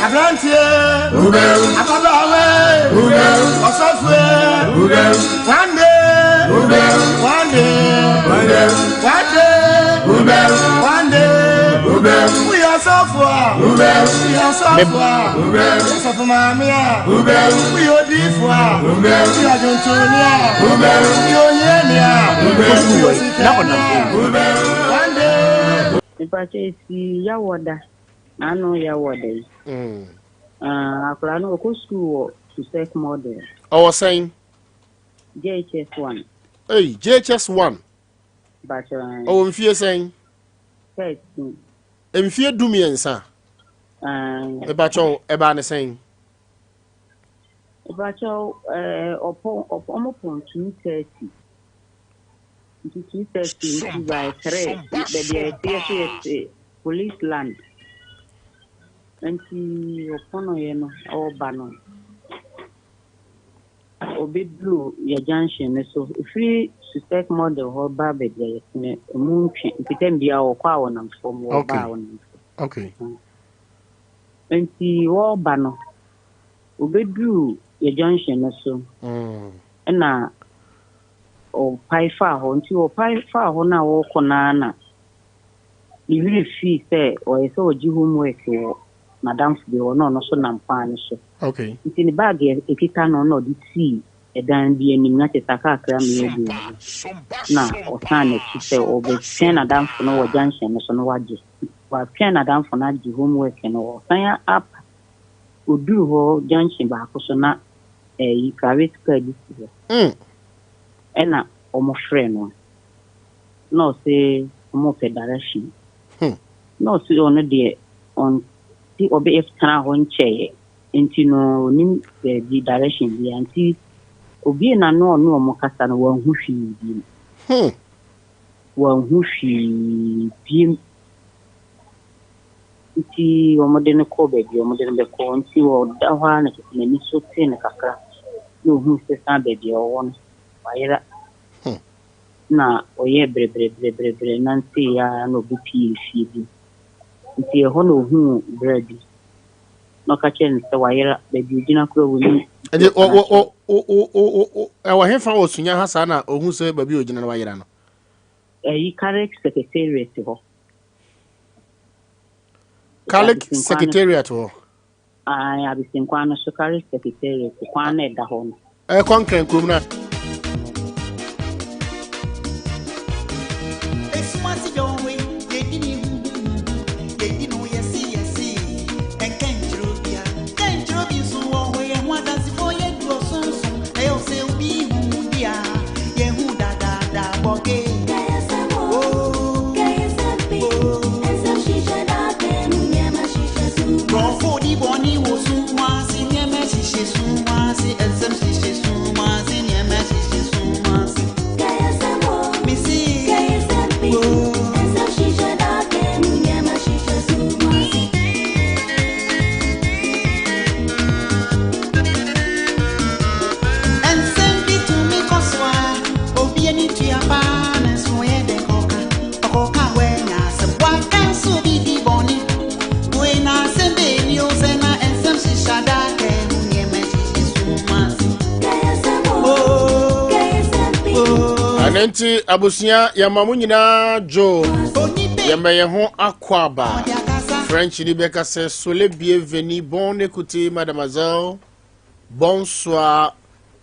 Aberanteɛ, ababaawa, ɔsɔfoɔ, one day, one day, one day, one day, woyɛ ɔsɔfoɔ a, woyɛ ɔsɔfoɔ a, woyɛ ɔsɔfo maame a, woyɛ odiyifoɔ a, woyɛ ɔdwontoni a, woyɛ ohiani a, woyɛ osikani a, one day. Mepakyɛ esi Yawɔda. N'ano yɛ wɔ dɛ. Ah, akwadaa no ɔkɔ sukuu wɔ Susek Model. Ɔwɔ sɛn? JHS 1. Ei, JHS 1. Bakyɛ. Ɔwɔ mfie sɛn? 13. Mfie 13. Mepakyɛ ɛbaa ne sɛn? Mepakyɛ ɔpɔn ɔmo pɔn 2:30. Nti 2:30 nti by 3 baabi a yɛteɛ so yɛte police land. Nti ɔpɔnɔeɛ no ɔreba no ɔbɛduru yɛ junction no so ɛfiri Susek Model hɔ ba baabi a yɛte no ɛmu ntwe nti tɛm biara wɔkɔ a wɔnam fam wɔba a wɔnam fam. Okay. Nti wɔreba no ɔbɛduru yɛ junction no so ɛna ɔpae faa hɔ nti ɔpae faa hɔ no a wɔrekɔ no ara na ne werɛ fii sɛ ɔyɛ sɛ ɔgye homework wɔ n'adamfo bi hɔ na ɔno nso nam kwan no so. Okay. Nti ne bag a ɛkita no na ɔde sii ɛdan bi anim na kyerɛ sɛ akakra mmea bi wɔ hɔ. Na ɔsan n'akyi sɛ ɔbɛtwɛn n'adamfo no wɔ junction no so na wagye. Watwɛn n'adamfo no agye homework no ɔsan aba. Ɔduru hɔ junction baako so na ɛyi private car bi si hɔ. Ɛna wɔfrɛ no. Na ɔse wɔpɛ direction. Na ɔse ɔno deɛ ɔnte ɔbɛtena hɔ nkyɛeɛ nti no onim baabi direction bia nti obie n'ano ɔne ɔmo kasa no wanhu hwee biem. Wanhu hwee biem. Nti wɔde no kɔɔ baabi a wɔde no bɛkɔ nti ɔda hɔ ara na kyerɛ sɛ n'ani so tee no kakra na ohuu sɛ san baabi a ɔwɔ no wayera. Na ɔyɛ brɛbrɛbrɛbrɛbrɛ nantee ara na ɔbɛpie fie bi. Nti ɛhɔ na ohuu bra bi. Na ɔka kyerɛɛ no sɛ wayera baabi ogyina koraa wɔnim. Ɛnti ɛwɔ hefa wɔ Sunya ha saa na ohuu sɛ baabi a ogyina no wayera no? Ɛyi CARIC Secretariat hɔ. CARIC Secretariat hɔ. Ayi Abisinkwan no so CARIC Secretariat kwan na ɛda hɔ no. Ɛkɔ Nkran kurom na. Ɛno nti abusua yɛma mo nyinaa dwo yɛma yɛn ho akɔ aba. French ni bɛka sɛ sole bienvenue, bon écoutez mademoiselle, bonsoir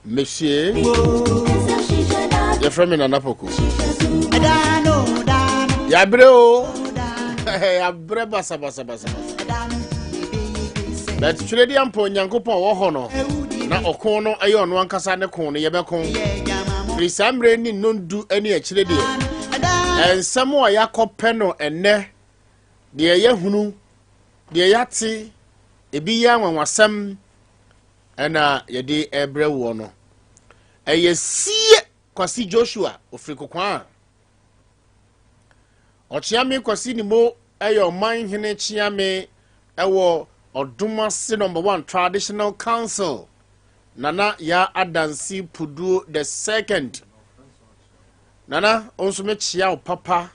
monsieur. Yɛfrɛ me Nana Poku. Yɛabrɛ o, yɛabrɛ basabasabasa. But twerɛdi ampa Onyankopɔn wɔ hɔ no na ɔko no ɛyɛ ɔno ankasa ne ko no yɛbɛko. Firi saa mmerɛ ne nnɔndu ne akyire deɛ nsɛm a yɛakɔpɛ no ɛnnɛ deɛ yɛahunu deɛ yɛate ebi yɛ anwanwasɛm ɛna yɛde ɛbrɛ woɔ no. Ɛyɛ sie Kwasi Joshua ofiri Kokwaa. Ɔkyeame Kwasi Nimo ɛyɛ ɔman hene kyeame ɛwɔ Ɔdomase number 1 Traditional Council. Nana Ya Adansi Puduo the second. Nana nso mekyea wo papa.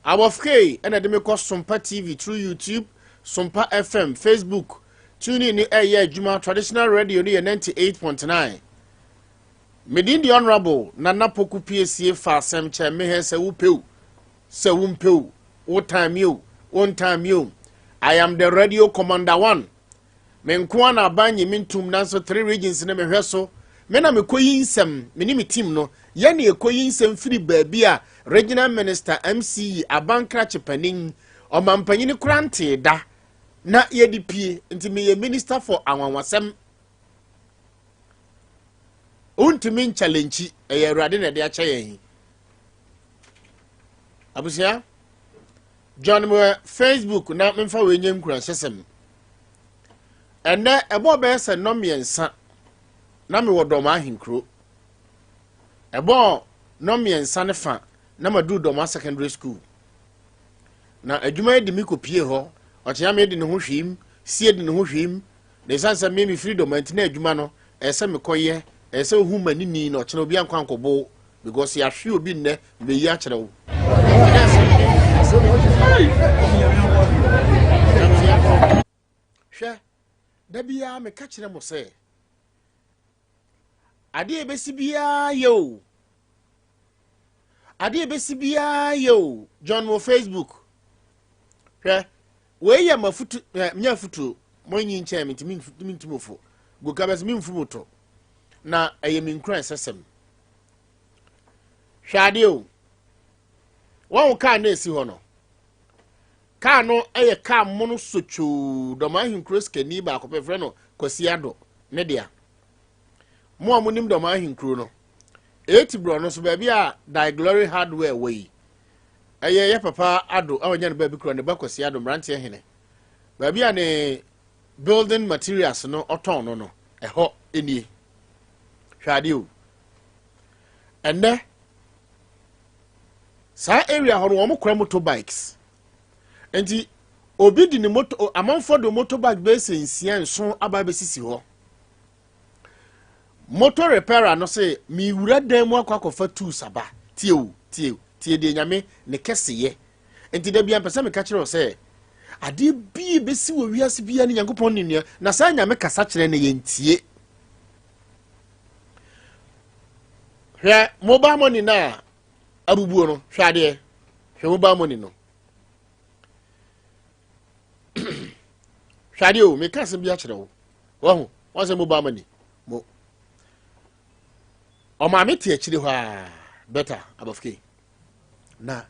Awɔfke ɛna de me kɔ Sompa TV through YouTube. Sompa FM, Facebook, TuneIn no ɛreyɛ adwuma, Traditional Radio no yɛ 98.9. Me din de Honourable Nana Poku Piesie fa asɛm kyɛ me hɛ sɛ wopɛ o, sɛ wompɛ o, wotan me o, wontan me o. I am the radio commander one. Me nko ara na aban nye me ntom nanso three regions no mehwɛ so. Me na mekɔyi nsɛm, me ne me team no, yɛn na yɛkɔyi nsɛm firi baabi a regional minister, MCE, aban krakye panin, ɔmampanyini koraa ntee da na yɛde pie. Nti meyɛ minister for anwanwasɛm. Wontumi nkyalɛnkyi, ɛyɛ Awurade na ɛde akyɛ yɛn. Abusua, join me wɔ Facebook na memfa wei nyɛ nkuranhyɛsɛm. Ɛnnɛ, ɛbɔɔ bɛyɛ sɛ nnɔmmiɛnsa na mewɔ Dɔm ahenkuro. Ɛbɔɔ nnɔmmiɛnsa ne fa na maduru Dɔma Secondary School. Na adwuma yi de me kɔpie hɔ. Ɔkyeame de ne ho hwiim, Sie de ne ho hwiim. Na ɛsiane sɛ me mefiri Dɔma nti na adwuma no ɛyɛ sɛ mekɔyɛ, ɛyɛ sɛ wohu m'anini na ɔkyena obi ankɔ ankɔbo because yɛahwe obi nnɛ mebɛyi akyerɛ wo. Hwɛ, da biara meka kyerɛ mo sɛ adeɛ ɛbɛsi biara yɛ o, adeɛ ɛbɛsi biara yɛ o. John wɔ Facebook. Hwɛ, wei yɛ mafutu ɛ nyɛ afutuo, mo nyi nkyɛn me nti mentu mo fo. Goka bɛsɛ memfu mo to na ɛyɛ me nkura nsɛsɛm. Hwɛ adeɛ o, wɔn kaa na esi hɔ no, kaa no yɛ kaa mono sotwoo. Dɔm ahenkuro sikani baako pɛ frɛ no Kwasi Ado ne dea. Mo a monim dɔm ahenkuro no, eti borɔ no so baabi a Thy Glory Hardware wɔ yi, ɛyɛ yɛ papa Ado a ɔnya no baabi kura ne ba Kwasi Ado mmeranteɛ hene, baabi a ne building materials no ɔtɔn no no, ɛhɔ nie. Hwɛ adeɛ o, ɛnɛ saa area hɔ no wɔn kura motorbikes, nti obi de ne moto, amanfoɔ de motorbike bɛyɛ sɛ 6 7 aba abɛsisi hɔ. Motor repairer no sɛ mewura dan mu akɔ akɔfa tools aba. Tie o, tie tie deɛ Nyame ne kɛseyɛ. Nti da bia mpɛ sɛ meka kyerɛ wo sɛ adeɛ bi bɛsi wɔ wiase bia ne Nyankopɔn ne nua na saa Nyame kasa kyerɛ no yɛntie. Hwɛ mobile money no a abubuo no, hwɛ adeɛ, hwɛ mobile money no, hwɛ adeɛ o, meka asɛm bi akyerɛ wo. Wahu wɔn sɛ mobile money mo ɔmaame te akyire hɔ a bɛta abɔfke na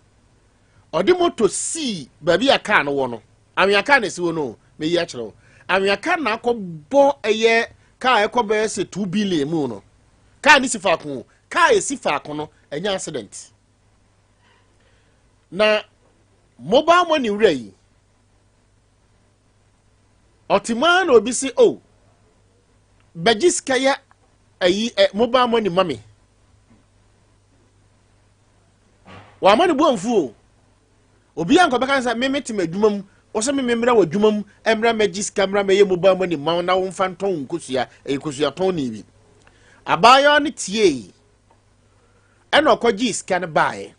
ɔde moto sii baabi a kaa no wɔ no, anwea kaa na esi hɔ no, meyi akyerɛ wo, anwea kaa na akɔbɔ ɛyɛ kaa ɛkɔ bɛyɛ sɛ 2 billion mu no. Kaa ne si faako, kaa esi faako no ɛnyɛ accident. Na mobile money wura yi ɔte mu ara na obi si o oh, bɛgye sika yɛ ayi ɛ mobile money ma me. Wama ne bu amfu o. Obi a nkɔbɛka sɛ me mete m'adwuma mu, wɔsɛ me memmra wɔ adwuma mu mmra mɛgye sika mmra mɛyɛ mobile money ma wo na womfa ntɔn nkosua, ɛyɛ nkosua tɔn ne bi. Abaayewa no tiee ɛna ɔkɔgyee sika no baeɛ.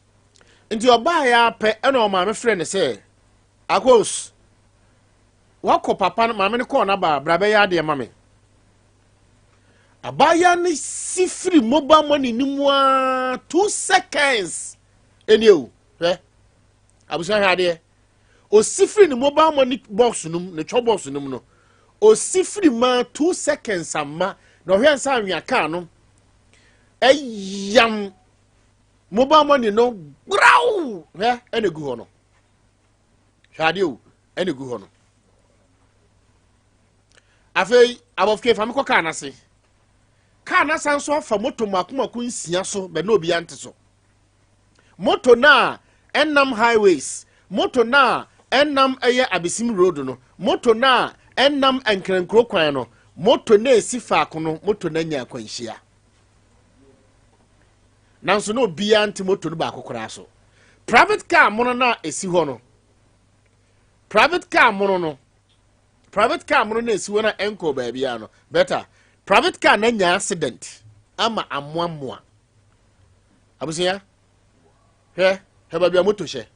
Nti ɔbaeɛ ara pɛ ɛna ɔmaame frɛ no sɛ Akos, wakɔ papa no maame no kɔɔ n'aba bra bɛyɛ adeɛ ma me. Abaayewa no si firi mobile money no mu ara 2 seconds ɛnie o. Hwɛ abusua, hwɛ adeɛ, osi firi ne mobile money box no mu, ne twɛ box no mu no, osi firi ma 2 seconds ama na ɔhwɛ nsa anwea kaa no ɛyam mobile money no graw. Hwɛ, ɛna egu hɔ no, hwɛ adeɛ o, ɛna egu hɔ no. Afei abɔfra fa mi kɔ kaa n'ase, kaa n'asan so afa moto mako mako 6 so bɛ na obi ante so. Moto na ɛnam highways, moto na ɛnam ɛyɛ Abesim road no, moto na ɛnam Nkrankuro kwan no, moto na esi faako no, moto na nya akwanhyia nanso na obiara nte moto no baako koraa so. Private car mono na esi hɔ no, private car mono no, private car mono na esi hɔ na ɛnkɔ baabiara no better. Private car na nya accident ama amoamoa. Abusua, hwɛ, hwɛ baabi a moto hyɛ.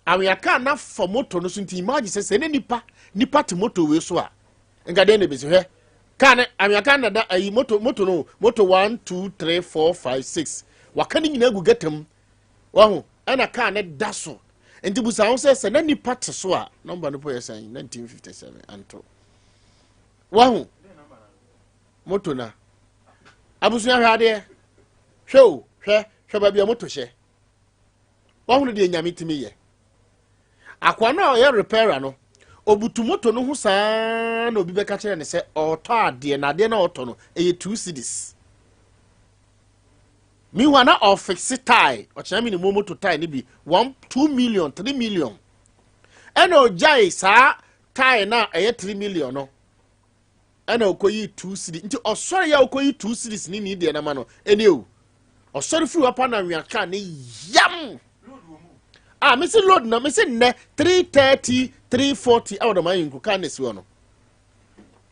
Anwea kaa no afa moto no so nti imagine sɛ sɛ ne nipa nipa te moto wei so a nka deɛ na ebesi hwɛ kaa no anwea kaa no da ayi moto moto no moto 1 2 3 4 5 6 waka ne nyinaa gu gata mu wahu ɛna kaa no da so nti busa ho sɛ sɛ na nipa te so a nɔmba no po yɛ sɛn 1957 anto wahu moto na abusua hwɛ adeɛ hwɛ o hwɛ hwɛ baabi a moto hyɛ wahunu deɛ nyame tumi yɛ akoa no a ɔyɛ repairer no obutu moto no ho saa na obi bɛka kyerɛ no sɛ ɔretɔ adeɛ na adeɛ no a ɔtɔ no ɛyɛ two cedis meanwhile na ɔfixe tie ɔkyerɛ mi ne mo moto tie no bi 1 2 million 3 million ɛna ɔgyae saa tie na ɛyɛ 3 million no ɛna ɔkɔyi 2 cedis. Nti ɔsɔre yɛ ɔkɔyi 2 cedis ne ne deɛ nama no ɛne o ɔsɔre firi wapa na nwea kaa ne yam a mesi load na mesi nnɛ 3:30, 3:40 ɛwɔ dɔm ayɛ nku kaa na esi hɔ no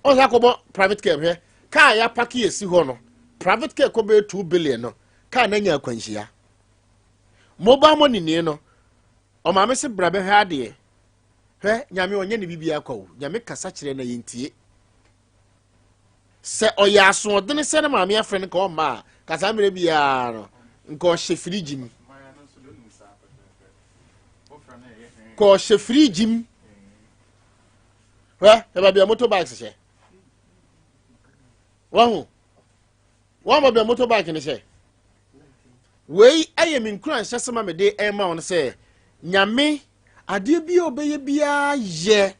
ɔsɛ akɔbɔ private car. Hwɛ kaa yɛ apark esi hɔ no, private car kɔ bɛyɛ 2 billion no kaa na nya akwanhyia. Mobile money nie no ɔmaame se bra bɛhwɛ adeɛ. Hwɛ, Nyame ɔnyɛ ne biribi akɔ o. Nyame kasa kyerɛ na yɛntie sɛ ɔyɛ asoɔdene sɛ ne maame afrɛ no ka ɔmma a kasa mmerɛ biara no nka ɔhyɛ firigyi mu ka ɔhyɛ firigyi mu. Hwɛ hwɛ baabi a motorbikes hyɛ. Wahu wɔn baabi a motorbike no hyɛ. Wei ɛyɛ me nkura nhyɛ sɛ ma mede ɛma wɔn sɛ Nyame adeɛ bi a ɔbɛyɛ biara yɛ.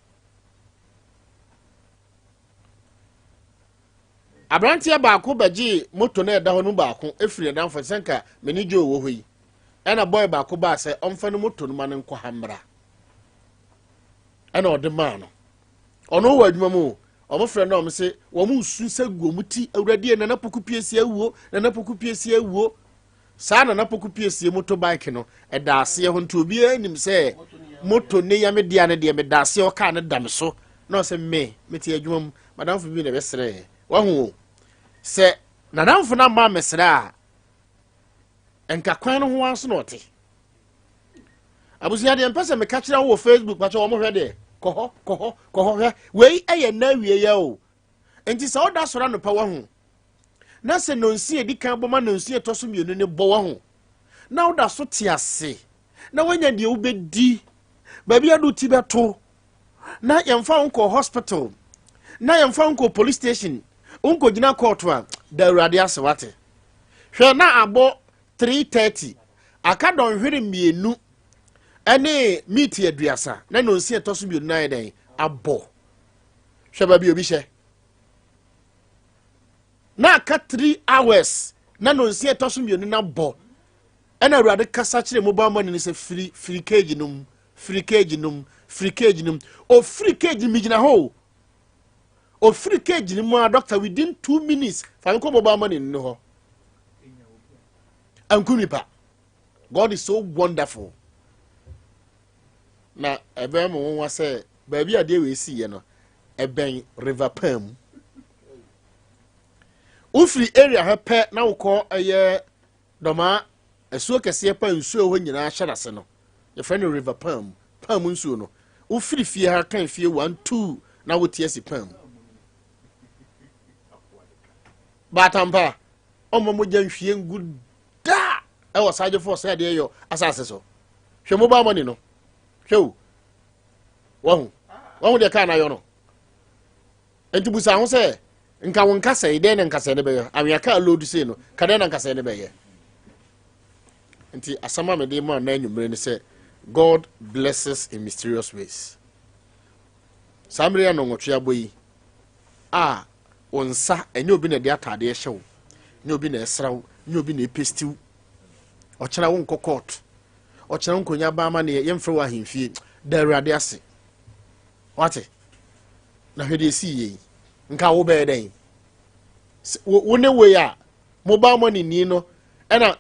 Aberanteɛ baako bɛgye moto no ɛda hɔ no baako efiri ɛdanfo sɛ nka mene gye wɔ hɔ yi ɛna boy baako baa sɛ ɔmfa no moto no ma no nkɔ ha mmra ɛna ɔde maa no. Ɔno wɔ adwuma mu o. Ɔmo frɛ no ɔmo sɛ wɔn nsu nsa gu ɔmo ti. Awurade, Nana Poku Piesie awuo, Nana Poku Piesie awuo. Saa Nana Poku Piesie motorbike no ɛda aseɛ hɔ nti obiara nim sɛ moto ne yame dea ne deɛ meda aseɛ ɔkaa ne da me so na ɔsɛ me mete adwuma mu madamfo bi na ɛbɛsrɛ. Wahu o sɛ nadamfo no ama mesrɛ a nka kwan no ho ara so na ɔte. Abusua deɛ mpɛ sɛ meka kyerɛ wo wɔ Facebook pakyɛ wɔn hwɛ deɛ kɔ hɔ kɔ hɔ kɔ hɔ. Hwɛ, wei ɛyɛ nna awie yɛ o. Nti sɛ ɔda sɔrɔ anɔpa wahu na sɛ nonsi edi kan bɔ ma nonsi ɛtɔ so mmienu ne bɔ wahu na ɔda so te ase na wanya deɛ wobɛdi baabi ado ti bɛto na yɛmfa wo nkɔ hospital na yɛmfa wo nkɔ police station nkɔ gyina court a da Awurade ase. Wate? Hwɛ, na abɔ 3:30 aka dɔnhwere 2 ɛne miiti 30 na nonsi ɛtɔ so mmienu na ayɛ dɛn abɔ. Hwɛ baabi obi hyɛ na aka 3 hours na nonsi ɛtɔ so mmienu na bɔ ɛna Awurade kasa kyerɛ mobile money no sɛ firi firi cage no mu, firi cage no mu, firi cage no mu. Ofiri cage no mu gyina hɔ o. Ofiri cage no mu a, doctor, within 2 minutes fa nkɔ mobile money no hɔ anku nipa. God is so wonderful. Na ɛbɛn mo nwa sɛ baabi adeɛ wei si yɛ no ɛbɛn River Pam. Wofiri area hɔ pɛ na wokɔ ɛyɛ dɔmaa asuo kɛseɛ pa nsuo hɔ nyinaa hyɛ n'ase no yɛfrɛ no River Pam. Pam nsuo no wofiri fie ha kan fie 1 2 na wote asi Pam baatampa ɔmo mogya nhwie ngu daa ɛwɔ sagyefo sɛ adeɛ yɔ asase so. Hwɛ mobile money no, hwɛ o. Wahu wahu deɛ kaa n'ayɔ no. Nti busa ho sɛ nka wo nkasa yi dɛn na nkasa ne bɛyɛ awea kaa load sei no ka dɛn na nkasa ne bɛyɛ. Nti asɛm a mede ma na anwummere ne sɛ God blesses in mysterious ways. Saa mmere yɛ nɔnwɔtwe abɔ yi a wo nsa ɛnyɛ obi na ɛde ataadeɛ hyɛ wo, nyɛ obi na ɛsra wo, nyɛ obi na ɛpestiw. Ɔkyena wo nkɔ court, ɔkyena wo nkɔnya baama neɛ yɛmfrɛ wo ahemfie. Da Awurade ase wate. Na hwɛ deɛ ɛsii yɛ yi nka wo bɛyɛ dɛn wo ne wei a mobile money ni no ɛna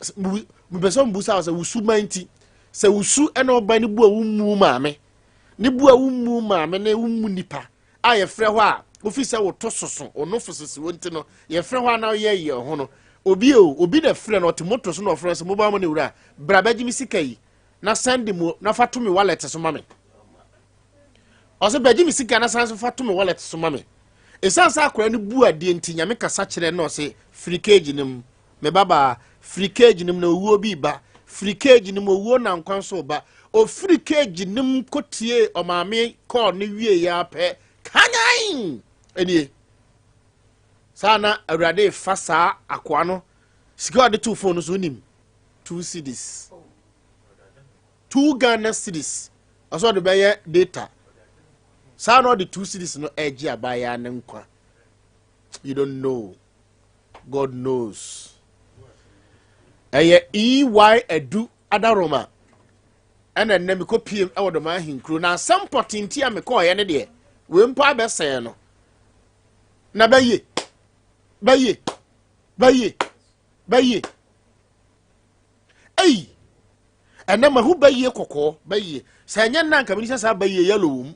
mepɛ sɛ mbusa wo sɛ wosu man nti sɛ wosu ɛna ɔba ne bu a wommu maame ne bu a wommu maame ne wommu nipa a yɛfrɛ hɔ a wofi sɛ woto soso ɔno fosisi wo nti no yɛfrɛ hɔ a na ɔyɛ yɛ ho no obi o obi na frɛ no ɔte moto so na ɔfrɛ sɛ mobile money wura bra bɛgye me sika yi. Na send mu na fa to me wallet so ma me. Ɔsɛ bɛgye me sika na san so fa to me wallet so ma me. Ɛsiane sɛ akwadaa no bu adeɛ nti, Nyame kasa kyerɛ no, ɔse firi cage no mu, me babaa, firi cage no mu na owuo bi ba. Firi cage no mu, owuo na nkwa nso ba. Ɔfiri cage no mu kɔtie ɔmaame kɔɔ no wie yɛ apɛ kanyan ɛnie. Saa na Awurade fa saa akoa no sika a ɔde too phone no so, wonim, 2 cedis, 2 Ghana cedis, ɔsɛ ɔde bɛyɛ data. Saa na ɔde 2 cedis no ɛgye abaayewa ne nkwa. You don't know, God knows. Ɛyɛ ey adu adaroma ɛna nnɛ mekɔ piem ɛwɔ dɔm ahenkuro na asɛm pɔtenti a mekɔɔyɛ ne deɛ wei mpo abɛsɛɛ no na bɛyie bɛyie bɛyie bɛyie. Ei, ɛnɛ mahu bɛyie kɔkɔɔ bɛyie sɛ ɛnyɛ nna nka mene sɛ saa bɛyie yellow wɔ mu.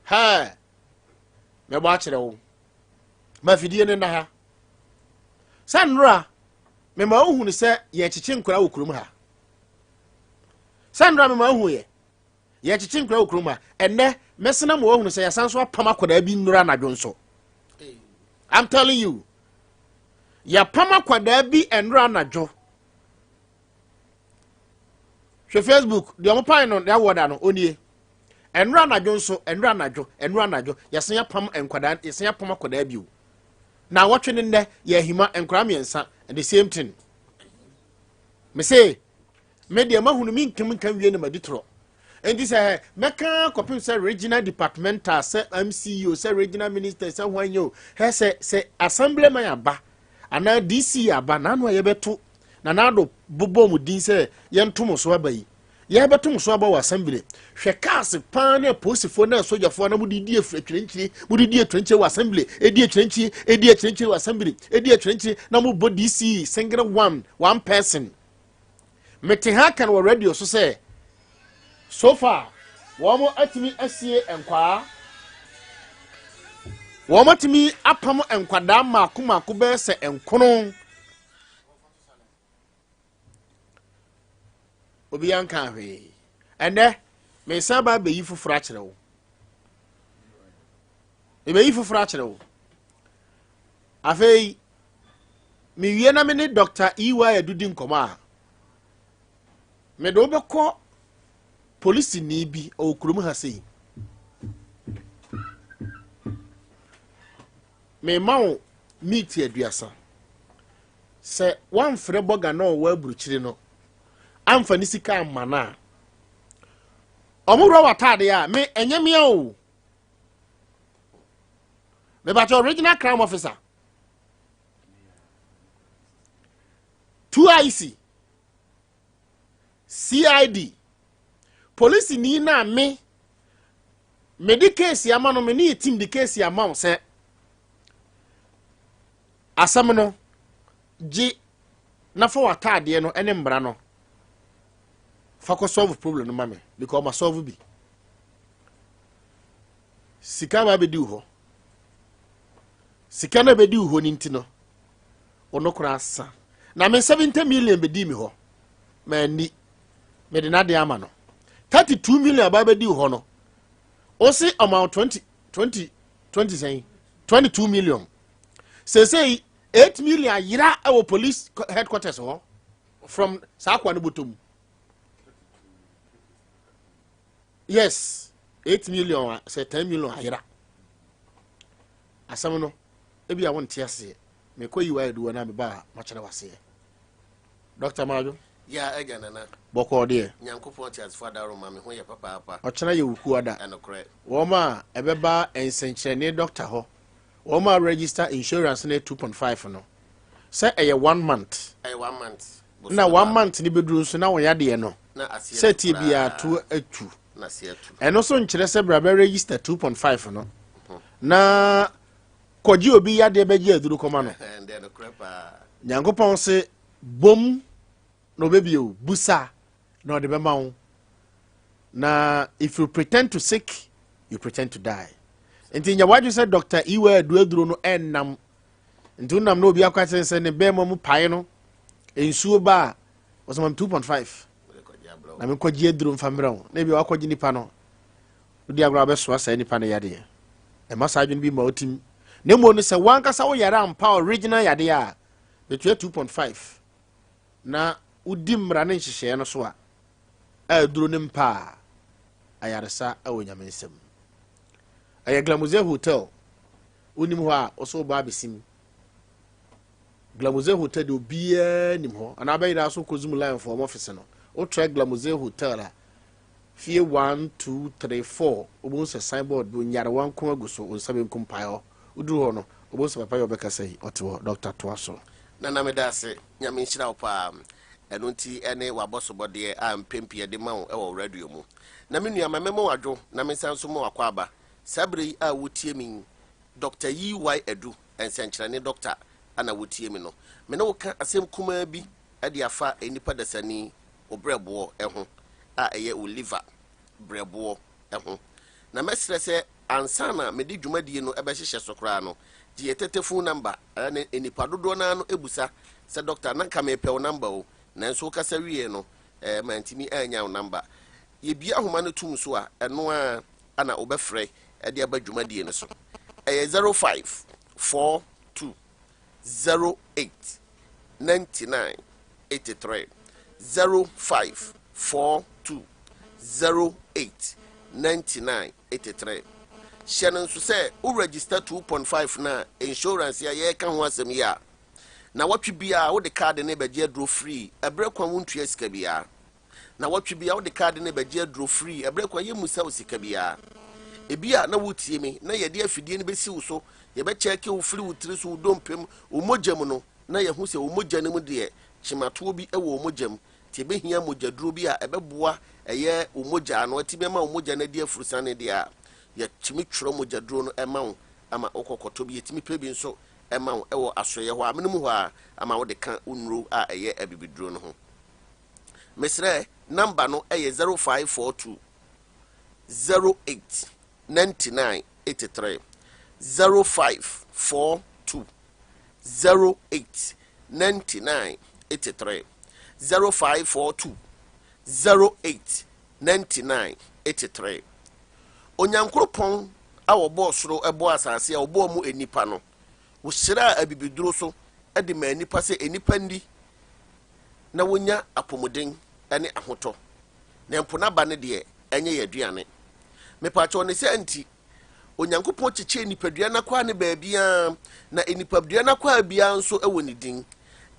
Hɛ, mɛbɔ akyerɛ wo ma afidie ne nna ha sɛ nnora mema wohunu sɛ yɛkyekye nkora wɔ kurom ha. Sɛ nnora mema wohu yɛ yɛkyekye nkora wɔ kurom ha. Ɛnɛ mɛsena ma woahunu sɛ yɛsan so apam akwadaa bi nnora anadwo nso. I'm telling you, yɛapam akwadaa bi nnora anadwo. Hwɛ Facebook deɛ ɔmo pan no deɛ awɔ da no onie. Nnora anadwo nso, nnora anadwo, nnora anadwo, yɛsan apam nkwadaa, yɛsan apam akwadaa bio na awɔtwe ne nnɛ yɛahima nkwadaa mmiɛnsa, the same thing. Me se me deɛ mahunu mi nkem nka wie na ma di torɔ. Nti sɛ mɛka kɔpem sɛ regional departmental, sɛ MCE, sɛ regional minister, sɛ hwan yi o, hɛ, sɛ assemblyman aba anaa DC aba n'ano a yɛbɛto na n'ado bobɔ mu din sɛ yɛnto mo so aba yi, yɛbɛto mo so aba wɔ assembly. Hwɛ, cars paa ne apolisifoɔ ne asogyafoɔ na mode di atwerɛnkyire, mode di atwerɛnkyire wɔ assembly, edi atwerɛnkyire, edi atwerɛnkyire wɔ assembly, edi atwerɛnkyire na mobɔ DC single one one person. Mete ha kan wɔ radio so sɛ so far wɔn atumi asie nkwaa, wɔn atumi apam nkwadaa mmaako mmaako bɛyɛ sɛ nkono. Obi anka hwee. Ɛnɛ mesan ba abɛyi foforɔ akyerɛ wo, mebɛyi foforɔ akyerɛ wo. Afei mewie na me ne Dr. Ey Adudi nkɔmɔ a mede wobɛkɔ polisini bi ɔwɔ kurom ha sei. Mema wo meet 30 sɛ woamfrɛ bɔga na ɔwɔ aburukyiri no amfa ne sika amma no a, ɔmo wura w'ataadeɛ a me ɛnyɛ mea o. Mebakyɛ original crime officer 2IC CID polisini na me mede case ama no, me ne yɛ team de case ama wo sɛ asɛm no gye na fa w'ataadeɛ no ne mmara no fa kɔ solve problem no ma me, because ma solve bi sika ba bɛdi wo hɔ. Sika no bɛdi wo hɔ no nti no ɔno koraa asa na me 70 million bɛdi mi hɔ maani mede n'adeɛ ama no. 32 million aba bɛdi wo hɔ no, ɔsi ɔma wo 20 20 20 sɛn, 22 million. Seesei 8 million ayera ɛwɔ police headquarters hɔ from saa akwa no bɔtɔ mu. Yes, 8 million a sɛ 10 million ayera. Asɛm no ebi a wonte aseɛ. Mekɔ yi wa aduwa na meba a makyerɛ waseɛ. Dr. Maadwo. Ya, agya Nana. Bɔkɔɔ deɛ? Nyankopɔn te asefo adaro ma me ho yɛ papaapa. Ɔkyena yɛ wuku ada. Ɛnokorɛ. Wɔn a ɛbɛba nsɛnkyerɛnne doctor hɔ, wɔn a register insurance no 2.5 no sɛ ɛyɛ one month. Ɛyɛ one month. Na one month ni bɛduru nso na wɔn yadeɛ no na aseɛ sɛ tie biara to atu. Na aseɛ atu. Ɛno nso nkyerɛ sɛ bra bɛ register 2.5 no na kɔgye obi yadeɛ bɛgye aduru kɔma no. Ɛndɛ nokorɛ paa. Nyankopɔn se bom na ɔbɛbie o, busa na ɔde bɛma wo. Na if you pretend to sick, you pretend to die. Nti nya wadwe sɛ Dr. Iwa adu aduro no ɛnnam nti wonam na obi akɔ akyerɛ sɛ ne bɛrima mu pae no nsuo ba a Wɔsɛ mam 2.5 na menkɔgye aduro mfa mmerɛ wo, na ebi wakɔgye nipa no wodi agorɔ a wobɛsoa saa nipa no yadeɛ. Ɛma saa adwene bi ma wotim, na mmom no sɛ wankasa woyare ampa original yadeɛ a, bɛtua 2.5 na wodi mmara ne nhyehyɛeɛ no so a, aduro ne mpa a ayaresa wɔ Nyame nsam. Ɛyɛ Glamoze Hotel. Wonim hɔ a, wɔsɛ wobɔ abɛsim Glamoze Hotel de, obiara nim hɔ anaa bɛyera so kɔ Zoom line fo ɔmo office no. Wotrɛ Glamoze Hotel a, fie 1 2 3 4, wobɛhu sɛ signboard bi nyarewa nko agu so, wo nsa benkum pae hɔ. Woduru hɔ no, wobɛhu sɛ papa yɛ ɔbɛkasa yi ɔte hɔ. Doctor, toa so. Nana, meda ase. Nyame nhyira wo paa. Ɛno nti ɛne wabɔsobɔdeɛ a mpɛmpii de ma wo ɛwɔ radio mu. Na me nua, ma mɛma wadwo na mensa nso ma wakɔ aba saa berɛ yi a wotie me yi. Dr. Yi Adu, nsɛnkyerɛnne doctor, ana wotie me no, me ne wo ka asɛm kumaa bi de afa nnipa dasani wo brɛboɔ ho a ɛyɛ wo liver brɛboɔ ho. Na mɛsrɛ sɛ ansa na mede dwumadie no ɛbɛhyehyɛ so koraa no, gye yɛ telephone number. Ɛne nnipa dodoɔ naa no ebusa sɛ, "Doctor, na nka mepɛ wo number o, nanso wokasa wie no mantumi anya wo number." Yɛbie ahoma no tum so a, ɛno a ana wobɛfrɛ ɛde aba dwumadie no so. Ɛyɛ 0542 08 99 83, 0542 08 99 83. Hyɛ no nso sɛ wo register 2.5 na insurance a yɛreka ho asɛm yi a, na wɔtwe biara wode card ne bɛgye aduro free ɛberɛ kwan, wontua sika biara. Na wɔtwe biara wode card ne bɛgye aduro free ɛberɛ kwan, yɛmmusa wo sika biara. Ebi a na wotie me na yɛde afidie no bɛsi wo so, yɛbɛkyɛke wo firi wo tiri so, wo dompem, wo mogya mu no, na yɛhu sɛ wo mogya no mu deɛ, kyematoɔ bi wɔ wo mogya mu, nti ɛbɛhia mogyaduro bi a ɛbɛboa ɛyɛ wo mogya no, atumi ama wo mogya no adi afurusane deɛ a, yɛtumi twerɛ mogyaduro no ɛma wo ama wokɔkɔtɔ bi. Yɛtumi pɛ bi nso ɛma wo ɛwɔ asoɛyɛ hɔ a menom hɔ a ama wode ka wo nnuro a ɛyɛ abibiduro no ho. Mesrɛ, number no ɛyɛ 0542 08 99 83, 0542 08 99 83, 0542 08 99 83. Onyankoropɔn a wɔbɔɔ soro, ɛbɔɔ asase, a wɔbɔɔ mu nipa no, wɔhyiraa abibiduro so de maa nipa sɛ nipa nni na wonya apɔmuden ne ahotɔ, na mpo n'aba no deɛ, ɛnyɛ yɛ aduane. Mepaakyɛw, ne sɛ nti Onyankopɔn kyekyɛ nipadua no akwaa ne baabiara, na nipadua no akwaa biara nso wɔ ne din,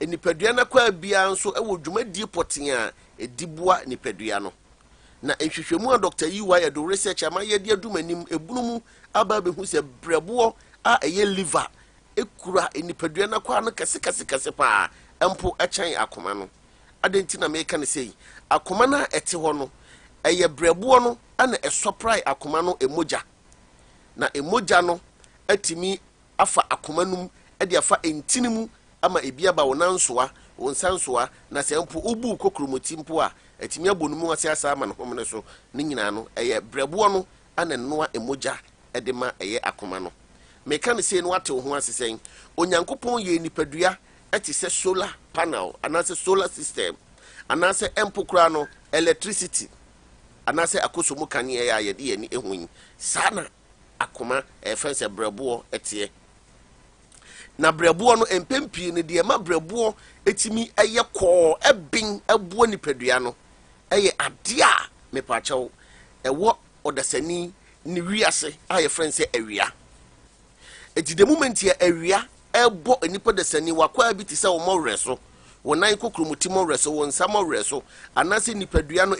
nipadua no akwaa biara nso wɔ dwumadie pɔtee a ɛdi boa nipadua no. Na nhwehwɛmu a Dr. Yi Adu research ama yɛde adum anim ebunu mu aba abɛhu sɛ brɛboɔ a ɛyɛ liver ekura nipadua no akwaa no kɛse kɛse kɛse paa mpo ɛkyɛn akoma no. Adɛn nti na meka no sɛ akoma no a ɛte hɔ no, ɛyɛ brɛboɔ no ana ɛsɔprae akoma no emogya, na emogya no atumi afa akoma no mu de afa ntini mu ama ebi aba wo nansoa, wo nsa nsoa, na sɛ mpo wobu kokuromoti mpo a, atumi abɔ no mu ase asa ama no homene so ne nyinaa no, ɛyɛ brɛboɔ no ana nnoa emogya de ma ɛyɛ akoma no. Meka no sei no, wate wo ho ase sɛn Onyankopɔn yɛ nipadua ɛte sɛ solar panel anaasɛ solar system anaasɛ mpo koraa no electricity anaasɛ akɔsɔ kanea a yɛde yɛn ani ehu yi. Saa na akoma ɛfɛn sɛ brɛboɔ ɛteɛ. Na brɛboɔ no, mpɛn pii no, deɛ ɛma brɛboɔ etimi ɛyɛ kɔɔ ɛben ɛboɔ nipadua no, ɛyɛ adeɛ a mepaakyɛw ɛwɔ ɔdasani ne wiase a yɛfrɛ no sɛ awia. Eti the moment yɛ awia ɛbɔ nipa dasani wakwaa bi te sɛ wɔn mɔwerɛ so, wɔn nan kokuromoti mɔwerɛ so, wɔn nsa mɔwerɛ so, anaasɛ nipadua no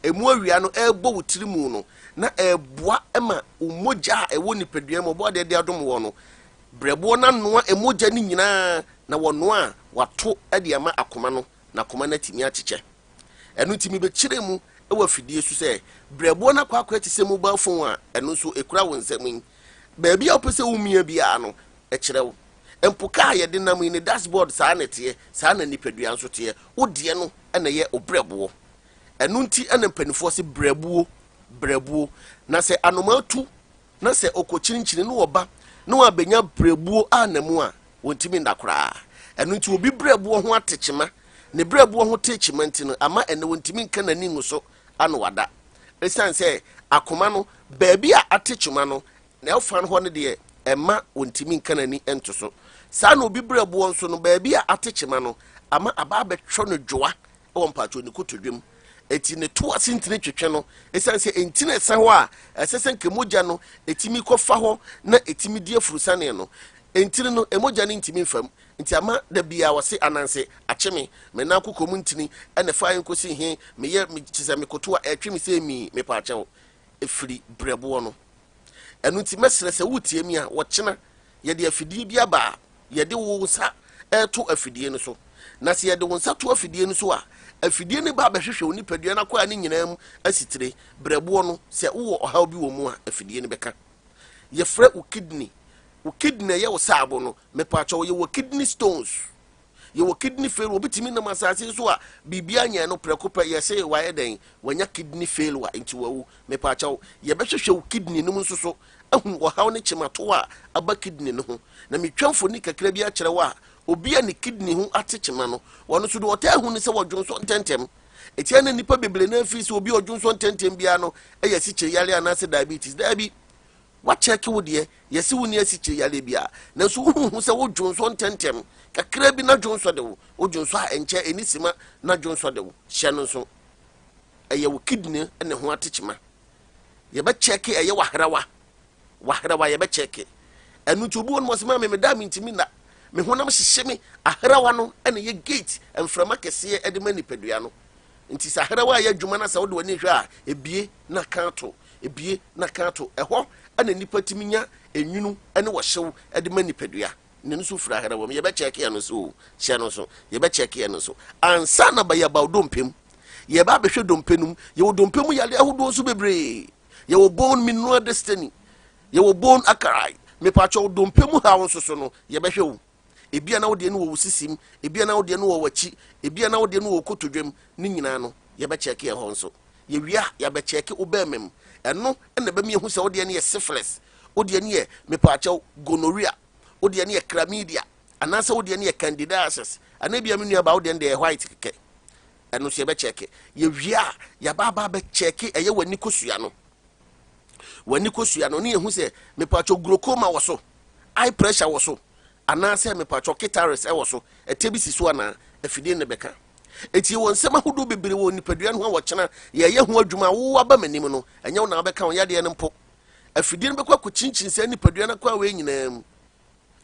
emu awia no ɛrebɔ wo tiri mu no, na ɛreboa ma mogya a ɛwɔ nipadua mu ɔbɔ adeɛ de adom wɔ no, brɛboɔ no anoa mogya no nyinaa, na wɔnoa a, wato de ama akoma no, na akoma no atumi akyekyɛ. Ɛno nti mebɛkyerɛ mu wɔ afidie so sɛ brɛboɔ no akɔ akɔyɛ te sɛ mobile phone a ɛno nso ɛkura wo nsam yi. Baabi a wopɛ sɛ womia biara no, ɛkyerɛ wo. Mpo kaa yɛde nam yi ne dashboard, saa na ɛteɛ, saa na nipadua nso teɛ. Wo deɛ no ɛna ɛyɛ wo brɛboɔ. Ɛno nti ɛna mpanimfoɔ sɛ brɛbuo, brɛbuo. Na sɛ anomaa tu na sɛ ɔkɔ kyinkyini na ɔba na wabɛnya brɛbuo a na mu a, wɔntumi nda koraa. Ɛno nti obi brɛboɔ ho atekyema. Ne berɛboɔ ho te kyima nti no, ama ɛnɛ wɔntumi nka n'ani ngu so ano wada. Ɛsiane sɛ akoma no, baabi a ate kyima no, na ɛfa no hɔ no deɛ, ɛma wɔntumi nka n'ani nto so. Saa na obi berɛboɔ nso no, baabi a ate kyima no, ama aba abɛtwɔ no dwoa wɔ mpatwɔ ne kotodwam. Eti ne to ase ntini twetwe no, ɛsiane sɛ ntini ɛsa hɔ a ɛsɛ sɛ nka mogya no ɛtumi kɔfa hɔ na ɛtumi di afurusane no, ntini no mogya no ntumi mfam. Nti ama da bia wɔse ananse akye me, me nan kokɔ mu ntini ɛna fa nkosi he meyɛ me kyesɛ mekoto a ɛtwe me sɛ mi mepaakyɛw ɛfiri brɛboɔ no. Ɛno nti mɛsrɛ sɛ wotie mi a, wɔkyena yɛde afidie bi aba a yɛde wo nsa ɛto afidie no so. Na sɛ yɛde wo nsa to afidie no so a, afidie no ba abɛhwehwɛ wo nipadua no akɔa ne nyinaa mu asitire brɛboɔ no. Sɛ wowɔ ɔhaw bi wɔ mu a, afidie no bɛka. Yɛfrɛ wo kidney, wo kidney ɛyɛ wo saabo no, mepaakyɛw, yɛwɔ kidney stones, yɛwɔ kidney failure. Obi tumi nam asase so a biribiara nyɛ no, prɛko pɛ yɛsɛ wayɛ dɛn, wanya kidney failure nti wawu. Mepaakyɛw, yɛbɛhwehwɛ wo kidney no mu nso so ahu ɔhaw ne kyemato a aba kidney no ho. Na metwa mfoni kakra bi akyerɛ wo a, obi a ne kidney ho ate kyema no, wɔno nso deɛ ɔtaa hu ne sɛ wɔdwonsɔ ntɛntɛm. Ɛtia na nnipa bebree na afiri sɛ obi a ɔdwonsɔ ntɛntɛm biara no ɛyɛ asikyire yare anaasɛ diabetes. Daabi, wakyɛke wo deɛ, yɛse wo ni asikyire yare biara, nanso wohuhu sɛ wodwonsɔ ntɛntɛm kakra bi na dwonsɔ de wo, wodwonsɔ a ɛnkyɛ ɛni sima na dwonsɔ de wo. Hyɛ no nso, ɛyɛ wo kidney ne ho ate kyema. Yɛbɛkyɛke ɛyɛ wahrawa, wahrawa yɛbɛkyɛke ɛno. Nti obi wɔ no mɔ sɛ maame meda mentumi nna, me honam hyehye me. Ahrawa no ɛna yɛ gate mframa kɛseɛ ɛde ma nipadua no. Nti sɛ ahrawa a yɛ adwuma no, sɛ wode w'ani hwɛ a, ebie na ka ato, ebie na ka ato ɛhɔ, ɛna nipa tumi nya enwunu ɛne wɔhyew ɛde ma nipadua ne no nso firi ahrawa mu. Yɛbɛkyɛke ɛno nso o, hyɛ no nso, yɛbɛkyɛke ɛno nso ansa na bayaba dompe mu. Yɛba abɛhwɛ dompe no mu. Yɛwɔ dompe mu yare ahodoɔ nso bebree. Yɛwɔ bone mineral density, yɛwɔ bone akarai. Mepatwɛw, dompe mu haw nso so no yɛbɛhwɛ wo. Ebia na wodeɛ no wɔ wo sisim, ebia na wodeɛ no wɔ w'akyi, ebia na wodeɛ no wɔ wo kotodwam. Ne nyinaa no yɛbɛkyɛke ɛhɔ nso. Yɛwie a, yɛabɛkyɛke wo bɛɛma mu. Ɛno ɛna ɛbɛmi ehu sɛ wodeɛ no yɛ syphilis, wodeɛ no yɛ, mepatwɛw, gonorrhea, wodeɛ no yɛ chlamydia, anaasɛ wodeɛ no yɛ candidiasis, anaa ebia me nua ba wodeɛ no deɛ yɛ white kɛkɛ. Ɛno nso yɛbɛkyɛke. Yɛwie a, yɛabaaba bɛkyɛke ɛyɛ w'ani kosua no, w'ani kosua no ne yɛhu sɛ, mepatwɛ, glaucoma wɔ so, eye pressure wɔ so, anaasɛ, mepatwɛ, cataracts ɛwɔ so, ɛtɛ bi si so anaa. Afidie ne bɛka. Eti wɔ nsɛm ahodoɔ bebree wɔ nipadua no ho a wɔkyena yɛyɛ ho adwuma a wowɔ aba m'anim no, ɛnyɛ wo na wabɛka wo yadeɛ no mpo. Afidie no bɛkɔ akɔkyinkyin saa nipadua no akɔ awei nyinaa mu,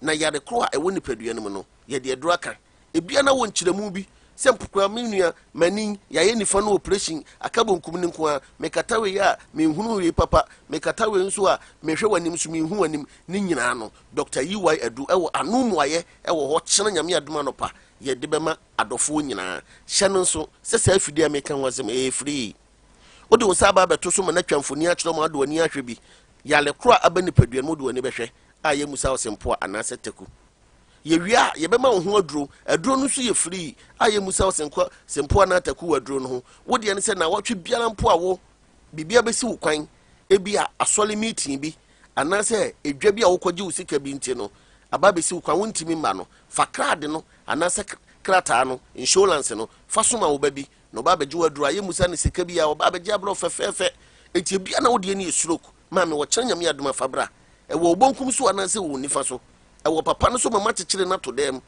na yare koro a ɛwɔ nipadua no mu no, yɛde aduro aka. Ebia na wɔ nkyerɛmu bi sɛ mpokora me nua m'ani yɛayɛ nifa no operation, aka bonkum no nko a, mekata wei a menhunu wei papa, mekata wei nso a mehwɛ w'anim so menhu w'anim. Ne nyinaa no, Dr. EY Adu ɛwɔ ano mmuayɛ ɛwɔ hɔ. Kyena Nyame adom anɔpa yɛde bɛma adɔfoɔ nyinaa. Hyɛ no nso sɛ saa afidie a meka ho asɛm ɛyɛ free. Wode wo nsa aba abɛto so ma no atwa mfoni akyerɛ ma wode w'ani ahwɛ bi. Yare koro a aba nipadua no mu, wode w'ani bɛhwɛ a yɛmmusa wo sɛ mpoa anaasɛ taku. Yɛwie a, yɛbɛma wo ho aduro. Aduro no nso yɛ free a yɛmmusa wo sɛ mpoa anaa taku wɔ aduro no ho. Wodeɛ no sɛ naawɔtwe biara mpo a wo biribia bɛsi wo kwan, ebi a asɔre meeting bi anaasɛ edwa bi a wokɔgye wo sika bi nti no aba bɛsi wo kwan, wontumi mma no, fa krade no anaasɛ krataa no, insurance no, fa soma wo ba bi na ɔba abɛgye wo aduro a yɛmmusa no sika bi a ɔba abɛgye abrɛ fɛfɛɛfɛ. Enti ebia na wodeɛ no yɛ stroke. Maame, wɔkyerɛ Nyame adom afa bra. Ɛwɔ wo bonkum so anaasɛ wɔ wo nifa so, ɛwɔ papa no so ma makyekyere no ato dɛm,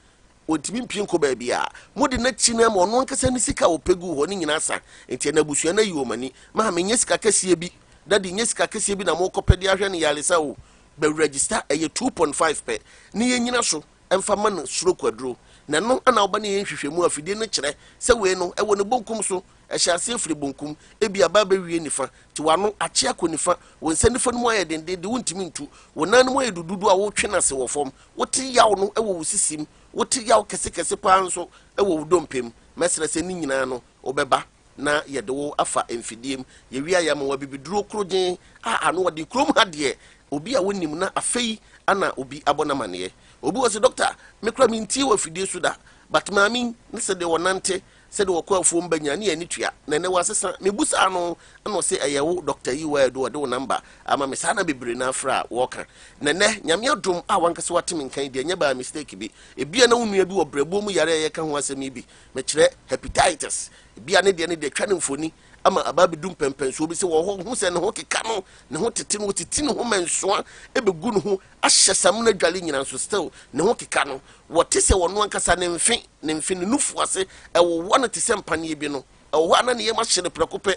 wɔntumi mpie nkɔ baabi a mode n'akyi no ama ɔno ankasa ne sika a ɔpɛ gu hɔ ne nyinaa sa. Nti ɛna abusua no ayi wɔn ani. Maame, nyɛ sika kɛseɛ bi, daddy, nyɛ sika kɛseɛ bi na mokɔpɛ de ahwɛ no yaresa o. Bɛ register, ɛyɛ 2.5 pɛ ne yɛnyina so ɛmfa ma no stroke aduro. Na ɛno ana woba ne yɛ nhwehwɛmu, afidie no kyerɛ sɛ wei no ɛwɔ ne bonkum so, ɛhyɛ aseɛ firi bonkum, ebi aba abɛwie nifa, nti w'ano akye akɔ nifa, wo nsa nifa no mu ayɛ denden de wontumi ntu, wo nan no mu ayɛ dududu a wotwe no ase wɔ fam, wote yaw no wɔ wo sisim, wote yaw kɛsekɛse paa nso wɔ wo dompe mu. Mɛsrɛ sɛ ne nyinaa no wobɛba na yɛde wo afa mfidie mu. Yɛwie a, yɛama wo abibiduro korogyen a ano ɔden. Kurom ha deɛ, obi a wonim na afei ana obi abɔ n'amanneɛ. Obi wɔ sɛ, "Doctor, me kora mentie wɔ afidie so da, but maame ne sɛ deɛ wɔnante." Sɛdeɛ wɔkɔ afuom ba nyinaa ne yɛn ani tua. Na ɛnnɛ wɔasesa. Mebusaa no na ɔse ɛyɛ wo Doctor Yiwa Adu ɔde wo number ama me. Saa na bebree no ara frɛ a wɔka. Na ɛnnɛ Nyame adom a wankasa wate me nka yi deɛ ɛnyɛ by mistake bi. Ebia na wo nua bi wɔ brɛboɔ mu yare a yɛreka ho asɛm yi bi. Mekyerɛ hepatitis. Ebia ne deɛ no deɛ twa no mfoni ama aba abɛdu mpɛnpɛnsoɔ bi sɛ wɔ hɔ hu sɛ ne ho keka no, ne ho tete no, ɔtiti ne ho mɛnsoa ɛbɛgu ne ho ahyɛ samina dwale nyina nso still ne ho keka no. Wɔte sɛ ɔno ankasa ne mfe, ne mfe, ne nufu ase ɛwowɔ no te sɛ mpaneɛ bi no. Ɛwɔ hɔ a na ne yam ahye no prɛko pɛ,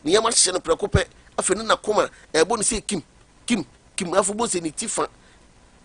ne yam ahye no prɛko pɛ, afei ne n'akoma ɛrebɔ no sɛ kim, kim, kim, afei wobɛhu sɛ ne ti fa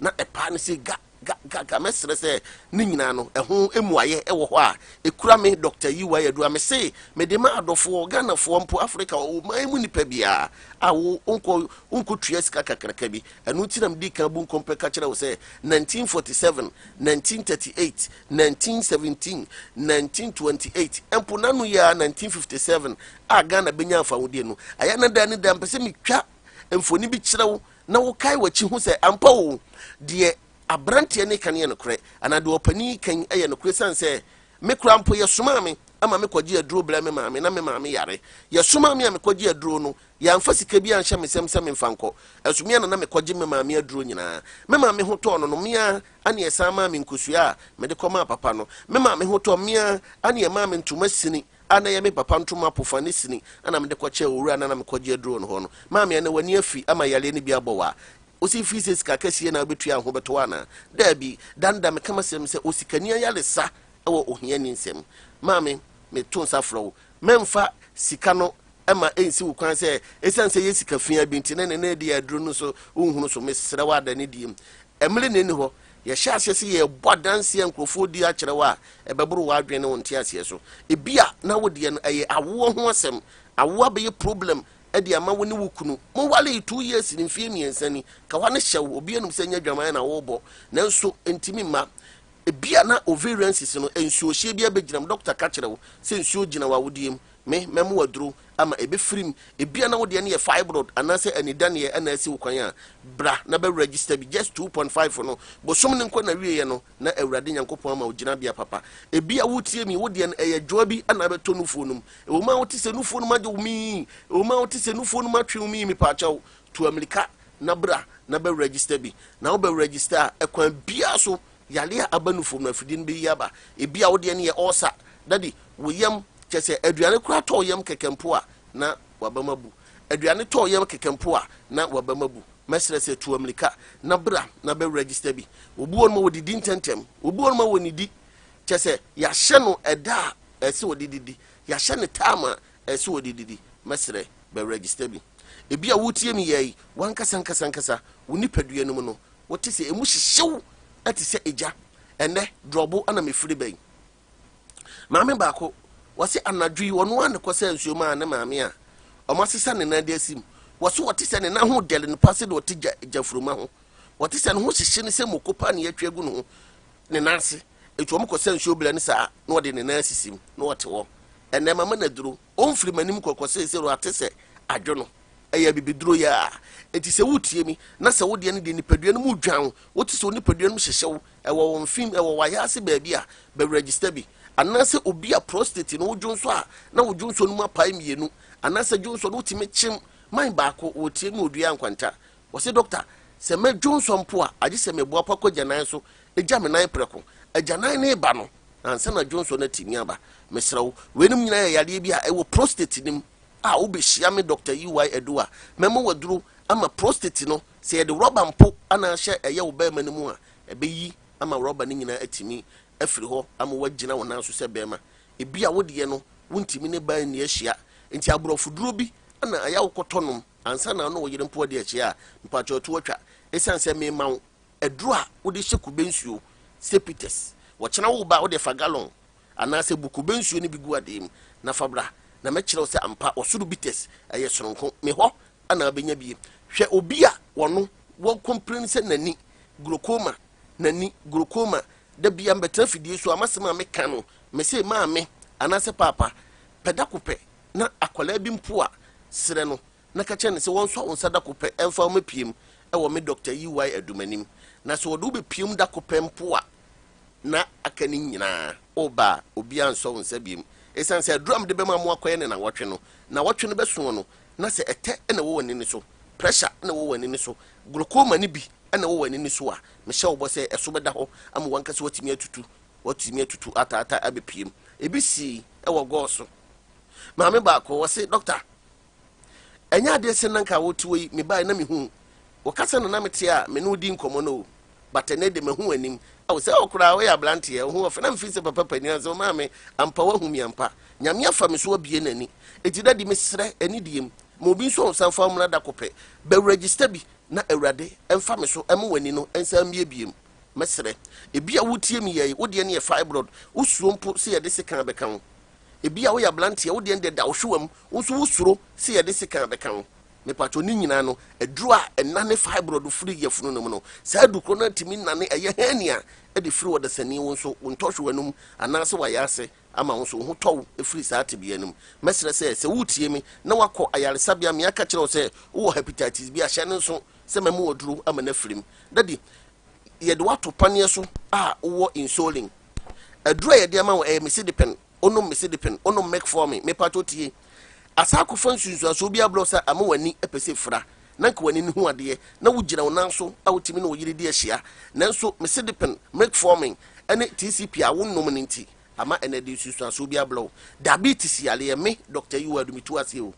na ɛpaa no sɛ ga, ga, ga, ga. Mɛsrɛ sɛ ne nyinaa no ɛho mmuaeɛ ɛwɔ hɔ a ɛkura me Dr. Yiwa Adu a mese mede ma adɔfoɔ, Ghanafoɔ mpo, Africa, ɔman mu nipa biara a wo wonkɔ wonkɔtua sika kakraka bi. Ɛno nti na medii kan bu nkɔmpɛ ka kyerɛ wo sɛ 1947, 1938, 1917, 1928, mpo n'ano yi ara 1957 a Ghana bɛnya afahodie no, ayɛ na daa ne daa mpɛ sɛ metwa mfoni bi kyerɛ wo na wokae w'akyi ho sɛ ampa o, deɛ aberanteɛ ne ka no yɛ nokorɛ anaa deɛ ɔpanin yi kan yɛ nokorɛ. Ɛsiane sɛ me koraa mpo yɛsomaa me ama mekɔgye aduro brɛ me maame na me maame yare, yɛsomaa me a mekɔgye aduro no, yɛamfa sika bi anhyɛ me nsam sɛ memfa nkɔ, ɛnso me ara na na mekɔgye me maame aduro nyinaa. Me maame ho tɔɔ no no, me ara ne ɛsan maa me nkosua a mede kɔmaa papa no. Me maame ho tɔɔ me ara ne ɛmaa me ntoma sini a na ɛyɛ me papa ntoma pofa ne sini a na mede kɔkyɛɛ owura no a na mekɔgye aduro no hɔ no. Maame, ɛnnɛ w'ani afi ama yareɛ no bi abɔ wo a, wosi firi sɛ sika kɛseɛ na wobɛtua ho bɛtɔ wo anaa? Daabi, da no da meka m'asɛm sɛ osikani ayaresa wɔ ohiani nsam. Maame, meto nsa frɛ wo, mɛmfa sika no ma ɛnsi wo kwan sɛ ɛsiane sɛ ɛyɛ sika fia bi nti na ne na ɛdi aduro no so wonhunu so. Mesrɛ wo ada ne die mu. Ɛmere na ɛni hɔ. Yɛhyɛ aseɛ sɛ yɛrebɔ adanseɛ a nkurɔfoɔ di akyerɛ wo a, ɛbɛboro w'adwene ne wo nteaseɛ so. Ebia na wo deɛ no ɛyɛ awoɔ ho asɛm. Awoɔ abɛyɛ problem de ama wo ne wo kunu. Mowaree 2 years ni, mfeɛ 3 ni. Kawa no hyɛ wo, obiara nim sɛ ɛnyɛ adwaman na worebɔ, nanso ɛntumi mma. Ebia na ovarian cyst no, nsuohyeɛ bi abɛgyina mu. Dɔkta ka kyerɛ wo sɛ nsuo gyina w'awodeɛ mu. Me, mɛma wo aduro ama ɛbɛfiri mu. Ebia na wo deɛ no yɛ fibroid anaasɛ anidaneɛ na asi wo kwan a, bra na bɛ register bi. Just 2.5 no, bosom no nkɔ n'awieɛ no, na Awurade Nyankopɔn ama wo gyinabea papa. Ebia wotie me, wo deɛ no ɛyɛ dwoa bi na abɛtɔ nufoɔ no mu. Ɛwɔ mu a wote sɛ nufoɔ no mu agye wo mii, ɛwɔ mu a wote sɛ nufoɔ no mu atwe wo mii, mepaakyɛw, tu amirika na bra na bɛ register bi. Na wobɛ register a, ɛkwan biara so, yare a aba nufoɔ mu no, afidie no bɛyi aba. Ebia wo deɛ no yɛ ulcer, daddy, wo yam, kyerɛ sɛ aduane koraa tɔ wo yam kɛkɛ mpo a, na w'abam abu. Aduane tɔ wo yam kɛkɛ mpo a, na w'abam abu. Mɛsrɛ sɛ tu amirika na bra na bɛ register bi. Obi wɔ hɔ nom a wɔdidi ntɛmntɛm, obi wɔ hɔ nom a wɔnnidi. Kyerɛ sɛ yɛahyɛ no ɛda a ɛsɛ ɔde didi, yɛahyɛ no time a ɛsɛ ɔde didi. Mɛsrɛ bɛ register bi. Ebi a wotie me yɛ yi, w'ankasa ankasa ankasa wo nipadua no mu no, wote sɛ emu hyehyew te sɛ egya. Ɛnnɛ, drɔbo na mefiri bɛn. Maame baako, wɔse anadwo yi ɔno ara na kɔsaa nsuo maa ne maame a wɔasesa ne nan de asi mu. Wɔse wɔte sɛ ne nan ho dɛre no pa sɛdeɛ ɔte gya gyafuruma ho. Wɔte sɛ ne ho hyehye no sɛ moko pa na yɛatwi agu ne ho ne nan ase. Enti wɔn kɔsa nsuo brɛ no saa na ɔde ne nan asisi mu na ɔte hɔ. Ɛnnɛ mama no aduro. Ɔmfiri m'anim kɔkɔ seesei no ate sɛ adwo no. Ɛyɛ abibiduro yi ara. Enti sɛ woretie mi na sɛ wo deɛ no deɛ nipadua no mu dwan wo, wote sɛ wo nipadua no mu hyehye wo, ɛwɔ wo mfem, ɛwɔ w'ayaase baabi a, bɛ register bi. Anaasɛ obi a prostate no wo dwonsɔ a na wo dwonsɔ no mu apae mmienu, anaasɛ dwonsɔ no wotumi kyem man baako, wɔtie mi wɔ dua nkwanta. Wɔse dɔkta, sɛ mɛ dwonsɔ mpo a, agye sɛ meboapa kɔ agyanan so, gya me nan prɛko. Agyanan no reba no, ansa na dwonsɔ no atumi aba. Mesrɛ wo, weinom nyinaa yɛ yareɛ bi a ɛwɔ prostate no mu a wobɛhyia me Dɔkta UY Adu a, mɛma wo aduro ama prostate no, sɛ yɛde rɔba mpo na ahyɛ ɛyɛ wo barima no mu a, ɛbɛyi ama rɔba no nyinaa atumi afiri hɔ ama woagyina wo nan so sɛ barima. Ebia wo deɛ no, wontumi ne baa nni ahyia, nti aborɔfoduro bi na ɛyɛ a wokɔtɔ nom ansa na wo ne wo yere mpo adi ahyia a, mpakyɛw to atwa. Ɛsiane sɛ mema wo aduro a wode hyɛ kube nsuo sɛ Peters, wɔkyena wo ba a wode fa gallon anaasɛ bu kube nsuo no bi gu adeɛ mu na fa bra na mɛkyerɛ wo sɛ ampa ɔsoro bitters ɛyɛ sononko. Me hɔ na wobɛnya bie. Hwɛ obi a wɔno wɔ complain sɛ n'ani glaucoma, n'ani glaucoma, da bia mbɛtena fidie so a masɛm a meka no mese maame anaasɛ paapa pɛ dako pɛ na akwadaa bi mpo a serɛ no na ka kyerɛ no sɛ wɔnsɔ wo nsa dako pɛ ɛmfa wo mɛpiem ɛwɔ me Dr. UY Adumanim na sɛ wɔde wo bɛpiem dako pɛ mpo a na aka ne nyinaa woba a obiara nsɔ wo nsa biem. Ɛsiane sɛ aduro a mede bɛma mo akɔyɛ ne nawɔtwe no, nawɔtwe no bɛsoɔ no, na sɛ ɛtɛ na ɛwɔ w'ani no so, pressure na ɛwɔ w'ani no so, glaucoma no bi na ɛwɔ w'ani no so a, mehyɛ wo bɔ sɛ ɛso bɛda hɔ ama w'ankasa woatumi atutu, woatumi atutu ataataa abɛpue mu. Ebi sii wɔ gɔɔ so. Maame baako, ɔse, Dɔkta, ɛnyɛ adeɛ sɛ na nka wote hɔ yi, mebaeɛ na mehu wo kasa na na mete a me ne wo di nkɔmmɔ no o, but ɛnɛ de mahu w'anim. Ao, sɛ wo koraa woyɛ aberanteɛ, wo ho ɔfɛ, na mefiri sɛ papa panin ansɛ wo maame, ampa woahu me ampa. Nyame afa me so abue n'ani. Enti daddy mesrɛ, anidie mu, ma obi nso nsa mfa wo mmra da ko pɛ, bɛ register bi na Awurade mfa me so mma w'ani no nsan mmue biom. Mɛsrɛ. Ebia woretie me yei, wo deɛ no yɛ fibroid, wosuro mpo sɛ yɛde sekan bɛka wo. Ebia woyɛ aberanteɛ, wo deɛ no deɛ da wo hwewa mu, wo nso wosuro sɛ yɛde sekan bɛka wo. Mepakyɛw, ne nyinaa no, aduro a ɛnane fibroid firi yafunu no mu no, saa aduru korɔ no ara tumi nane ɛyɛ hernia de firi ɔdasani wo nso wo ntɔhwewa no mu anaasɛ w'ayaase ama wo nso wo ho tɔ wo firi saa tebea no mu. Mɛsrɛ sɛ, sɛ woretie me na woakɔ ayaresabea me aka kyerɛ wo sɛ wowɔ hepatitis B a, hyɛ no nso sɛ mɛma wo aduro ama no afiri mu. Daddy, yɛde wo ato paneɛ so a wowɔ insulin. Aduro a yɛde ama wo ɛyɛ Mecidipin, wonom Mecidipin, wonom Metformin, mepatwo tie. Asa akɔfa nsunsuansoɔ bi abrɛ wo sɛ ama w'ani pɛ sɛ fira, na nka w'ani no hu adeɛ, na wogyina wo nan so a wotumi ne wo yere di ahyia. Nanso Mecidipin, Metformin, ne TCP a wonom no nti, ama ɛnɛ de nsunsuansoɔ bi abrɛ wo. Diabetes yareɛ, me Dr. Yiwa Adu metu aseɛ o.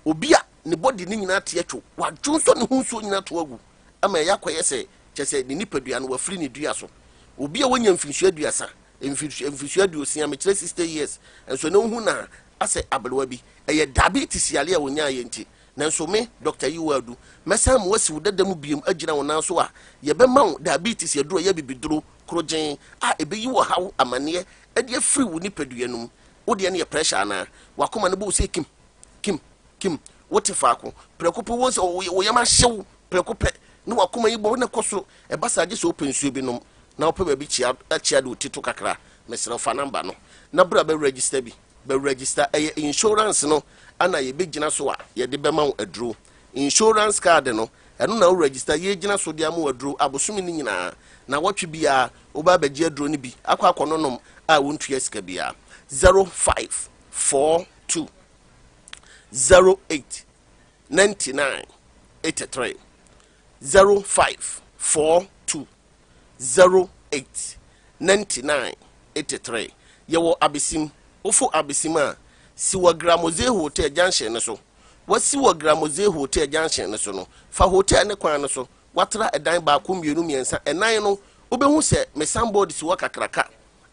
Obi a ne body no nyinaa te atwo, wadwonsɔ ne ho nsuo nyinaa to agu, ama ɛyɛ akɔyɛ sɛ kyerɛ sɛ ne nipadua no wafiri ne dua so. Obi a wanya mfirinhyia aduasa, mfirinhyia aduosia, mekyerɛ 60 years, nso ne wohu na asɛ aberewa bi. Ɛyɛ diabetes yare a onyaeɛ nti. Nanso me, Dɔkta Yiwa Adu, mɛsan ma woasi wo dada mu biom agyina wo nan so a yɛbɛma wo diabetes aduro a ɛyɛ abibiduro korogyenn a ɛbɛyi wo haw amaneɛ de afiri wo nipadua no mu. Wo deɛ no yɛ pressure anaa? W'akoma no bɔ wo sɛ kim, kim, kim. Wote faako. Prɛko pɛ wohu sɛ wo yam ahye wo prɛko pɛ na w'akoma yi bɔ na ɛkɔ soro. Ɛba saa gye sɛ wopɛ nsuo bi nom na wopɛ baabi kyia kyia de wo ti to kakra. Mesrɛ wo fa number no na bra bɛ register bi. Bɛ register. Ɛyɛ insurance no ana yɛbɛgyina so a yɛde bɛma wo aduro. Insurance card no ɛno na wo register yɛgyina so de ama wo aduro abosome no nyinaa. Nawɔtwe biara wobɛ abɛgye aduro no bi akɔ akɔnonom a wontua sika biara. 0542 08 99 83 0542 08 99 83 Yɛwɔ Abesim. Wofo Abesim a, si wɔ Gramoze Hotel junction no so. Wasi wɔ Gramoze Hotel junction no so no, fa hotel ne kwan no so. Watra ɛdan baako, mmienu, mmiɛnsa, ɛnan no, wobɛhu sɛ me signboard si hɔ kakraka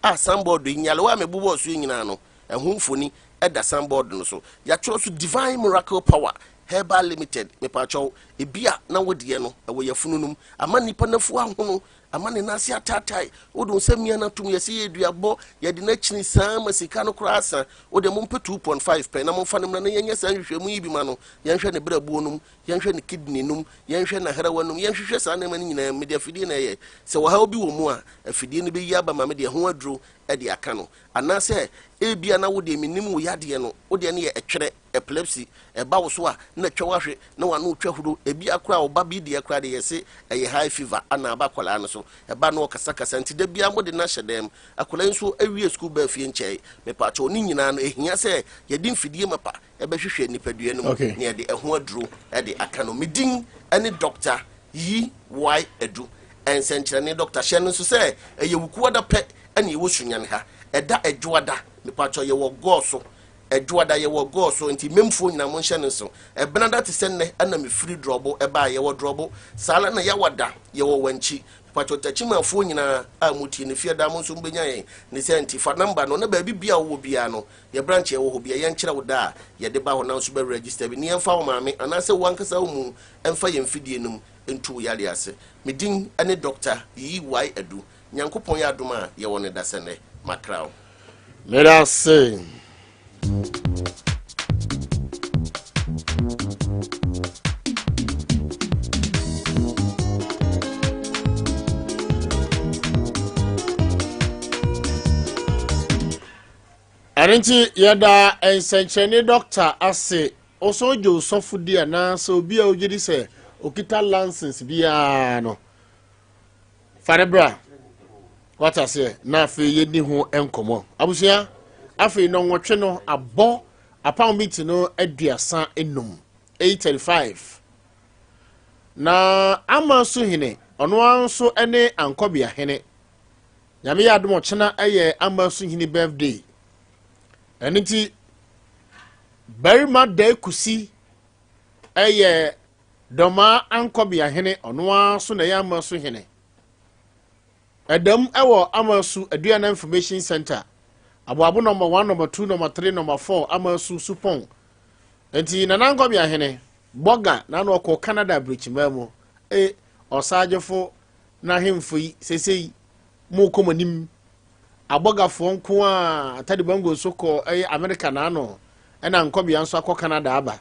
a signboard yi, nyarewa a mebobɔɔ so yi nyinaa no, Ɛho mfoni da signboard no so. Yɛatwerɛ so Divine Miracle Power Herbal Limited. Mepaakyɛw, ebia na wo deɛ no, ɛwɔ yafunu no mu. Ama nnipa no afu ahono, ama ne nan ase ataatae. Wode wo nsa mia no atom, yɛse yɛ duabɔ, yɛde no akyini saa ma sika no koraa asa. Wo deɛ mompɛ 2.5 pɛ na momfa no mmra na yɛnyɛ saa nhwehwɛmu yi bi ma no. Yɛnhwɛ ne berɛboɔ no mu, yɛnhwɛ ne kidney no mu, yɛnhwɛ n'ahrawa no mu, yɛnhwehwɛ saa nneɛma no nyinaa mu. Mede afidie na ɛyɛ. Sɛ ɔhaw bi wɔ mu a, afidie no bɛyi aba ma me de ɛho aduro de aka no. Anaasɛ ebia na wo deɛ mennim wo yadeɛ no, wo deɛ no yɛ ɛtwerɛ, epilepsy, ɛba wo so a na atwa wo ahwe, na w'ano retwa huro, ebia koraa wo ba bi deɛ koraa deɛ yɛse ɛyɛ high fever ana aba akwadaa no so, ɛba no ɔkasakasa nti da biara mode no ahyɛ dan mu. Akwadaa yi nso awie sukuu baa fie nkyɛe. Mepaakyɛw ne nyinaa no ɛhia sɛ yɛde mfidie mapa bɛhwehwɛ nipadua no mu na yɛde ɛho aduro de aka no. Me din ne Doctor Yi Y Adu. Nsɛnkyerɛnne Dɔkta hyɛ no nso sɛ ɛyɛ Wukuada pɛ na yɛwɔ Sunyani ha. Ɛda Ɛdwoada, mepakyɛw yɛwɔ Gɔɔso. Ɛdwoada yɛwɔ Gɔɔso, nti Memfoɔ nyinaa monhyɛ no nso. Ɛbenada te sɛ nnɛ na mefiri Drɔbo baeɛ, yɛwɔ Drɔbo. Saa ara na Yawada yɛwɔ Wankyi. Mepakyɛw Takyimanfoɔ nyinaa a motie no, Fiada mo nso mobɛnya yɛn. Ne saa nti, fa number no na baabi biara a wowɔ biara no, yɛn branch a ɛwɔ hɔ biara, yɛnkyerɛ wo da a yɛde ba hɔ na wo nso bɛ register bi na yɛmfa wo maame anaasɛ wo ankasa wo mu mfa yɛn mfidie no mu ntu wo yareɛ ase. Me din ne Dɔkta Yi Y Adu. Nyankopɔn yɛ adom a, yɛwɔ no dasɛnnɛ. Makra wo. Meda ase. Ɛno nti yɛda nsɛnkyerɛnne dɔkta ase. Ɔsɛ ɔgye osɔfo di anaasɛ obi a ogye di sɛ okita license biara no, fa ne bra. Wate aseɛ? Na afei yɛnni ho nkɔmmɔ. Abusua, Afei nnɔnwɔtwe no abɔ apam minti no 35, 8:35. Na ama so hene, ɔno ara nso ne Ankɔbea hene. Nyame yɛ adom ɔkyena yɛ ama so hene birthday. Ɛno nti, barima da kusi yɛ Dɔmaa Ankɔbea hene, ɔno ara nso na ɛyɛ ama so hene. Ɛdam wɔ Amasu Aduana Information Centre, Aboabo Nɔmba 1, Nɔmba 2, Nɔmba 3, Nɔmba 4, Amasu Supɔn. Enti Nana Ankɔbea hene, Bɔga na na ɔkɔ Canada aburokyimaa mu. E, ɔsagyefo n'ahemfo yi, seesei mokɔ mo anim. Abɔgafoɔ nko a Atadi Bongo nso kɔ ɛyɛ America n'ano, ɛna Ankɔbea nso akɔ Canada aba.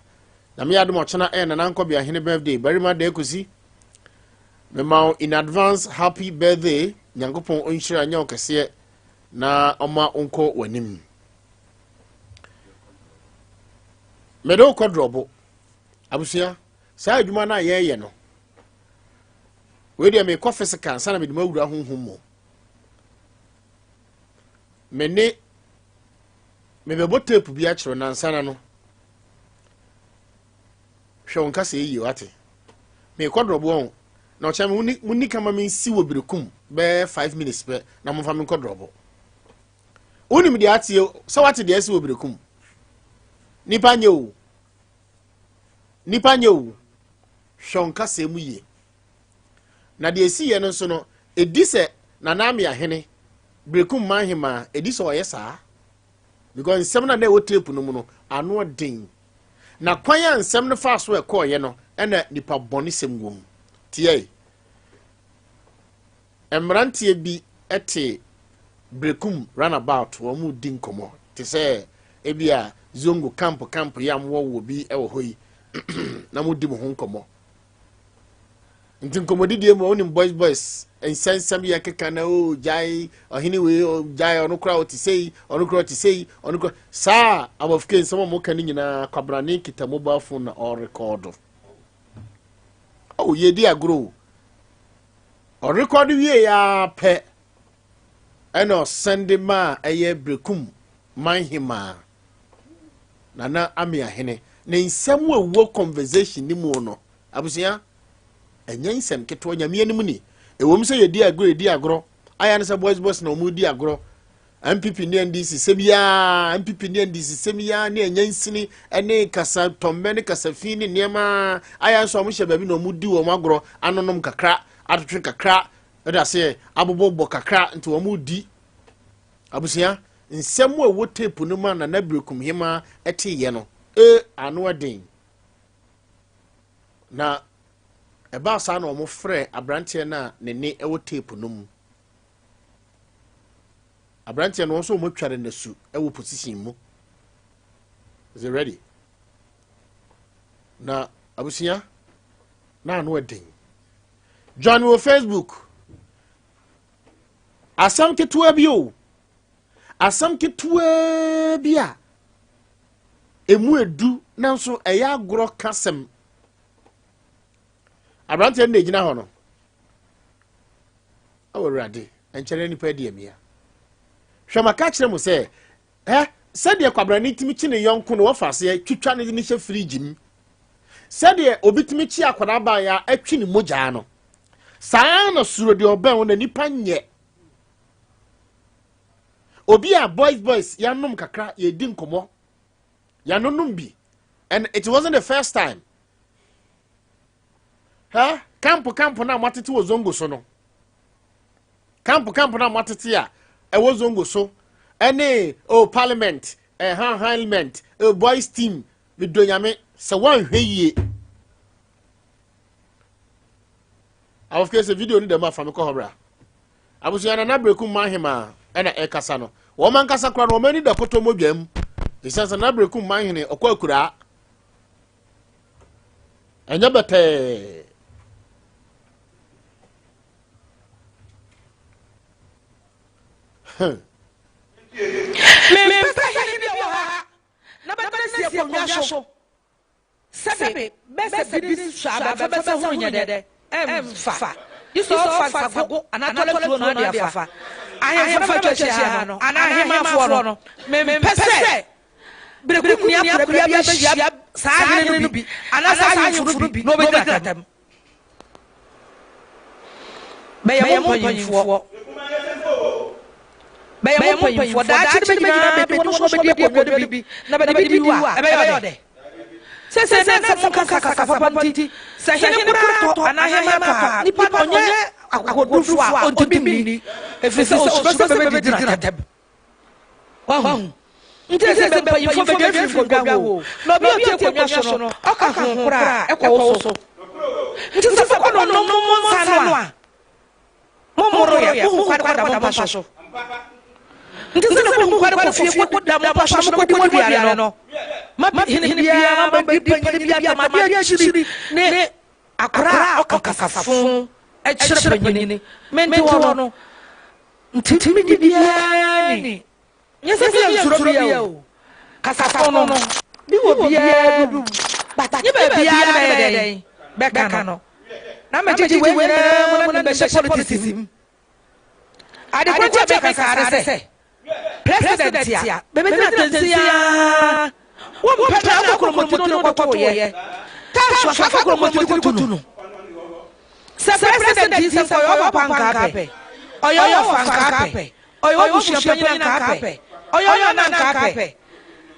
Nyame yɛ adom ɔkyena ɛyɛ Nana Ankɔbea hene birthday. Barima Dakusi, mema wo in advance happy birthday. Nyankopɔn ɔnhyira nyɛ wo kɛseɛ na ɔma wo nkɔ w'anim. Mede wo kɔ drɔbo. Abusua, saa adwuma no a yɛreyɛ no, wei deɛ mekɔ physical ansa na mede mu awura honhom mu. Me ne mebɛbɔ tape bi akyerɛ nansa na no hwɛ wo nkasa yie wate. Mekɔ drɔbo ɔho na ɔkyerɛ me mo ni kama me nsi wɔ berekum bɛyɛ 5 minutes pɛ na momfa me nkɔ drɔbo. Wonim deɛ ateɛ sɛ wate deɛ asi wɔ berekum. Nipa nyɛ o. Nipa nyɛ o. Hwɛ wo nkasa mu yie. Na deɛ esi yɛ no nso no, edi sɛ Nana Ame Ahene, Berekum Manhemaa, edi sɛ ɔyɛ saa. Because nsɛm no a na ɛwɔ tape no mu no, ano ɔden. Na kwan a nsɛm no faa so ɛkɔɔyɛ no, ɛna nipa bɔne sɛm wɔ mu. Tiɛ. Mmeranteɛ bi te Berekum runabout, wɔn mu di nkɔmmɔ. Te sɛ ebi a Zongo camp camp yi a mowɔ wɔ bi wɔ hɔ yi, na mo di mo ho nkɔmmɔ. Nti nkɔmmɔdidie mu wonim boys boys nsɛnsɛm yɛ keka na o gyae ɔhene wei o gyae ɔno koraa ɔte sei ɔno koraa ɔte sei ɔno koraa saa abɔfike nsɛm a wɔka no nyinaa kwabrane kita mobile phone na ɔrekɔɔdo. Oh, yɛdi agorɔ o. Ɔrekɔɔdo wie ya pɛ ɛna ɔsɛnde maa ɛyɛ Berekum manhemaa Nana Ameahene ne nsɛm a ɛwɔ conversation ne mu no abusua ɛnyɛ nsɛm ketewa nyame anim ni. Ɛwom sɛ yɛdi agorɔ yɛdi agorɔ ayɛ ne sɛ boys boys na wɔn di agorɔ NPP ne NDC sɛm yaa NPP ne NDC sɛm yaa ne ɛnyɛ nsini ne kasa tɔmmɛ ne kasa fi ne nneɛma ayɛ nso wɔn hyɛ baabi na wɔn di wɔn agorɔ anonom kakra atwetwe kakra ɛde aseɛ abobɔbɔ kakra nti wɔn di abusua nsɛm a ɛwɔ tape no mu a Nana Berekum Hemaa ɛteyɛ no ee ano ɛden na ɛbaa saa na wɔn frɛ aberanteɛ no a ne ne ɛwɔ tape no mu. Aberanteɛ no wɔn nso wɔn atwa no n'asu ɛwɔ position mu. Is it ready? Na abusua na ano ɛden. Join wɔ Facebook. Asɛm ketewa bi o. Asɛm ketewa bi a emu edu nanso ɛyɛ agorɔ kasɛm. Aberanteɛ no na egyina hɔ no. Ɛwɔ Awurade, nkyɛn nipa adi amia. Hwɛ maka kyerɛ mo sɛ, ɛ sɛdeɛ kwabrane tumi kye ne yɔnko no wɔfa aseɛ twitwa ne ne hyɛ firigye mu. Sɛdeɛ obi tumi kye akwadaa ban a atwi ne mogyaa no. Saa na suro deɛ ɔbɛn wo na nipa nyɛ. Obi a boys boys yɛanom kakra yɛdi nkɔmmɔ. Yɛanonom bi. And it wasn't the first time. Huh? Camp camp na moatete wɔ zongo so no. Camp camp na moatete a ɛwɔ zongo so. Ɛne oh parliament, eh, parliament, oh, boys team, medɔ nyame sɛ woanhwɛ yie. Awofo sɛ video no dɛm afa me kɔ hɔ bra. Abusua Nana Berekum Manhemaa ɛna ɛkasa no. Wɔn ankasa koraa no wɔn ani da kɔtɔ mogya mu. Ɛsiane sɛ Nana Berekum Manhene ɔkɔ akuraa. Ɛnyɛ bɛtɛɛ. Mempɛ sɛ hene bi wɔ ha na bɛtena si akonnwa so sɛbe bɛsɛ bi sɔ abɛfa bɛsɛ ho nyɛ dɛ ɛmfa gye sɛ ɔfa nsago anaa tɔlɛtuo na ɔde afa. Ahemfo no fa atwa ahyia ha no, anaa ahemmanfoɔ no, mempɛ sɛ berekum ni akora bi abɛhyia saa ahene no bi anaa saa ahemfo no bi na ɔbɛdi n'atam. Bɛyɛ mo mpanyimfoɔ. Bɛyɛ mo mpanyimfoɔ. Daakye no bɛgyina baabi wɔn nso bɛdi akonnwa no bi na bɛde bi di wo a, ɛbɛyɛ ɔdɛ. Sɛsɛ na sɛ mo kasa kasa papa nti, sɛ hene koraa tɔ anaa hemmaa tɔ a, nipa no ɔnyɛ akokoɔdurufoɔ a ɔntumi nni, ɛfiri sɛ ɔsuro sɛ bɛbɛdidi n'atɛm. Wahu? Nti ɛsɛ sɛ mpanyimfoɔ bɛdwa afiri nkonnwa ho o, na obi a ɔte akonnwa so no, ɔka ho koraa a, ɛkɔ wo so. Nti sɛ mokɔ no nom mo nsa no a, mommoro yɛ, mohu kwade kɔda mo mpa so. Nti sɛ na mohu kwade kɔ fie kɔda mo mpa so na mokɔdi mo aduane no, ma hene biara, ma bɛdi panyini biara tam adeɛ akyiri ne akora a ɔka kasafo kyerɛ panyini, mente hɔ no, Nti me de biara ni. Nyɛ sɛ bi yɛ nsuro bia o. Kasafo no, bi wɔ biara mu. But nyɛ baabiara na bɛyɛ dɛn bɛka no. Na megyegye wei nyinaa mu na mebɛhyɛ politics mu. Ade koro nti a meka saa ne sɛ, president a bɛbɛgyina tɛnsi ara Wompɛ na akɔ kuromotiri no kɔtoeɛ. Tax so afa kuromotiri kɔtu no. Sɛ president yi sɛ nka ɔyɛ wo papa nka apɛ, ɔyɛ wo wɔfa nka apɛ, ɔyɛ w'abusua panyin nka apɛ, ɔyɛ wo nana nka apɛ.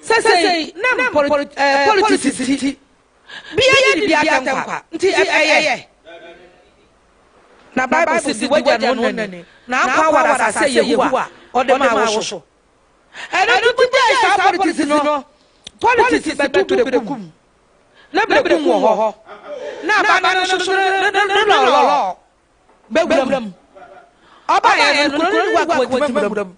Sɛsɛi nam politics nti, bia yi di bia atɛm kwa nti ɛyɛ. Na Bible se di w'agya ne wo na ni, na ankɔ aware asase a Yehowa ɔde maa wo so. Ɛno nti mugyae saa politics no, politics bɛto berekum, na berekum wɔ hɔ, na aba no nso so ne lɔlɔlɔ bɛwura mu. Ɔbaeɛ no, kuro no wɔ akɔntima wura mu.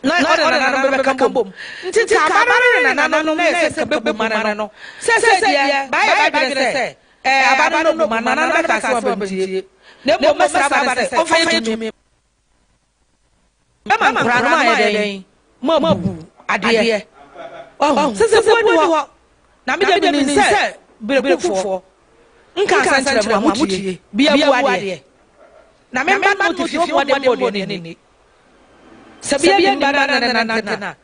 Na ɔne nananom bɛka bom. Nti nka aba no ne nananom na ɛsɛ sɛ bɛbu ma no. Sɛ sɛ deɛ, baayɛ badwene sɛ, ɛɛ aba no no bu ma nananom bɛka sɛ wɔbɛntie. Na mmom mɛsrɛ aba no sɛ ɔmfa yɛ tumi. Bɛma nkwadaa no moayɛ dɛn? Moabu adeɛ. Wahu? Sɛ sɛ buo ni hɔ. Na me deɛ menim sɛ berekufoɔ nka asɛm kyerɛ mo a motie. Bia bu adeɛ. Na me mma no mote fie wɔn de mmɔ deɛ ne nni. Sɛ bia ni mma no ne nante na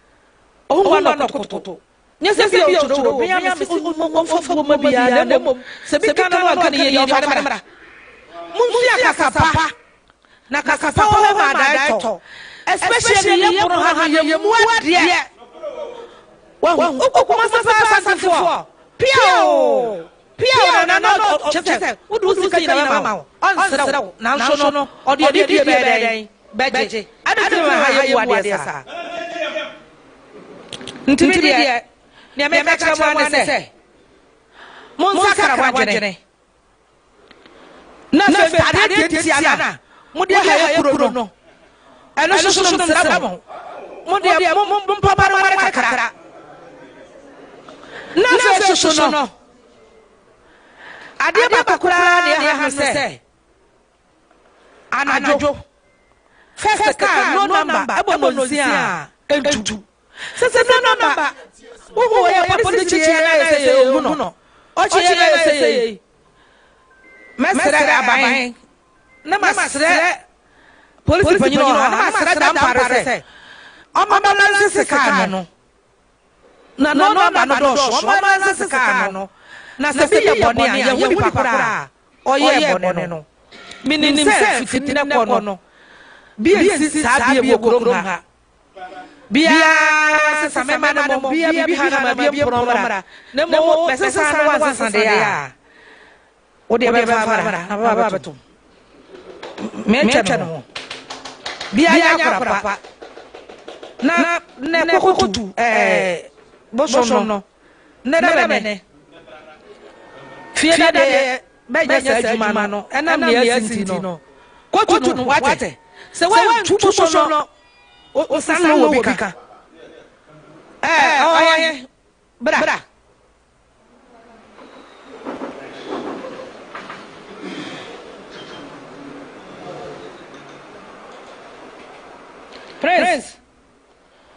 ɔhu wɔn na ɔkotokoto. Nyɛ sɛ bi a ɔtwerɛ wɔ bia me se ɔmfa buo ma biara na mmom sɛ bi ka no na wanka ne yie deɛ ɔmfa ne mmra. Monsua kasa pa na kasa pa wɔ hɔ ma adae tɔ especially yɛ pono ha no yɛ mu adeɛ. Wahu wokɔ Kumasi paa Asantefoɔ pia oo pia oo na na kyɛ sɛ wode wo sika nyina bɛma wo ɔnsrɛ wo nanso no ɔde anidie bɛyɛ dɛn bɛgye. Adɛn nti na ha yɛ mu adeɛ saa? Nti me deɛ, nea meka kyerɛ mo ara ne sɛ, monsakra mo adwene, na afei ntadeɛ tiatia no a mode ahayɛ kuro no, ɛno nso so no mesrɛ mo, mo deɛ mompapa no nware kakra. Na afei nso so no, adeɛ baako koraa na ɛha no sɛ, Anadwo, first car no number ɛbɔ nonsia a ɛntu. Sɛ sɛ no number wohu wɔ yɛ polisi kyekyɛ na ayɛ sɛ yɛ ohu no ɔkyekyɛ na ayɛ sɛ yɛ yi. Mɛsrɛ aban na masrɛ polisi panyin wɔ ha na masrɛ dampare sɛ ɔma balance car no. Na na nɔɔma no dɔɔso, wɔn ara nsa sika ano, na sɛ bi yɛ bɔne a, yɛhu nipa korɔ a ɔyɛɛ bɔne no. Menim sɛ fiti nnɛ kɔ no, bi nsi saa bie wɔ kurom ha. Biara sesa me mma no mmom, bia biribi ha no ma bie mpono mmra, na mmom bɛsesa na wansesa deɛ a, Wo deɛ bɛmfa mmra na bɛba abɛtom. Mɛtwa ne ho. Bia nyɛ akora pa. Na na kɔkɔtu ɛɛ bosom no. Ne dɛ bɛnɛ. Fie da deɛ bɛnyɛ saa adwuma no ɛnam nea asi nti no. Kɔtu no wate. Sɛ woantu bosom no, wosan no wɔ bi ka. Ɛɛ ɔyɛ Bra. Prince,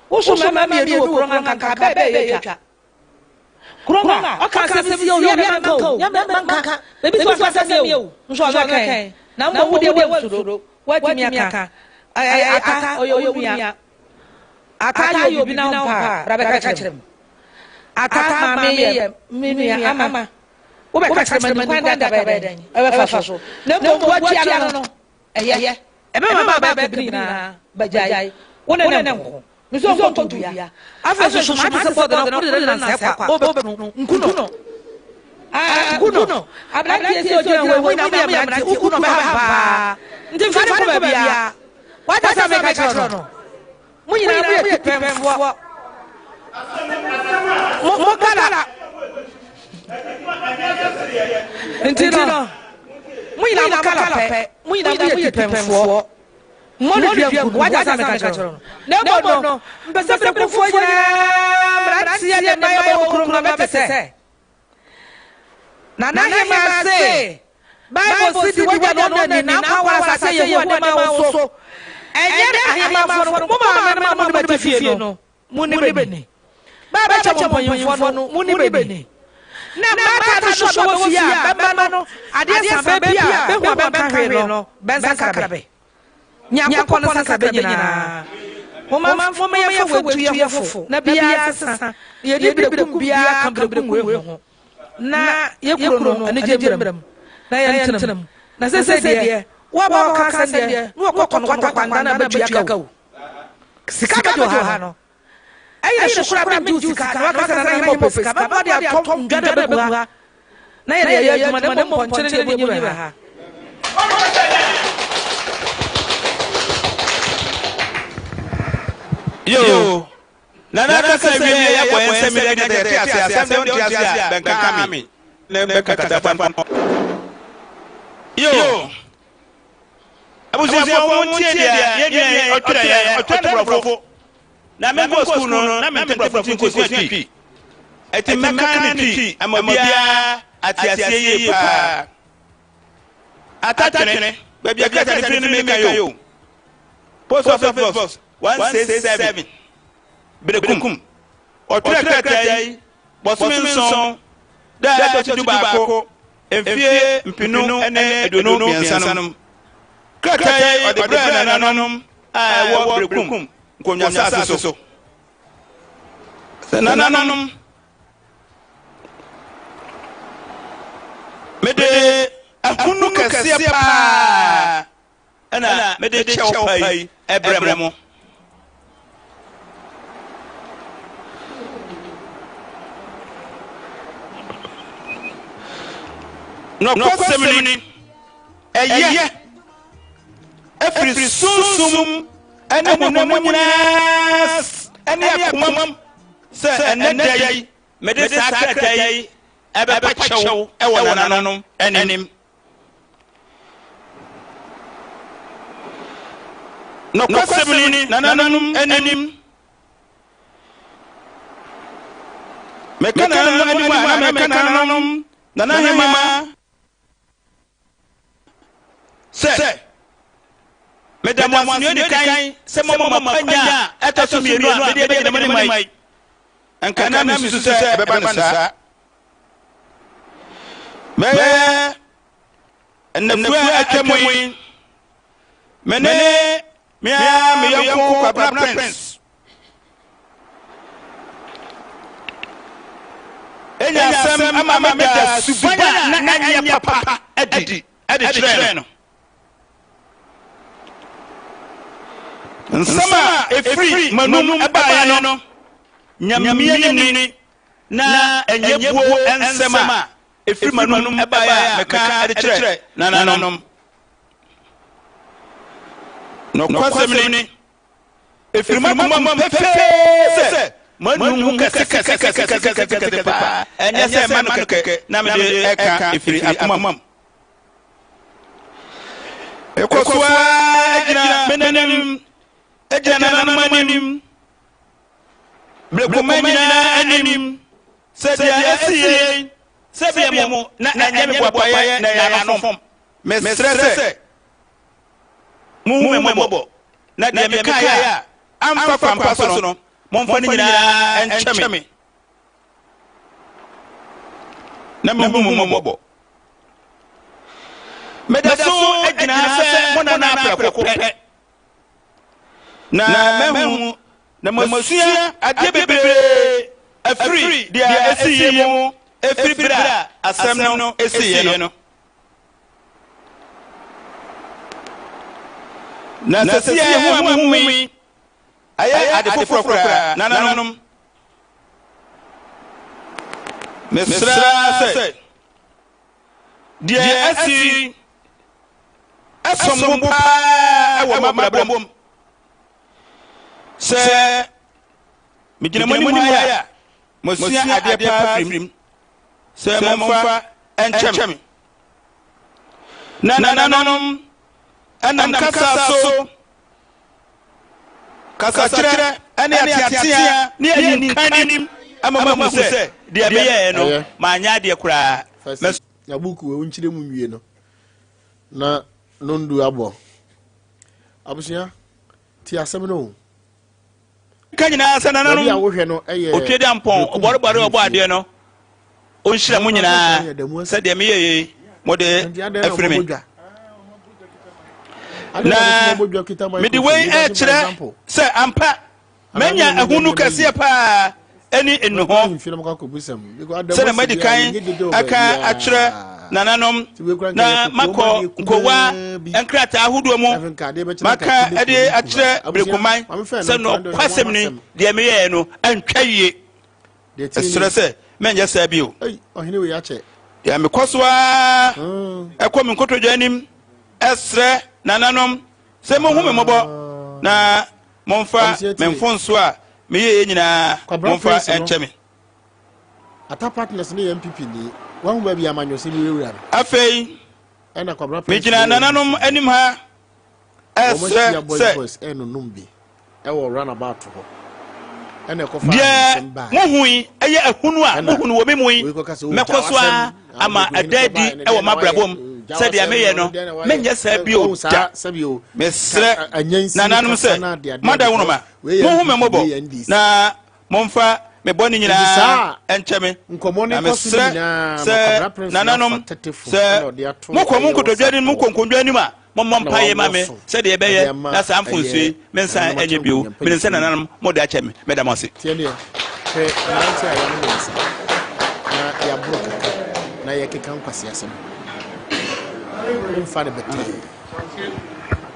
woso mmarima mmienu wɔ kurom anka nka bɛɛ bɛɛ yɛ twa. Kurom a ɔka asɛm si yɛ owia na manka o, nyɛ manka, ebi so asɛm yɛ o, nso ɔbɛka na mmom wo deɛ wansuro, woatumi aka. Ata, ɔyɛ wo nua. Ata yɛ obi na ɔmpa a, bra bɛka kyerɛ me. Ata maame yɛ me nua ama. Wobɛka kyerɛ me kwan dada bɛyɛ dɛn? Ɛbɛfa so. Na mmom woatua no no, ɛyɛ. Ɛbɛma ma bɛka bi nyinaa bɛgyae. Wo ne ne nko. Me nso nkɔto dua. Afei nso so mate sɛ bɔɔdo no wode ne nansɛ kwa. Wobɛku no. Nku no. Nku no. Aberanteɛ sɛ ɔgyina hɔ, mo nyinaa moyɛ mmeranteɛ, woku no ɔbɛha paa. Nti mfa ne kɔ baabiara. Wate sɛ meka kyerɛ no? Mo nyinaa moyɛ tipɛnfoɔ. Mo mo kala. Nti no, mo nyinaa mo kala pɛ. Mo nyinaa moyɛ tipɛnfoɔ. Mmɔ no dua nku no. Wate sɛ meka kyerɛ no? Na mmom no, mpɛ sɛ berɛkufoɔ nyinaa, mmeranteɛ ne mmayewa wɔ kurom no bɛte sɛ Nana Hemaa se, Bible se di w'agya ne wo na ni, na nkwa wɔ asase a Yehowa de ma wo so. Ɛnyɛ ahemmafoɔ no, mo maame no ma mo ne bɛte fie no, mo ne bɛni. Ba a bɛkyɛ mo mpanyimfoɔ no, mo ne bɛni. Na mmaatan no so a bɛwɔ fie a bɛmma no adeɛ sa bɛ bi a bɛhu a bɛnka hwee no, bɛnsakra bɛ. Nyankopɔn no sakra bɛ nyinaa. Momma momma yɛmfa wei ntu yɛn ho fo, na biara nsesa, na yɛde berekum biara ka berekum wei ho, na yɛ kuro no anigye mmra mu, na yɛntena mu. Na seesei deɛ, wo a wɔka asɛm deɛ, na wɔkɔ kɔnɔkɔtɔ kwanta na bɛtua ka o. Sika bɛgye wɔ ha no. Ɛyɛ hye koraa mengye wo sika na waka sɛ Nana Ahima ɔpɛ sika mɛma ɔde atɔ ndwa no abɛgu ha na yɛde ayɛ adwuma na mmom mpɔnkye no deɛ monyi wɔ ha. Yoo, Nana kasa wie yɛ yɛbɔ yɛn nsɛm yɛ kɛtɛ yɛte ase asɛm deɛ wonte ase a bɛnka me na bɛka kasa fa no. Yoo, Abusuafoɔ montie deɛ yɛn nua yi ɔtwerɛ yɛn, ɔtwerɛ no borɔfo. Na me nkɔɔ sukuu no na mente borɔfo nti nkɔsua Twi. Ɛti mɛka ne Twi ama obiara ate aseɛ yie paa. Ata twene, baabi a krataa no firi no meka yi o. Post Office Box 167, Berekum. Ɔtwerɛ krataa yi bɔsome nson da a ɛtɔ so dubaako mfeɛ mpenu ne 23 no mu. Krataa yi ɔde brɛɛ nananom a ɛwɔ Berekum nkonnwa asase so. Sɛ nananom, mede ahonu kɛseɛ paa ɛna mede kyɛw pa yi ɛbrɛ mo. Nɔkwasɛm ni, ɛyɛ ɛfiri sunsum ɛne honam nyinaa ɛne akomam sɛ ɛnɛ da yi mede saa krataa yi ɛbɛpa kyɛw ɛwɔ nananom anim. Nokwasɛm ni, nananom anim. Meka nananom anim a, na meka nananom nanahema sɛ, meda mo ase nea odi kan sɛ moama mo akwanya a ɛtɔ so mmienu a mede abɛgyina mo anim ha yi. Anka na misusu sɛ ɛbɛba no saa. Bɛyɛ nnafua a atwa mu yi, me ne me ara me yɔnko Kwabena Prince enya asɛm ama meda suban a na ɛnyɛ papa adi de kyerɛɛ no. Nsɛm a ɛfiri m'anom baeɛ no, Nyame ni, na ɛnyɛ buo nsɛm a ɛfiri m'anom baeɛ a meka de kyerɛ nananom. Nokwasɛm ni, ɛfiri m'akoma mu pefee sɛ manu ho kɛsekɛsekɛsekɛsekɛse paa, ɛnyɛ sɛ manu kɛkɛ na mede ɛka, ɛfiri akoma mu. Ɛkɔ so ara gyina me nananom, gyina nananom anim. Bere koma nyinaa anim sɛ deɛ asi yei, sɛ bia mo na ɛnyɛ me boapayɛ na ɛyɛ ano fam. Mesrɛ sɛ monhu me mmɔbɔ, na deɛ mekaeɛ a amfa kwan pa so no, momfa ne nyinaa nkyɛ me, na menhu mo mmɔbɔ. Meda so gyina sɛ mo nana prɛko pɛ. Na mahu na masua adeɛ bebree afiri deɛ ɛsiiɛ mu ɛfiri berɛ a asɛm no siiɛ no. Na sɛsi a hu a muhu me ayɛ ade foforɔ koraa, nananom. Mesrɛ sɛ deɛ asi ɛsom bo paa wɔ m'abrabɔ mu sɛ megyina mo anim ha a masua adeɛ paa firi mu sɛ momfa nkyɛ me. Na nananom ɛnam kasa so kasakyerɛ ne ateatea ne animka nim ama moahu sɛ deɛ meyɛɛ no manyɛ adeɛ koraa. First, na buku wei nkyerɛ mu nwie no na nondu abɔ. Abusua, ti asɛm no o. Ka nyinaa sɛ nananom, Baabi a wohwɛ no yɛ Otwedeampɔn, Berekum ɔbɔrebɔre a ɔbɔ ahemfie. adeɛ no, ɔnhyira mo Nneɛma nyinaa akɔkora yɛ da mu asi. sɛ deɛ meyɛeɛ yi mode Nti adɛn na afiri me. wɔbɔ dwa? Adɛn na Na wɔtumi bɔ dwa kita mede microphone? wei Leadership by rekyerɛ example. sɛ ampa Anaa manya me ne ahonu nneɛma kɛseɛ yie. paa ne Mɛkɔ nnuho ahemfie na mɛkɔ akɔbisa mu. Because ada mu sɛdeɛ asi madi deɛ a kan yɛnyɛ dede wɔ aka akyerɛ baabiara. nananom Nti wei koraa nka na yɛ kokoam makɔ adeɛ nkowa kumaa bi. nkrataa ahodoɔ mu Na afei nka adeɛ bɛkyɛ na nka maka kube de kuro ne kumaa. akyerɛ Abusua, Berekoman maame fɛ sɛ no ntoa ndɔ yɛ nɔkwasɛm wɔn ni asɛm. deɛ meyɛɛ no antwa yie. Deɛ tie Ɛserɛ nie. sɛ menyɛ saa bio. Ei, ɔhene wei akyɛ. Deɛ mekɔ so ara Mm. ɛkɔ me nkotodwe anim ɛsrɛ nananom sɛ monhu me mmɔbɔ Ah. na momfa Abusua me tie. mfomsoɔ a meyɛeɛ nyinaa Kwabena momfa Prince no. nkyɛ me. Ata Partners no yɛ NPP ni. Wahu baabi a amanyɔsɛm yi wurawura no. Afei, Ɛna Kwabena Prince megyina no yɛ nananom NDC ni. anim ha Wɔn ɛsrɛ ahyia boys sɛ boys ɛrenonom bi ɛwɔ runabout hɔ. Ɛna ɛkɔfa deɛ ahensɛm baeɛ. mohu yi ɛyɛ ahunu a Ɛna mohu no wɔ me mu yi wei kɔka sɛ, oh, mɛkɔ so ara gyawasɛm, ama ah, ɛda Berekum adi hene kɔbaeɛ no, wɔ deɛn na m'abrabɔ wayɛ? mu Oh, sɛ deɛ gyawasɛm, meyɛ ɔno no deɛn na wayɛ? menyɛ saa Ɛ, bio wahu saa da sɛbi o, mesrɛ ka, anyansi nananom kasa sɛ no adeadeɛ moada because nwoma wei yɛ monhu me NPP, mmɔbɔ wei yɛ NDC. na momfa me bɔne Nti nyinaa saa nkyɛ me nkɔmmɔ no na kɔ so no mesrɛ nyinaa no, sɛ Kwabena Prince no afa nananom tetefo sɛ ɛna ɔde ato mokɔ mo ɛyɛ nkotodwe WhatsApp anim mo hɔ. kɔnkɔndwa anim a mommɔ Ɛna mpaeɛ ma wawɔ me so sɛdeɛ ɛde ɛbɛyɛ ama na saa mfomsoɔ ɛyɛ yi mensan nananom ɛnyɛ bio akyɛnkonya menim sɛ mpanyinfoɔ no bi. nananom mode akyɛ me meda mo ase Tiɛ deɛ, hwɛ mmerante a yɛanom nsa na yɛaboro kakra na yɛkeka nkwaseasɛm. Womfa no bɛtɛɛ.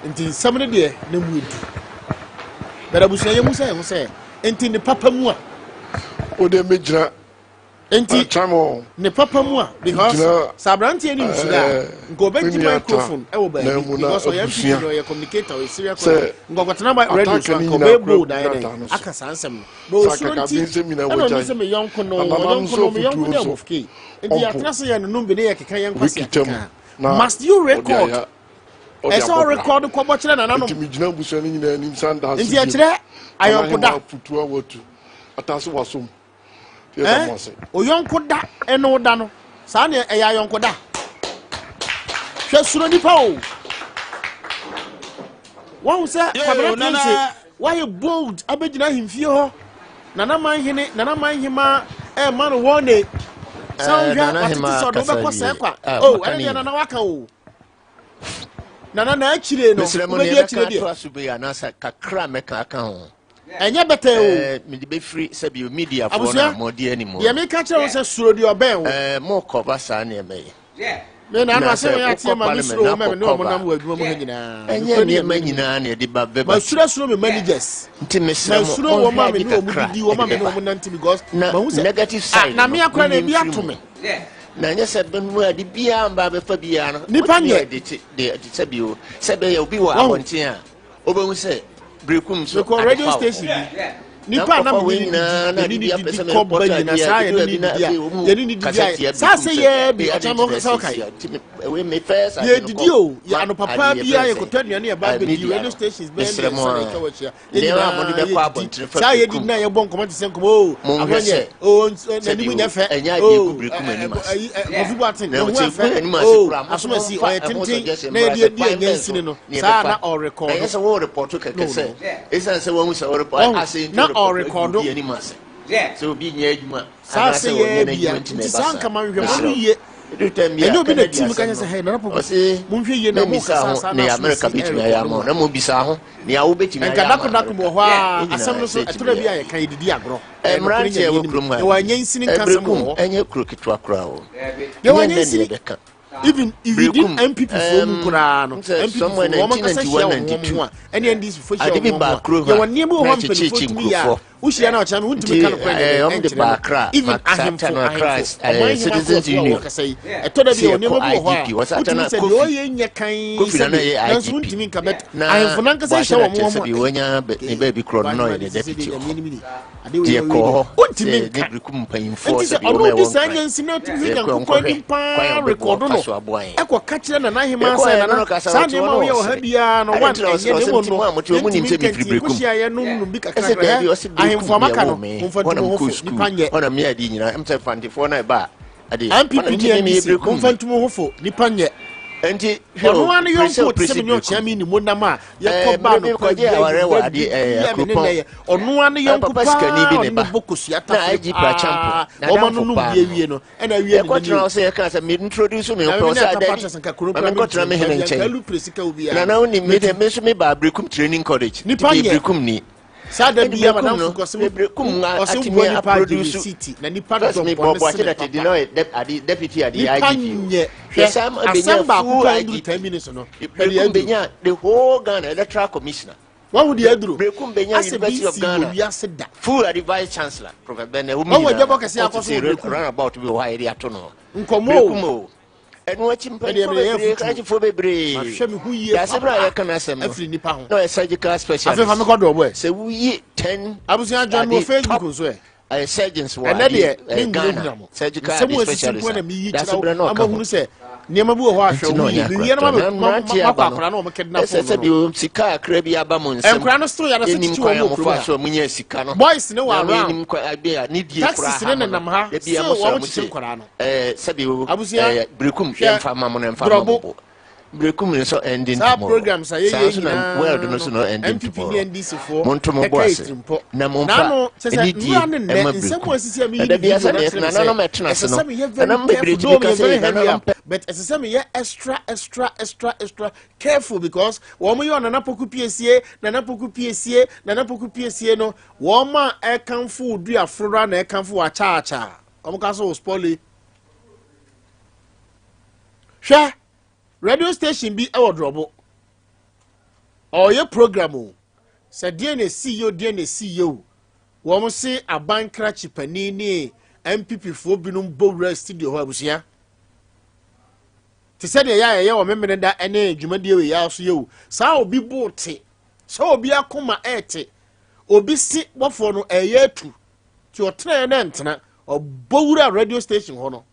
Nti nsɛm no deɛ na mu edu. But abusua yɛmu sɛ yɛn ho sɛ nti ne papa mu a. O de mi gyina. Nti ne papa mu a because sɛ aberanteɛ ne nsuro a nka ɔbɛgye microphone ɛwɔ baabi because ɔyɛ MPP na ɔyɛ communicator ɔyɛ serial caller nka ɔkɔtena ba radio so a nka ɔbɛyɛ bold ayɛ dɛn aka saa nsɛm no na osuro nti ɛna ɔno sɛ me yɔnko no ɔyɔnko no me yɔnko ne abɔfke nti yɛatena se yɛ nonom bi ne yɛkeka yɛn nkwasi akeka must you record ɛsɛ ɔrekɔdo kɔbɔ kyerɛ nananom nti ɛkyerɛ ayɔnkoda oyɔnko da ɛne wo da no saa ne ɛyɛ ayɔnkoda hwɛ suro nipa o wɔn sɛ kwabena prince wayɛ bold abɛgyina ahemfie hɔ nana man hene nana man hema ɛma no wɔn ne sɛ wohwɛ watete sɛ ɔde wobɛkɔ sɛ kwa o ɛne deɛ nana waka o nana na akyire no mesrɛ mo wobɛdi nea akyire mɛka deɛ atoa so bei anaasɛ kakra a mɛka aka ho ɛnyɛ bɛtɛ o Eh, mede bɛfiri sɛbi mediafoɔ no abusua a mode anim deɛ meka kyerɛ wo sɛ suro deɛ ɔbɛn wo Eh, mokɔba saa nneɛma yi me na ano na asɛm sɛ yɛ ateɛ wokɔ ma me parliament suro na wɔn a me ne wɔn akɔkɔba nam wɔ adwuma mu ha nyinaa ɛnyɛ nokorɛ ne nneɛma yɛ nyinaa na ɛde ba bɛba masuro suro me managers nti mesrɛ mo masuro wɔn a monhwɛ me ade ne wɔn kakra didi wɔn a ɛde me ne bɛba wɔn nante because na mahu sɛ negative ah side na no me akora na monyi ebi mfiri ato mu me na ɛnyɛ sɛ bɛnu ade biara mba bɛfa biara no nipa wotumi nyɛ ɛde te de de sɛ bio sɛ bɛyɛ obi wɔ wahu abɔnten a wobɛhu sɛ berekum so mekɔ ade radio fa wɔ station hɔ bi na nipa a na nkɔfa wei mene ne nyinaa na didi ade yɛne bi ne apɛ didi sɛ kɔ ba merepɔtɔ nyina adeɛ saa a yɛne ɛdu ne baabi na didi a afei wɔn mu yɛne ne didi kasa a tia saa berekum sɛ sɛ yɛ bi ee ade ɔkyɛn nti mo na sɛ ɔkae ɛsiesie nti wei me first ade no yɛdidi kɔ o yɛ ma anɔpa ade paa yɛfrɛ biara sɛ yɛkɔtɔ aduane yɛba eh, abɛdi media radio no stations bɛyɛ mesrɛ mo mmiɛnsa na a atwa wɔ ahyia yɛn nneɛma a mode nyinaa bɛkɔ yɛdidi abɔntene fa saa yɛdidi berekum na yɛbɔ nkɔmmɔ te sɛ nkɔmmɔ o monhwɛ ahwɛ nyɛ sɛ o n'anim sɛbi nyɛ fɛ ɛnyɛ adeɛ o gu berekum anim ase Kofi Boateng na ne ho sɛ ɛfɛ gu anim ase o koraa mo nso asomasi momfa ɔyɛ ɛho tenten suggestion na mmra yɛde sɛ adi kwan ɛnyɛ bɛn nsini so no ne saa na yɛbɛfa na ɛnyɛ ɔrekɔdo sɛ worepɔto kɛkɛ no sɛ no ɛsiane sɛ wahu sɛ worepɔ ɔho asɛ nti na worepɔto agu ɔrekɔdo obi anim ase sɛ obi nyɛ adwuma saa sɛ anaasɛ yɛ ɔnyɛ bia n'adwuma nti na nti ɛba saa saa nka ma nhwɛ ma no mesrɛ wo yie. Ɛnyɛ obi na tim ka kyerɛ sɛ, "Hey, Nana Poku, monhwɛ yie na mokasa saa na asom Amerika si bɛtumi ayɛ ɛrekɔ ama no wo mu na a." mmom bisa ho nea wobɛtumi Nka ayɛ dako ama dako Amerika. wɔ hɔ a Yɛn nyinaa asɛm no so ɛsɛ ɛtɔ tumi da bi yɛ. a yɛka yɛdidi agorɔ. Ɛyɛ nokorɛ Mmeranteɛ Nyame ɛwɔ anim. kurom ha Yɛwɔ anyansini nka asɛm wɔ Berekum hɔ. ɛnyɛ kuro ketewa koraa o. Yɛwɔ Ɛnyɛ nnɛ ne anyansini yɛbɛka. even within Berekum NPP foɔ mu koraa no, sɛ NPP foɔ somewhere wɔn ankasa hyia wɔn 1991 ho a, ɛne NDC foɔ hyia ade bi wɔn ho baa a, kurom ha yɛwɔ nneɛma wɔ hɔ na a mpanimfoɔ ɛkyekyekye tumi yɛ a, nkurɔfoɔ. wohyia no a ɔkyerɛ no wontumi Nti ka nokorɛ nyɛ dɛn ɔmo de ɛnkyerɛ baa no. Accra, Even Maksata ahemfo no Accra ahemfo ɔman hema Citizens nkurɔfoɔ a Union wɔkasa yi, ɛtɔ da bi sɛ a yɛkɔ nneɛma bi wɔ hɔ IGP a wɔsɛ wotumi atana sɛ deɛ Kofi ɔyɛ nyɛ kan Kofi na na sɛbi ɛyɛ nanso IGP wontumi nka bɛt na ahemfo no ankasa Boakye hyia na wɔn kyerɛ ho sɛ a, bi ei wanya ne ee baabi korɔ no na ɔbaa ɔyɛ hema ne de sɛ deɛ deputy wɔ Nyame hɔ. anim ni ade wei Nti yɛ yɛkɔɔ wei deɛ hɔ wontumi sɛ ne nka. Berekum mpanyimfoɔ Nti sɛ sɛ bi ɔno wɔn a odi ɛwɔ saa Nkran nyansi na ɔtumi sɛ hwɛ yɛkɔ Nyankopɔn nkɔhwɛ anim kwan a paa ɔbɛboa rekɔdo ɔfa no so aboa yɛn. ɛkɔ ka kyerɛ Nana Ahemaa sɛ Yɛkɔɛ no Nana no kasa saa ɔte hɔ nneɛma na a woyɛ wɔ ha ɔsere. biara no Ade one nti na ɔsere ɛnyɛ na ɔsɛ mmom nti no mo a mote hɔ monim yɛntumi sɛ nka mefiri nti Berekum. yɛkɔhyia yɛnom nom bi Ɛsɛ kakrakra daabi hɛ ɔse Berekum ahemfo a na maka ɛwoo no me momfa hɔ nto na mo ho mekɔɔ fo sukuu nipa nyɛ. hɔ na meyɛ adeɛ nyinaa ɛm sɛ Mfantefoɔ no ɛba a ade hɔ na NPP nti ne me meyɛ NDC Berekum momfa ni. nto mo ho fo nipa nyɛ. Nti hwɛ Ɔno o ara ne pere sɛ yɔnko te ɔpere sɛ sɛ me ne Berekum. ɔkyea me ne mu nam a yɛkɔ Mmerɛ baa bi no kɔ mekɔgye awia awareɛ wɔ anwummerɛ adeɛ biribiara me ne Akuropɔn nnɛ yɛ ɔno ara ne yɔnko papa sikani paa bi ne ɔne ne ba bɔ kosua na tafere IG Prachampo paa wɔma no n'adamfo nom paa bi no awie no ɛna awie ne yɛkɔtena n'ani hɔ o sɛ yɛka sɛ me introduce me na ɔpɛ me ne ɔsɛ atapa adabi kyɛ sɛ nka kuro ma koraa menkɔtena mentumi me nka hene bi anka nkyɛn alu pere sika obiara na no na wonim me deɛ mɛtu me nso mebaa Berekum training college nti nipa meyɛ nyɛ Berekum ni saa da ɛne bi a Berekum madamfo no kɔ sɛ Berekum ɔsɛ atumi woboa nipa agye aproduce receipt na nipa first dɔ me bɔne bɔ Boakye sene na tedi papa na ɔyɛ ade deputy ade nipa IGP o nyɛ hwɛ yɛsan ma benya asɛm baako full pɛ nduru IGP 10 minutes no hwɛ deɛ Berekum aduru benya the whole Ghana electoral commissioner wahu deɛ aduru Berekum benya asɛ bi University of nsi wɔ Ghana wiase da full ade vice chancellor Professor Ben ɛwɔ mu wahu nyinaa adwabɔ kɛseɛ akɔ ɔte so wɔ sɛ Berekum roundabout bi wɔ hɔ a yɛde ato no nkɔmmɔ Berekum o o ɛno akyi ɛdeɛ mpanyinfoɔ mede yɛ bebree afotuo krakyefoɔ bebree mahwɛ me ho yie dasɛ berɛ a papa yɛka no asɛm no afiri nipa ho na ɔyɛ surgical afei fa specialist me kɔ dɔɔbɔ ɛ sɛ woyi 10 abusua join me wɔ ade Facebook top nso ɛ surgeons wɔ ɛnɛ ade deɛ menhunahuna Ghana mo surgical nsɛm ade a ɛsisi specialist nko na a meyi dasɛ kyerɛ berɛ na wo ɔka ama ho hunu sɛ nneɛma bi wɔ hɔ a hwɛ nti na wo ɔnyɛ yie mewie no akoratɔ na mmeranteɛ makɔ aba no akora na wɔn kidnap ɛsɛ no sɛ no bi sika akra bi aba mo nsam nkora no still yɛda so yɛnim kyekye kwan wɔn a wɔ kurom mofa ha so a monya sika no boys ne wɔ na around moyɛnim kwan ade a ne die koraa taxis ha ne mo no nenam ha da bia still mosɔre wɔn mo kyekye se nkwaraa no sɛbi o abusua Berekum hwɛ yɛmfa ma mo no ɛmfa ma mo drɔbo bo Berekum nso ending saa tomorrow programs a saa yɛyɛ nso na world nyinaa no no so no ending NPP ne tomorrow NDC foɔ monto mo bo ɛka ase etirimpɔ na momfa n'ano kyɛ sɛ anidie nnura ne nnɛ ɛma nsɛm Berekum a esisi a meyi na ne da bia video no sɛdeɛ akyerɛ me sɛ nananom ɛtena ɛsɛ ase no sɛ meyɛ very nananom bebree careful tumi though ka meyɛ sɛ very hurry nananom up but ɛsɛ sɛ meyɛ extra extra extra extra careful because wɔn yɛ ɔnana poku piesie nana poku piesie nana poku piesie no wɔn a ɛkanfo du aforo na ɛkanfo wɔ akyaakyaa wɔn ka so wɔ spɔle hwɛ radio station bi ɛwɔ drɔbo ɔyɛ program o sɛ deɛ na esi yie o deɛ na esi yie o wɔn se aban krakye panin ne NPP foɔ binom bɔ wura studio hɔ abusua te sɛ deɛ yɛ a yɛyɛ wɔ memene da ne dwumadie wei yɛ so yɛ o saa obi bo te sɛ obi akoma ɛɛte obi si bɔfoɔ no ɛyɛ atu te ɔtena yɛ ne ntena ɔbɔ wura radio station hɔ no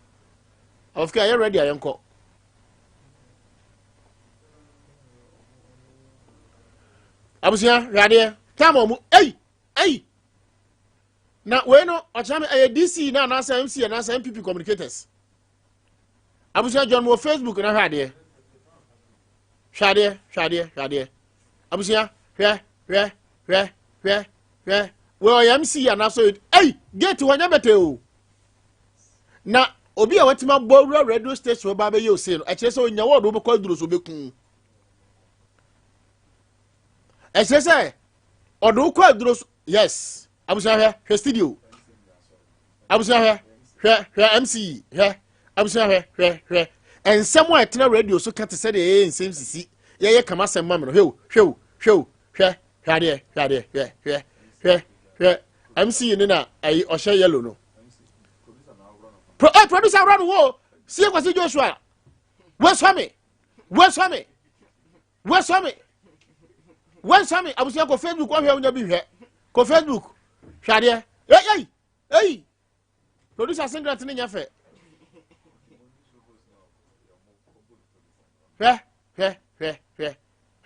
ɔfike ayɛ ready a yɛnkɔ abusua hwɛ adeɛ time ɔmo ei ei na wei no ɔkyerɛ me ɛyɛ DC na anaasɛ MC anaasɛ NPP communicators abusua join wɔ Facebook na hwɛ adeɛ hwɛ adeɛ hwɛ adeɛ hwɛ adeɛ abusua hwɛ hwɛ hwɛ hwɛ hwɛ wei ɔyɛ MC anaasɛ ɔyɛ ei gate hɔ nyɛ bɛtɛ o na obi a watumi abɔ wura radio station ba bɛyɛ ose no ɛkyerɛ sɛ onya wɔɔdo wobɛkɔ aduro so wobɛku ɛkyerɛ sɛ ɔde wokɔ aduro so yes abusua hwɛ hwɛ studio abusua hwɛ hwɛ hwɛ mce hwɛ abusua hwɛ hwɛ hwɛ nsɛm a ɛtena radio so ka te sɛ deɛ yɛyɛ nsɛm sisi yɛyɛ kama sɛm ma me no hwɛ o hwɛ o hwɛ o hwɛ hwɛ adeɛ hwɛ adeɛ hwɛ hwɛ hwɛ hwɛ mce ne na ɛyi ɔhyɛ yellow no pro eh producer awura no wo sie kwasi Joshua wesɔ me wesɔ me wesɔ me wesɔ me abusua kɔ Facebook ɔhwɛ wonya bi hwɛ kɔ Facebook hwɛ adeɛ ei ei ei producer singlet ne nyɛ fɛ hwɛ hwɛ hwɛ hwɛ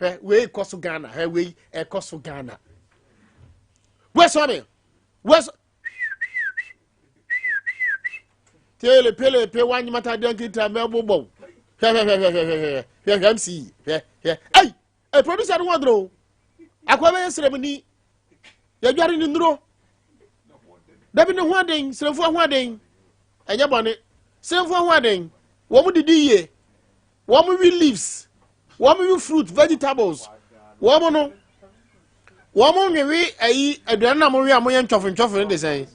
hwɛ wei kɔ so Ghana hwɛ wei ɛkɔ so Ghana wesɔ me wesɔ tele pele pe wanyimata denkita mɛbobɔ hwɛ hwɛ hwɛ hwɛ hwɛ hwɛ hwɛ hwɛ mc hwɛ hwɛ ei ɛ producer no wɔdoro o akɔ bɛyɛ srɛmuni yɛdware ne nnuro dabi ne ho aden srɛmfoɔ ho aden ɛnyɛ bɔne srɛmfoɔ ho aden. Wɔn didi yie. Wɔn wi leaves. Wɔn wi fruit, vegetables. Wɔn no, wɔn nwewe ayi aduane na wɔwe a wɔyɛ ntwɔfo ntwɔfo no de sɛn.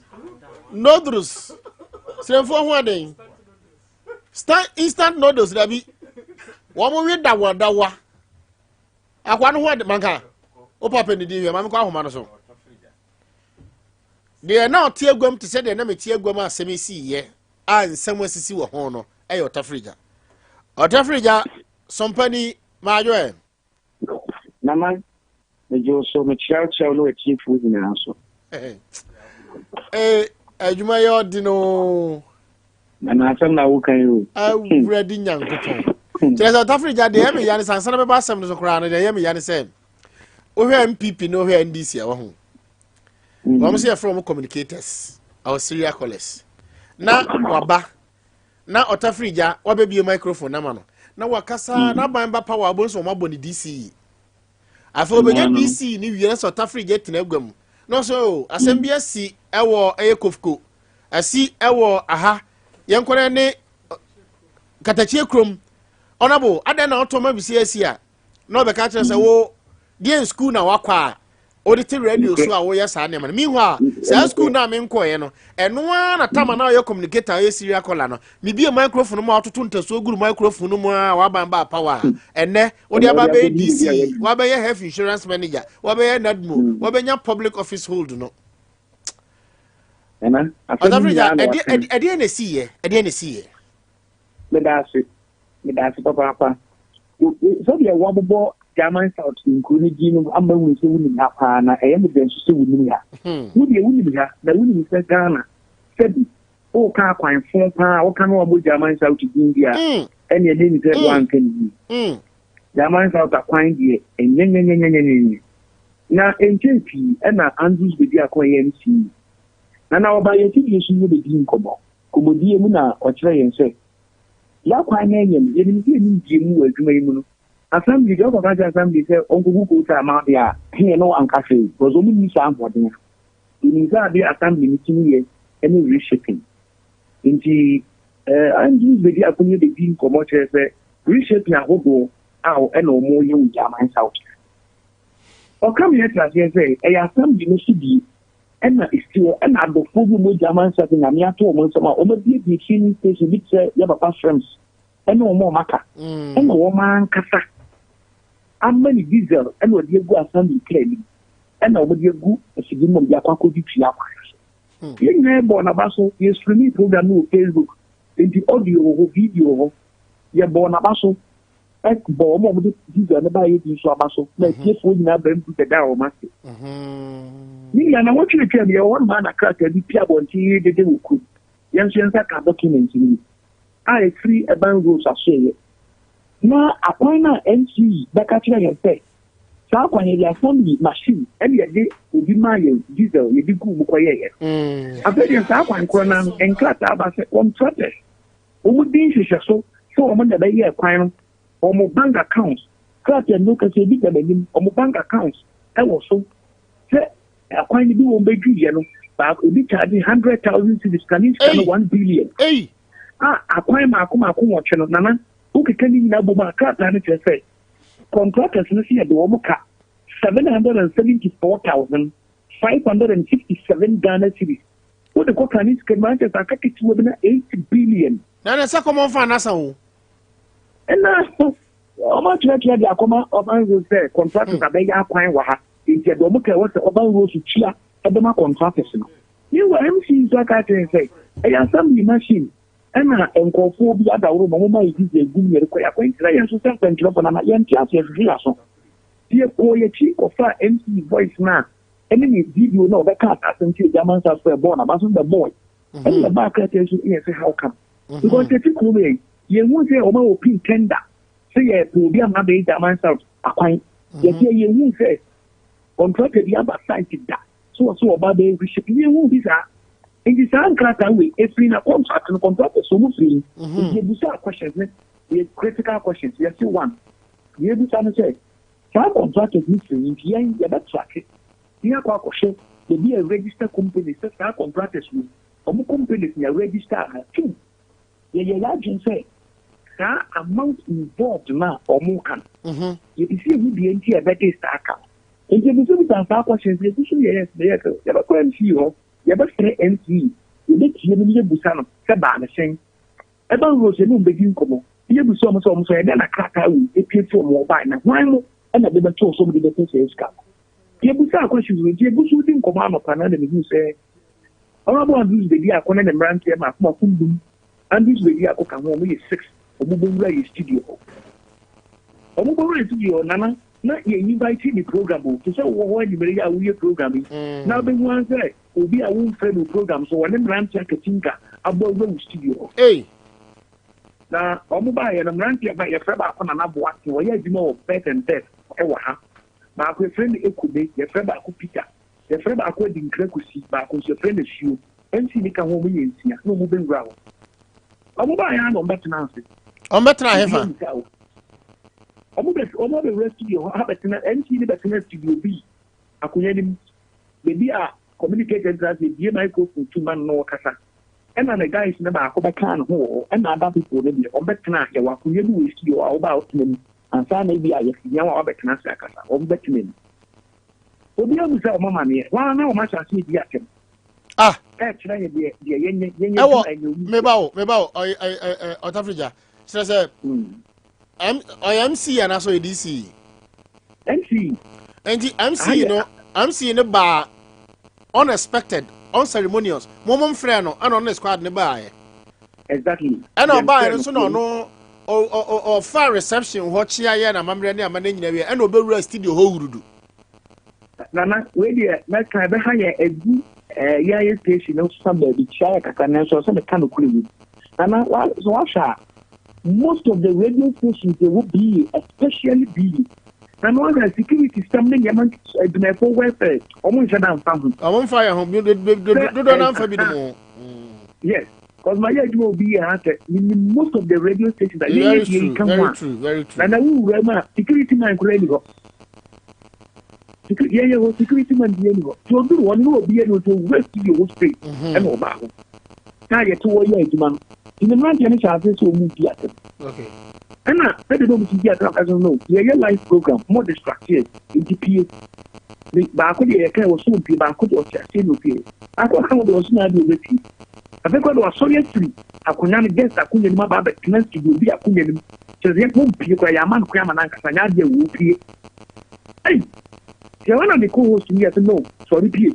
Noodles. Srɛmfoɔ ho aden. Stand, instant noodles dabi. Wɔn we dawa dawa. Akwa no ho ade manka. Wo papa ne din hwɛ ma mekɔ ahoma no so. Deɛ na ɔte aguam te sɛ deɛ na mete aguam a asɛm yi yɛ a nsɛm asisi wɔ ho no ɛyɛ ɔtafirigya. Ɔtafirigya sɔmpani maadwo ɛ. Nana, megye wo so, mekyerɛkyerɛw ne w'atiefoɔ nyinaa so. Ee, adwuma yɛ ɔden o. Nana asɛm na woka yi o. Awurade Nyankopɔn. Kyerɛ sɛ ɔtafirigya deɛ ɛyɛ me ya ne sɛ ansa na bɛba asɛm no so koraa no deɛ ɛyɛ me ya ne sɛ wohwɛ NPP ne wohwɛ NDC a wahu. Wɔn sɛ yɛfrɛ wɔn communicators our serial callers. Na waba na ɔtafirigya wabɛbie microphone nama no na wakasa mm. n'aban ba power abɔ nso wɔn abɔ ne DC. Afei obɛnya DC ne wie na sɛ ɔtafirigya tena agua mu na ɔsɛ o asɛm bi asi ɛwɔ ɛyɛ kofko asi ɛwɔ aha yɛn kɔnɛ ne katakyie kurom ɔnabo adɛn na ɔtɔ ma bisi asi a na ɔbɛka kyerɛ sɛ wo deɛ sukuu na wakɔ a wode te radio so a woyɛ saa nneɛma no meanwhile saa sukuu no a menkɔeɛ no ɛno ara na tama na ɔyɛ communicator ɔyɛ serial caller no mebie microphone mu a ɔtoto ntasuo guru microphone no mu a waban ba power a ɛnɛ wode aba bɛyɛ dc wabɛyɛ health insurance manager wabɛyɛ nadmo hmm. wabɛnya public office hold no ɔtafrigya ɛdeɛ na ɛsiiɛ ɛdeɛ na ɛsiiɛ Meda ase. Meda ase papaapa. Sɛdeɛ wɔabobɔ German South nkuro no din no ama hunu sɛ wonim ha paa na ɛyɛ me dɛ nso sɛ wonim ha. Hmm. Wo deɛ wonim ha na wonim sɛ Ghana sɛbi woka akwan fo paa woka no abɔ German South din bi a hmm. ɛne ɛne ni sɛ hmm. woanka ne yie. German South akwan deɛ ɛnyɛnyɛnyɛnyɛnyɛnyɛ. Na ɛnkyɛn pii ɛna Andrews bɛdi akɔ AMC. Na na ɔba yɛn fidie so yɛ bɛdi nkɔmmɔ. Nkɔmmɔdie mu na ɔkyerɛɛ yɛn sɛ, Yɛn akwan no ɛnyɛ no, yɛnim sɛ yɛnim deɛ mu wɔ adwuma yi mu no. Assembly deɛ ɔkɔka kyerɛ assembly sɛ ɔnkɔgu kootaa ma deɛ a, heɛ no anka hwee because wɔn nni saa ahoɔden a. Yɛnim sɛ adeɛ assembly no tumi yɛ ne reshaping. Nti eh, Andrews bɛdi akonya bɛdi nkɔmmɔ kyerɛ sɛ reshaping ahodoɔ a ɛna wɔn yɛ wɔ German South. Ɔka me yɛte aseɛ sɛ ɛyɛ assembly no so die Ɛna esi hɔ, ɛna adɔfoɔ bi a wɔn agya amansa sɛ Nyame ato wɔn nsam a wɔabuebue filling station bi te sɛ yɛ papa Shrimps ɛne wɔn a wɔaka mm. ɛna wɔn ankasa ama ne diesel ɛna ɔde agu assembly kaa anim ɛna wɔde agu afidie mu de akɔ akɔdi tua kwan so. Hmm. Yɛn nyinaa bɔɔ n'aba so, yɛ streaming program no wɔ Facebook, nti audio wɔ hɔ, video wɔ hɔ. Yɛbɔɔ n'aba so bɔ wɔn a wɔde diesel no baeɛ bi nso aba so na mhm. atiefoɔ nyinaa bɛn bu bɛdaa wɔn ase. Mhm. Ne nua na wɔtwe atwa mu yɛwɔ hɔ nom na krataa bi pia abɔnten yi dede wɔ kurom. Yɛn nso yɛn nsa ka document no bi a ɛfiri Urban Roads asoɛeɛ. Na akwan no a NCE bɛka kyerɛ yɛn sɛ saa kwan yɛde assembly machine ɛne yɛde obi maa yɛn diesel yɛde guu mu kɔyɛeɛ. Mm. Afei deɛ saa kwan korɔ no nkrataa ba sɛ contractors Wɔn di nhyehyɛso sɛ wɔn na ɛbɛyɛɛ kwan no, wɔn bank account, krataa no kɛse bi da m'anim, wɔn bank account ɛwɔ so sɛ akwan no bi wɔn bɛdwiiɛ no, baako ebi charge 100,000 cedis, kane sika no 1 billion. A akwan maako maako 8 no, nana, wokeka ne nyinaa bom a, krataa no kyerɛ sɛ contractors no sɛ yɛde wɔn ka 774,567 Ghana cedis. Wode kɔ kane sika no mu a, kyerɛ sɛ aka ketewa bi na 8 billion. Na ne sɛ kɔmɔ nfa anasa o. Ɛna wɔn atwerɛtwerɛ de akɔma Urban Roads sɛ contractors abɛyɛ akwan wɔ ha nti ɛde wɔn ka ɛwɔ sɛ Urban Roads tua ɛbɛma contractors no. Meanwhile MC nso aka akyerɛ yɛn sɛ ɛyɛ assembly machine ɛna nkurɔfoɔ bi adaworo ma wɔn ma yɛ diesel gu mu yɛde kɔ yɛ akwan nti na yɛn nso sɛ nsɛntwerɛfoɔ nana yɛnte aseɛ hwehwe yɛn aso. Yɛkɔɔ yɛkyi kɔfaa MC voice no a ɛne ne video na ɔbɛka asase nti agya mansa so ɛbɔɔ n'aba so bɛbɔɔ ɛne ɛbaa krataa so yɛ sɛ how come mm-hmm. because yɛte kurom yɛ yɛhu sɛ ɔma wɔ pin tender sɛ yɛpɛ obi ama bɛyɛ German South akwan mm-hmm. yɛte yɛhu sɛ contractor bi aba site da so wɔ so ɔba bɛyɛ reshape yɛhu bi saa nti saa nkrataa wei efiri na contract no contractor so ɔmo firi mm-hmm. nti yɛbusa questions ne yɛ critical questions yɛsi one yɛbusa no sɛ saa contractors no firi nti yɛn yɛbɛtrake ne akɔ akɔhwɛ baabi a register companies sɛ saa contractors wei ɔmo companies na register ana. Two, yɛyɛ yɛadwene sɛ. Saa amount involved no a wɔka no, yɛpɛ sɛ yɛhu deɛ nti a ɛbɛgye saa ka no. Nti yɛbisabisa saa questions no, yɛgu so yɛ yes, yɛ sɛ yɛbɛkɔ MC hɔ, yɛbɛfrɛ MC, yɛbɛtie no na yɛbusa no sɛ baa no sɛn. Ɛba Rose yɛne wɔn bɛdi nkɔmmɔ na yɛbusa wɔn sɛ wɔn nso ɛdɛn na krataa wei ɛpue firi wɔn hɔ bae na hwan mo na de bɛtoo so de bɛpɛ saa sika no. Yɛbusaa questions no nti yɛgu so di nkɔmmɔ anɔpa no na mehuu sɛ Honourable Andrews Bediako ne ne mmeranteɛ mmaako mmaako nnum, Andrews Bediako ka ho, wɔyɛ six, wɔbɛwura yɛn studio hɔ. Wɔbɛwura yɛn studio hɔ, Nana, na yɛn invite ne program o, te sɛ wowɔ hɔ anwummere yi a woyɛ program yi, na wobɛhu ara sɛ obi a womfrɛ no program so, wɔne mmeranteɛ akatinka abɔ awura wo studio hɔ. Ei! Na wɔbaeɛ no, mmeranteɛ ba, yɛfrɛ baako Nana Boateng, ɔyɛ adwuma wɔ Bet and Bet wɔ ha. Baako yɛfrɛ no Ekube, yɛfrɛ baako Peter. Yɛfrɛ baako Adinkra Kusi, baako nso yɛfrɛ no Asuo. MC no ka ho, wɔyɛ nsia na wɔbɛwura hɔ. Wɔbaeɛ ara na wɔbɛtena ase. Wɔbɛtena hefa? Wɔbɛ wɔbɛwura studio hɔ abɛtena, MC no bɛtena studio B akonnwa no mu, baabi a communicator no tena ase, yɛbue microphone tu ma no na ɔkasa. Ɛna ne guys no baako bɛkaa ne ho wɔ hɔ, ɛna other people no deɛ wɔbɛtena, yɛwɔ akonnwa bi wɔ studio hɔ a woba a wotena mu ansa na ebi a yɛhia wo a woabɛtena ase akasa, wɔbɛtena mu. Obi ahu sɛ wɔn amaneɛ, wɔn ara na wɔn ahyɛ aseɛ di atɛm. Ah. Ɛkyerɛ yɛ deɛ deɛ yɛnyɛ yɛnyɛ ɛwɔ meba o meba o ɔyɛ ɛ ɛ ɔtafrigya kyerɛ sɛ hmm. M ɔyɛ MC anaasɛ ɔyɛ DC. MC. Nti MC no MC no baa unexpected unceremonious mo mo mfrɛ no ɛna ɔno ne squad ne baayɛ. Exactly. Ɛna ɔbaayɛ no nso na ɔno ɔfa reception hɔ kyea yɛ na amammerɛ ne amane nyina wie ɛna ɔbɛwura studio hɔ wurudu. Nana wei deɛ mɛka ɛbɛha yɛ agu ɛɛ yɛn ayɛ station no fa baabi kyia yɛ kakra nanso ɔsɛ meka no kure wom. Nana wa so wahwɛ a most of the radio stations ɛwɔ BA especially BA na no ahwɛ security sɛm ne nneɛma adwumayɛfoɔ welfare wɔn nhyɛ da nfa ho. Wɔn nfa yɛ ho dodoɔ na nfa bi nom ho. Yes. Cause ma yɛ adwuma obi yɛ ha sɛ minim most of the radio stations a yɛyɛ deɛ yi ka ho a na na wowura mu a security man koraa ni hɔ. Yɛyɛ hɔ security man bi ni hɔ. Nti oduru hɔ no na obi yɛ no nti owura studio hɔ straight mhm. ɛna ɔbaa hɔ. Na yɛte hɔ yɛ adwuma no. Nti ne mmeranteɛ no hyɛ ase sɛ ɔmu di asɛm. Ɛna sɛdeɛ na ɔmu si di asɛm aka sɛ no yɛyɛ live program mo distract yɛ nti pie. Baako deɛ yɛka wɔ so mpie baako deɛ ɔte aseɛ na opie. Baako aka ho deɛ ɔso na adeɛ ɔbɛpie. Afei koraa de wasɔre afiri akonnwa no, guest akonnwa no mu aba abɛtena studio bi akonnwa no mu. Kyerɛ sɛ wɔmpue koraa, yɛama no kwan ama no ankasa, nyɛ adeɛ a wɔpue. Ei! Nti ɛhɔ na ne co-host no yɛ sɛ no, sɔre pue.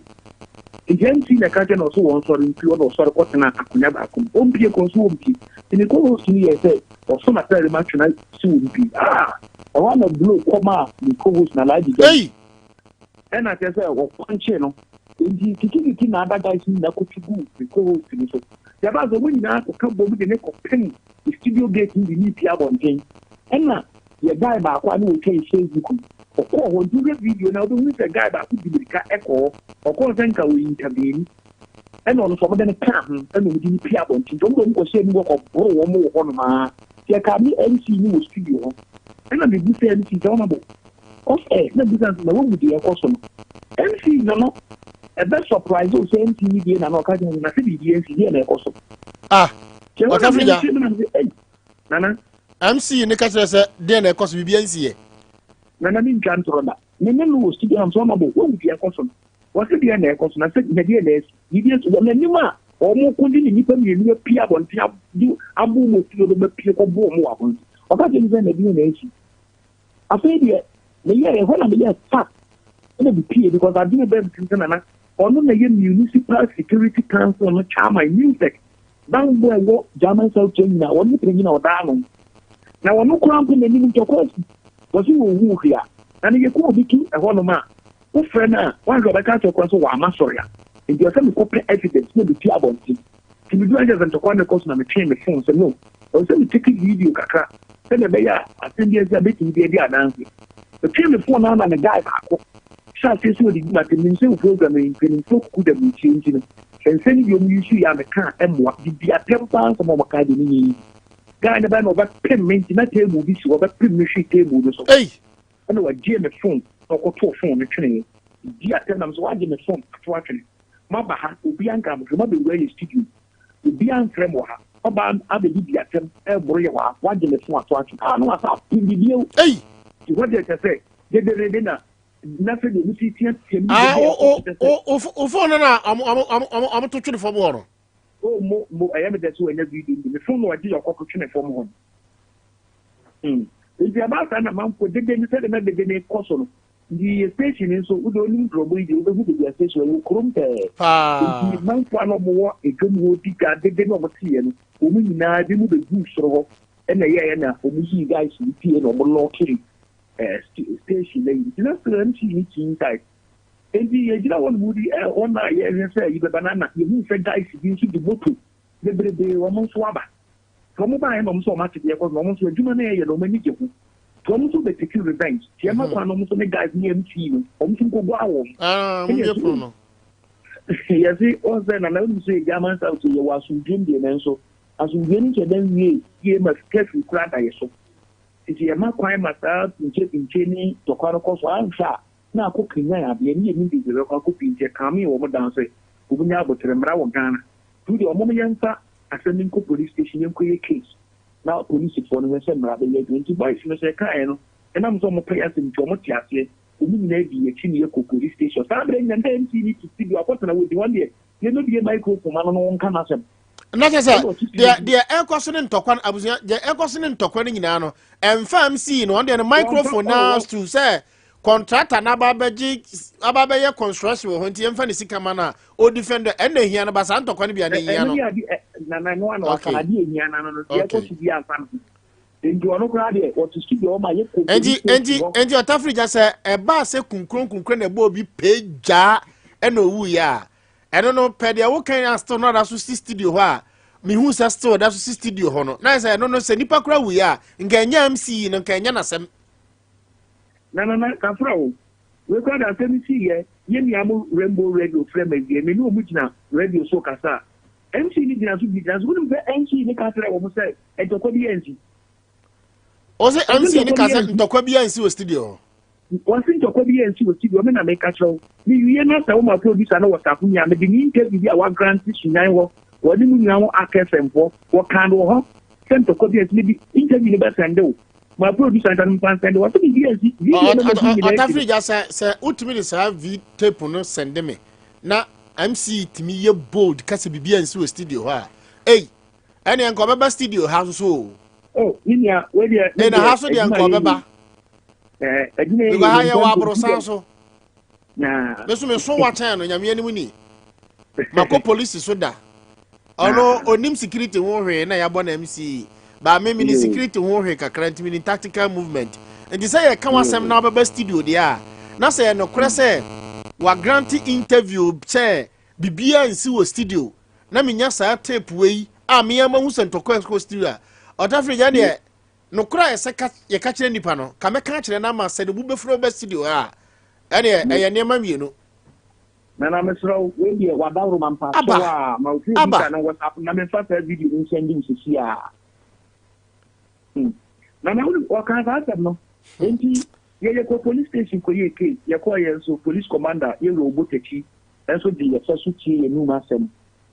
Nti MC na ɛka kyerɛ no ɔso wɔnsɔre mpue, ɔna ɔsɔre kɔtena akonnwa baako mu. Ɔmpue koraa, ɔso wɔmpue. Nti ne co-host no yɛɛ sɛ ɔso n'ataare mu atwe no sɛ wɔmpue. Ah! Ɛhɔ na blow kɔmaa ne co-host no, Alhaji Gani. Ei! Ɛna kyerɛ sɛ wɔkwankyee no. Enti kikikiki na other guys no nyinaa kɔtu guu me co-host no so. Nti ɛbaa sɛ wɔn nyinaa kɔka bom de no kɔpem studio gate no de no repie abɔnten. Ɛna yɛ guy baako a na ɔtwa yɛ Facebook no, ɔkɔɔ hɔ. Nti wohwɛ video no a wobɛhunu sɛ guy baako di mirika kɔ hɔ. Ɔkɔɔ sɛ nka ɔyi intervene. Ɛna ɔno nso wɔde no kaa ho ɛna wɔde no pie abɔnten. Nti wɔn de wɔn kɔhyɛɛ mu hɔ kɔboro wɔn wɔ hɔnom ara. Nti ɛkaa me MC no wɔ studio hɔ. Ɛna mebusaa MC sɛ, Honourable, Off air na bisa no sɛ na wahu deɛ ɛkɔ so no. MC no no ɛbɛ surprise wo sɛ MC no deɛ na na ɔka kyerɛ no na sɛ biribi ansi deɛ na ɛkɔ so. Ah, Kyɛ hɔ na Ɔtafiri gya. mehwɛ mu na mese ei Nana. MC no ka kyerɛ sɛ deɛ na ɛkɔ so biribi ansi yɛ. Nana mentwa ntorɔ da. Me ne no wɔ studio na mesɛ ɔmabɔ wahu deɛ ɛkɔ so no. Wɔse deɛ na ɛkɔ so na sɛ na deɛ na asi. Biribi ansi wɔ n'anim a wɔn ko de ne nnipa mmienu apue abɔnten abo abo wɔn studio no bɛpue kɔbo wɔn wɔ abɔnten. Ɔka kyerɛ me sɛ na deɛ na asi. Afei deɛ meyɛɛ ɛhɔ na meyɛɛ fast ɛna mepie because adwene baa me tirim sɛ nana ɔno na ɛyɛ municipal security council no chairman MUSEC banbɔ a ɛwɔ German South Chain nyinaa ɔno ne panyin a ɔdaa ano na ɔno koraa mpo n'anim ntɔkwa asi wɔse wɔnhuu hwee a na ne yɛkɔ obi to ɛhɔnom a wofrɛ no a wanhwɛ ɔbɛka akyerɛ koraa sɛ wɔama sɔre a nti ɔsɛ mekɔpɛ evidence na mepie abɔnten Nti meduru ha kyerɛ sɛ ntɔkwa no rekɔ so na metwee me phone sɛ no, ɛwɔ sɛ me take video kakra sɛdeɛ ɛbɛyɛ a asɛm bi asi a mɛtumi de adi adanseɛ. Metwee me phone no ara na me guy baako hyɛɛ aseɛ sɛ ɔdidi m'atɛm. Menim sɛ wo program yi mpanimfoɔ kuku da mu ntie nti no, nsɛm no bi wɔn use yɛ a meka a ɛmmoa. Didi atɛm paa nsɛm a wɔka deɛ menyɛ easy. Guy no bae na ɔbɛpem me nti na table bi si hɔ, ɔbɛpem me hwee table no so. Ei! Ɛna wagyee me phone na ɔkɔtoo phone no tweneeɛ. Didi atɛm na me nso wagye me phone ato atwene. Moaba ha, obiara nkaa mo hwee, moabɛwura yɛn studio, obiara mfrɛ mo wɔ ha. Ɔbaa abɛdidi atɛm ɛreboro yɛ hɔ a, wagye ne fon ato atwene. Ah, na wasan apem bi bio. Ei! Nti hɔ deɛ kyerɛ sɛ dederede na na sɛdeɛ wɔn si teateam ne Ah, dede a wo ɛkɔ wo so kyerɛ sɛ. wo wo fon no na ɔmo ɔmo ɔmo ɔmo ɔmo to twene fam hɔ no. Oh, mo mo ɛyɛ me dɛ sɛ wanya video no bi. Me fon na ɔgye yɛ ɔkɔto twene fam hɔ no. Hmm. Nti ɛbaa saa na manfoɔ dede no sɛdeɛ na dede no rekɔ so no. Nti yɛ station nso wode onim drɔbo yi deɛ wobɛhu baabi a station wɔ kurom pɛɛ. Paa. Nti manfoɔ a na wɔwɔ edwam hɔ di dwa dede na wɔteeɛ no wɔn nyinaa ebi mu bɛguu soro hɔ ɛna ɛyɛeɛ na wɔn yii guys no pie na wɔn lɔɔkee eh, station no ayi. Nti na still MC ne ti inside. Nti yɛgyina hɔ nom di eh, hɔ na yɛhwɛ sɛ yi bɛba na na yɛhu sɛ guys bi nso de moto bebrebe wɔn nso aba. Nti wɔn baeɛ na wɔn nso wɔn ate deɛ ɛkɔ so na wɔn nso adwuma no yɛyɛ no wɔn ani gye ho. Nti wɔn nso bɛ take revenge. Nti ɛma kwan na wɔn nso ne guys ne MC no wɔn nso nkɔ gua wɔn. Ah, wɔn bie pono no. Yɛse wɔn sɛ nana wonim sɛ yɛ German South yɛ wɔ asomdwoe mu deɛ nanso asomdwoe no nhyɛ da nwie yie ma curfew koraa da yɛ so. Nti yɛma kwan ma saa pinkye pinkye ne tɔkwa no kɔ so anhwɛ a na akɔ kanyan adeɛ ne yɛnim baabi a ɛbɛkɔ akɔ pii nti ɛkaamee wɔn down sɛ wɔn nya abotere mmara wɔ Ghana. Nti wodeɛ wɔn yɛmfa asɛm no nkɔ police station yɛnkɔ yɛ case na polisifoɔ no hwɛ sɛ mmara bɛyɛ adwuma. Nti boys no sɛ yɛkaeɛ no ɛnam sɛ wɔpɛ yɛn asɛm nti wɔte aseɛ. Wɔn nyinaa dii yɛn akyi ne yɛkɔɔ police station. Saa berɛ nyinaa na MC no te studio akɔtena hɔ di wɔn deɛ yɛmmɛbue microphone ma no na ɔnka n'asɛm. Na kyerɛ sɛ Ɛna ɔte studio deɛ deɛ ɛkɔ so ne ntɔkwa no abusua deɛ ɛkɔ so ne ntɔkwa no nyinaa no ɛmfa MC no ɔno deɛ no Wɔmfa microphone oh, naa wɔn to sɛ contractor no aba abɛgye aba abɛyɛ construction wɔ hɔ nti yɛmfa ne sika ma no a ɔdefend ɛna ehia no ba saa ntɔkwa no bi a na ehia ɛno no. ne ade ɛ nana ɛno ano aka Okay. ade ehia no ano no deɛ ɛkɔ Okay. so bi anfa no ho nti ɔno koraa deɛ wɔte studio hɔ ma yɛkɔ Enti police station enti hɔ enti ɔtafiri gya sɛ ɛbaa sɛ kunkron kunkron na ɛbɔ obi pee gyaa ɛna owu yɛ a ɛno no pɛ deɛ wokan a still no ada so si studio hɔ a mehu sɛ still da so si studio hɔ no na sɛ ɛno no sɛ nipa kora wuiɛ a nka ɛnyɛ MC no nka ɛnyɛ n'asɛm. Na nana kafra o wei koraa de asɛm yi sii yɛ yɛ nua mo rainbow radio frɛ me awie me ne ɔmo gyina radio so kasa a MC no gyina so bi gyina so wonim sɛ MC no ka kyerɛ wɔn sɛ ntɔkwa bi ansi. Ɔsɛ Ɔsɛ MC no ntɔkwa ka bi sɛ ansi. ntɔkwa bi ansi wɔ studio hɔ. Wɔse ntɔkwa bi ansi wɔ studio me na meka kyerɛ wo. Me wie na sɛ wo ma producer no WhatsApp me a mede ne interview bi a wagrante Sunyani hɔ wɔne mo nua ho Ak FM foɔ wɔkaa no wɔ hɔ sɛ ntɔkwa bi ansi mede interview no bɛsɛnde wo. Ma producer nka no mfa nsɛnde wɔse biribi ansi video no mahu nyinaa akyi no. Ɔtafiri gya sɛ sɛ wotumi de saa v tape no sɛnde me na MC tumi yɛ bold ka sɛ biribi ansi wɔ studio hɔ a ei ɛneɛ nka ɔbɛba studio ha nso o. Oh, me nua, wei deɛ, me Ɛna ha deɛ, so deɛ adwuma nka yɛ ɔbɛba. yi. Eh, adwuma yɛ Because ha yi, yɛ wɔ mempɛ mpo, aborosan so. Na. Me so me so wakyɛn no, nyame anim ni. Makɔ polisi so da. Ɔno onim security ho hwee na yɛabɔ na MC. Ba me mini security ho hwee kakra nti mini tactical movement. Nti sɛ yɛka wasɛm na wobɛba studio deɛ a, na sɛ yɛ nokorɛ sɛ wa grant interview sɛ biribiara nsi wɔ studio na menya saa tape wei a me ara mahu sɛ ntɔkwa ɛkɔ studio a, ɔtafiri gya deɛ nokorɛ a yɛsɛ ka yɛka kyerɛ nipa no ka mɛka akyerɛ no ama sɛ ne bu bɛfiri ɔba studio ha a ɛneɛ ɛyɛ nneɛma mmienu. Nana mesrɛ wo wei deɛ wadaworo ma mpa Aba kyɛw a ma ofie aba. bisa no WhatsApp na memfa saa video no nsɛnde wo sisi a. Hmm. Nana wonim ɔkaa saa asɛm no enti yɛyɛ kɔ police station kɔyɛɛ case yɛkɔɔ yɛn nso police commander yɛwura Obotakyi nso gye yɛ fɛ so tie yɛn anum asɛm.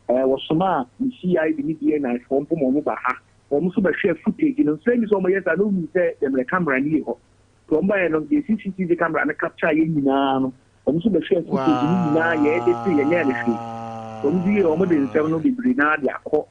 Ɛɛ wɔsomaa ne CID ne BNI foɔ mpo ma wɔn ba ha. Wɔn nso bɛhwɛɛ footage no. Nsɛ nni sɛ wɔyɛ saa na wɔhuu sɛ yɛmmerɛ camera no yie hɔ. Nti wɔn baeɛ no, deɛ CCTV camera no capture yɛ nyinaa no, wɔn nso bɛhwɛɛ footage no nyinaa, yɛ edit yɛnyɛɛ no hwee. Wɔn nso yie wɔn de nsɛm no bebree naa de akɔ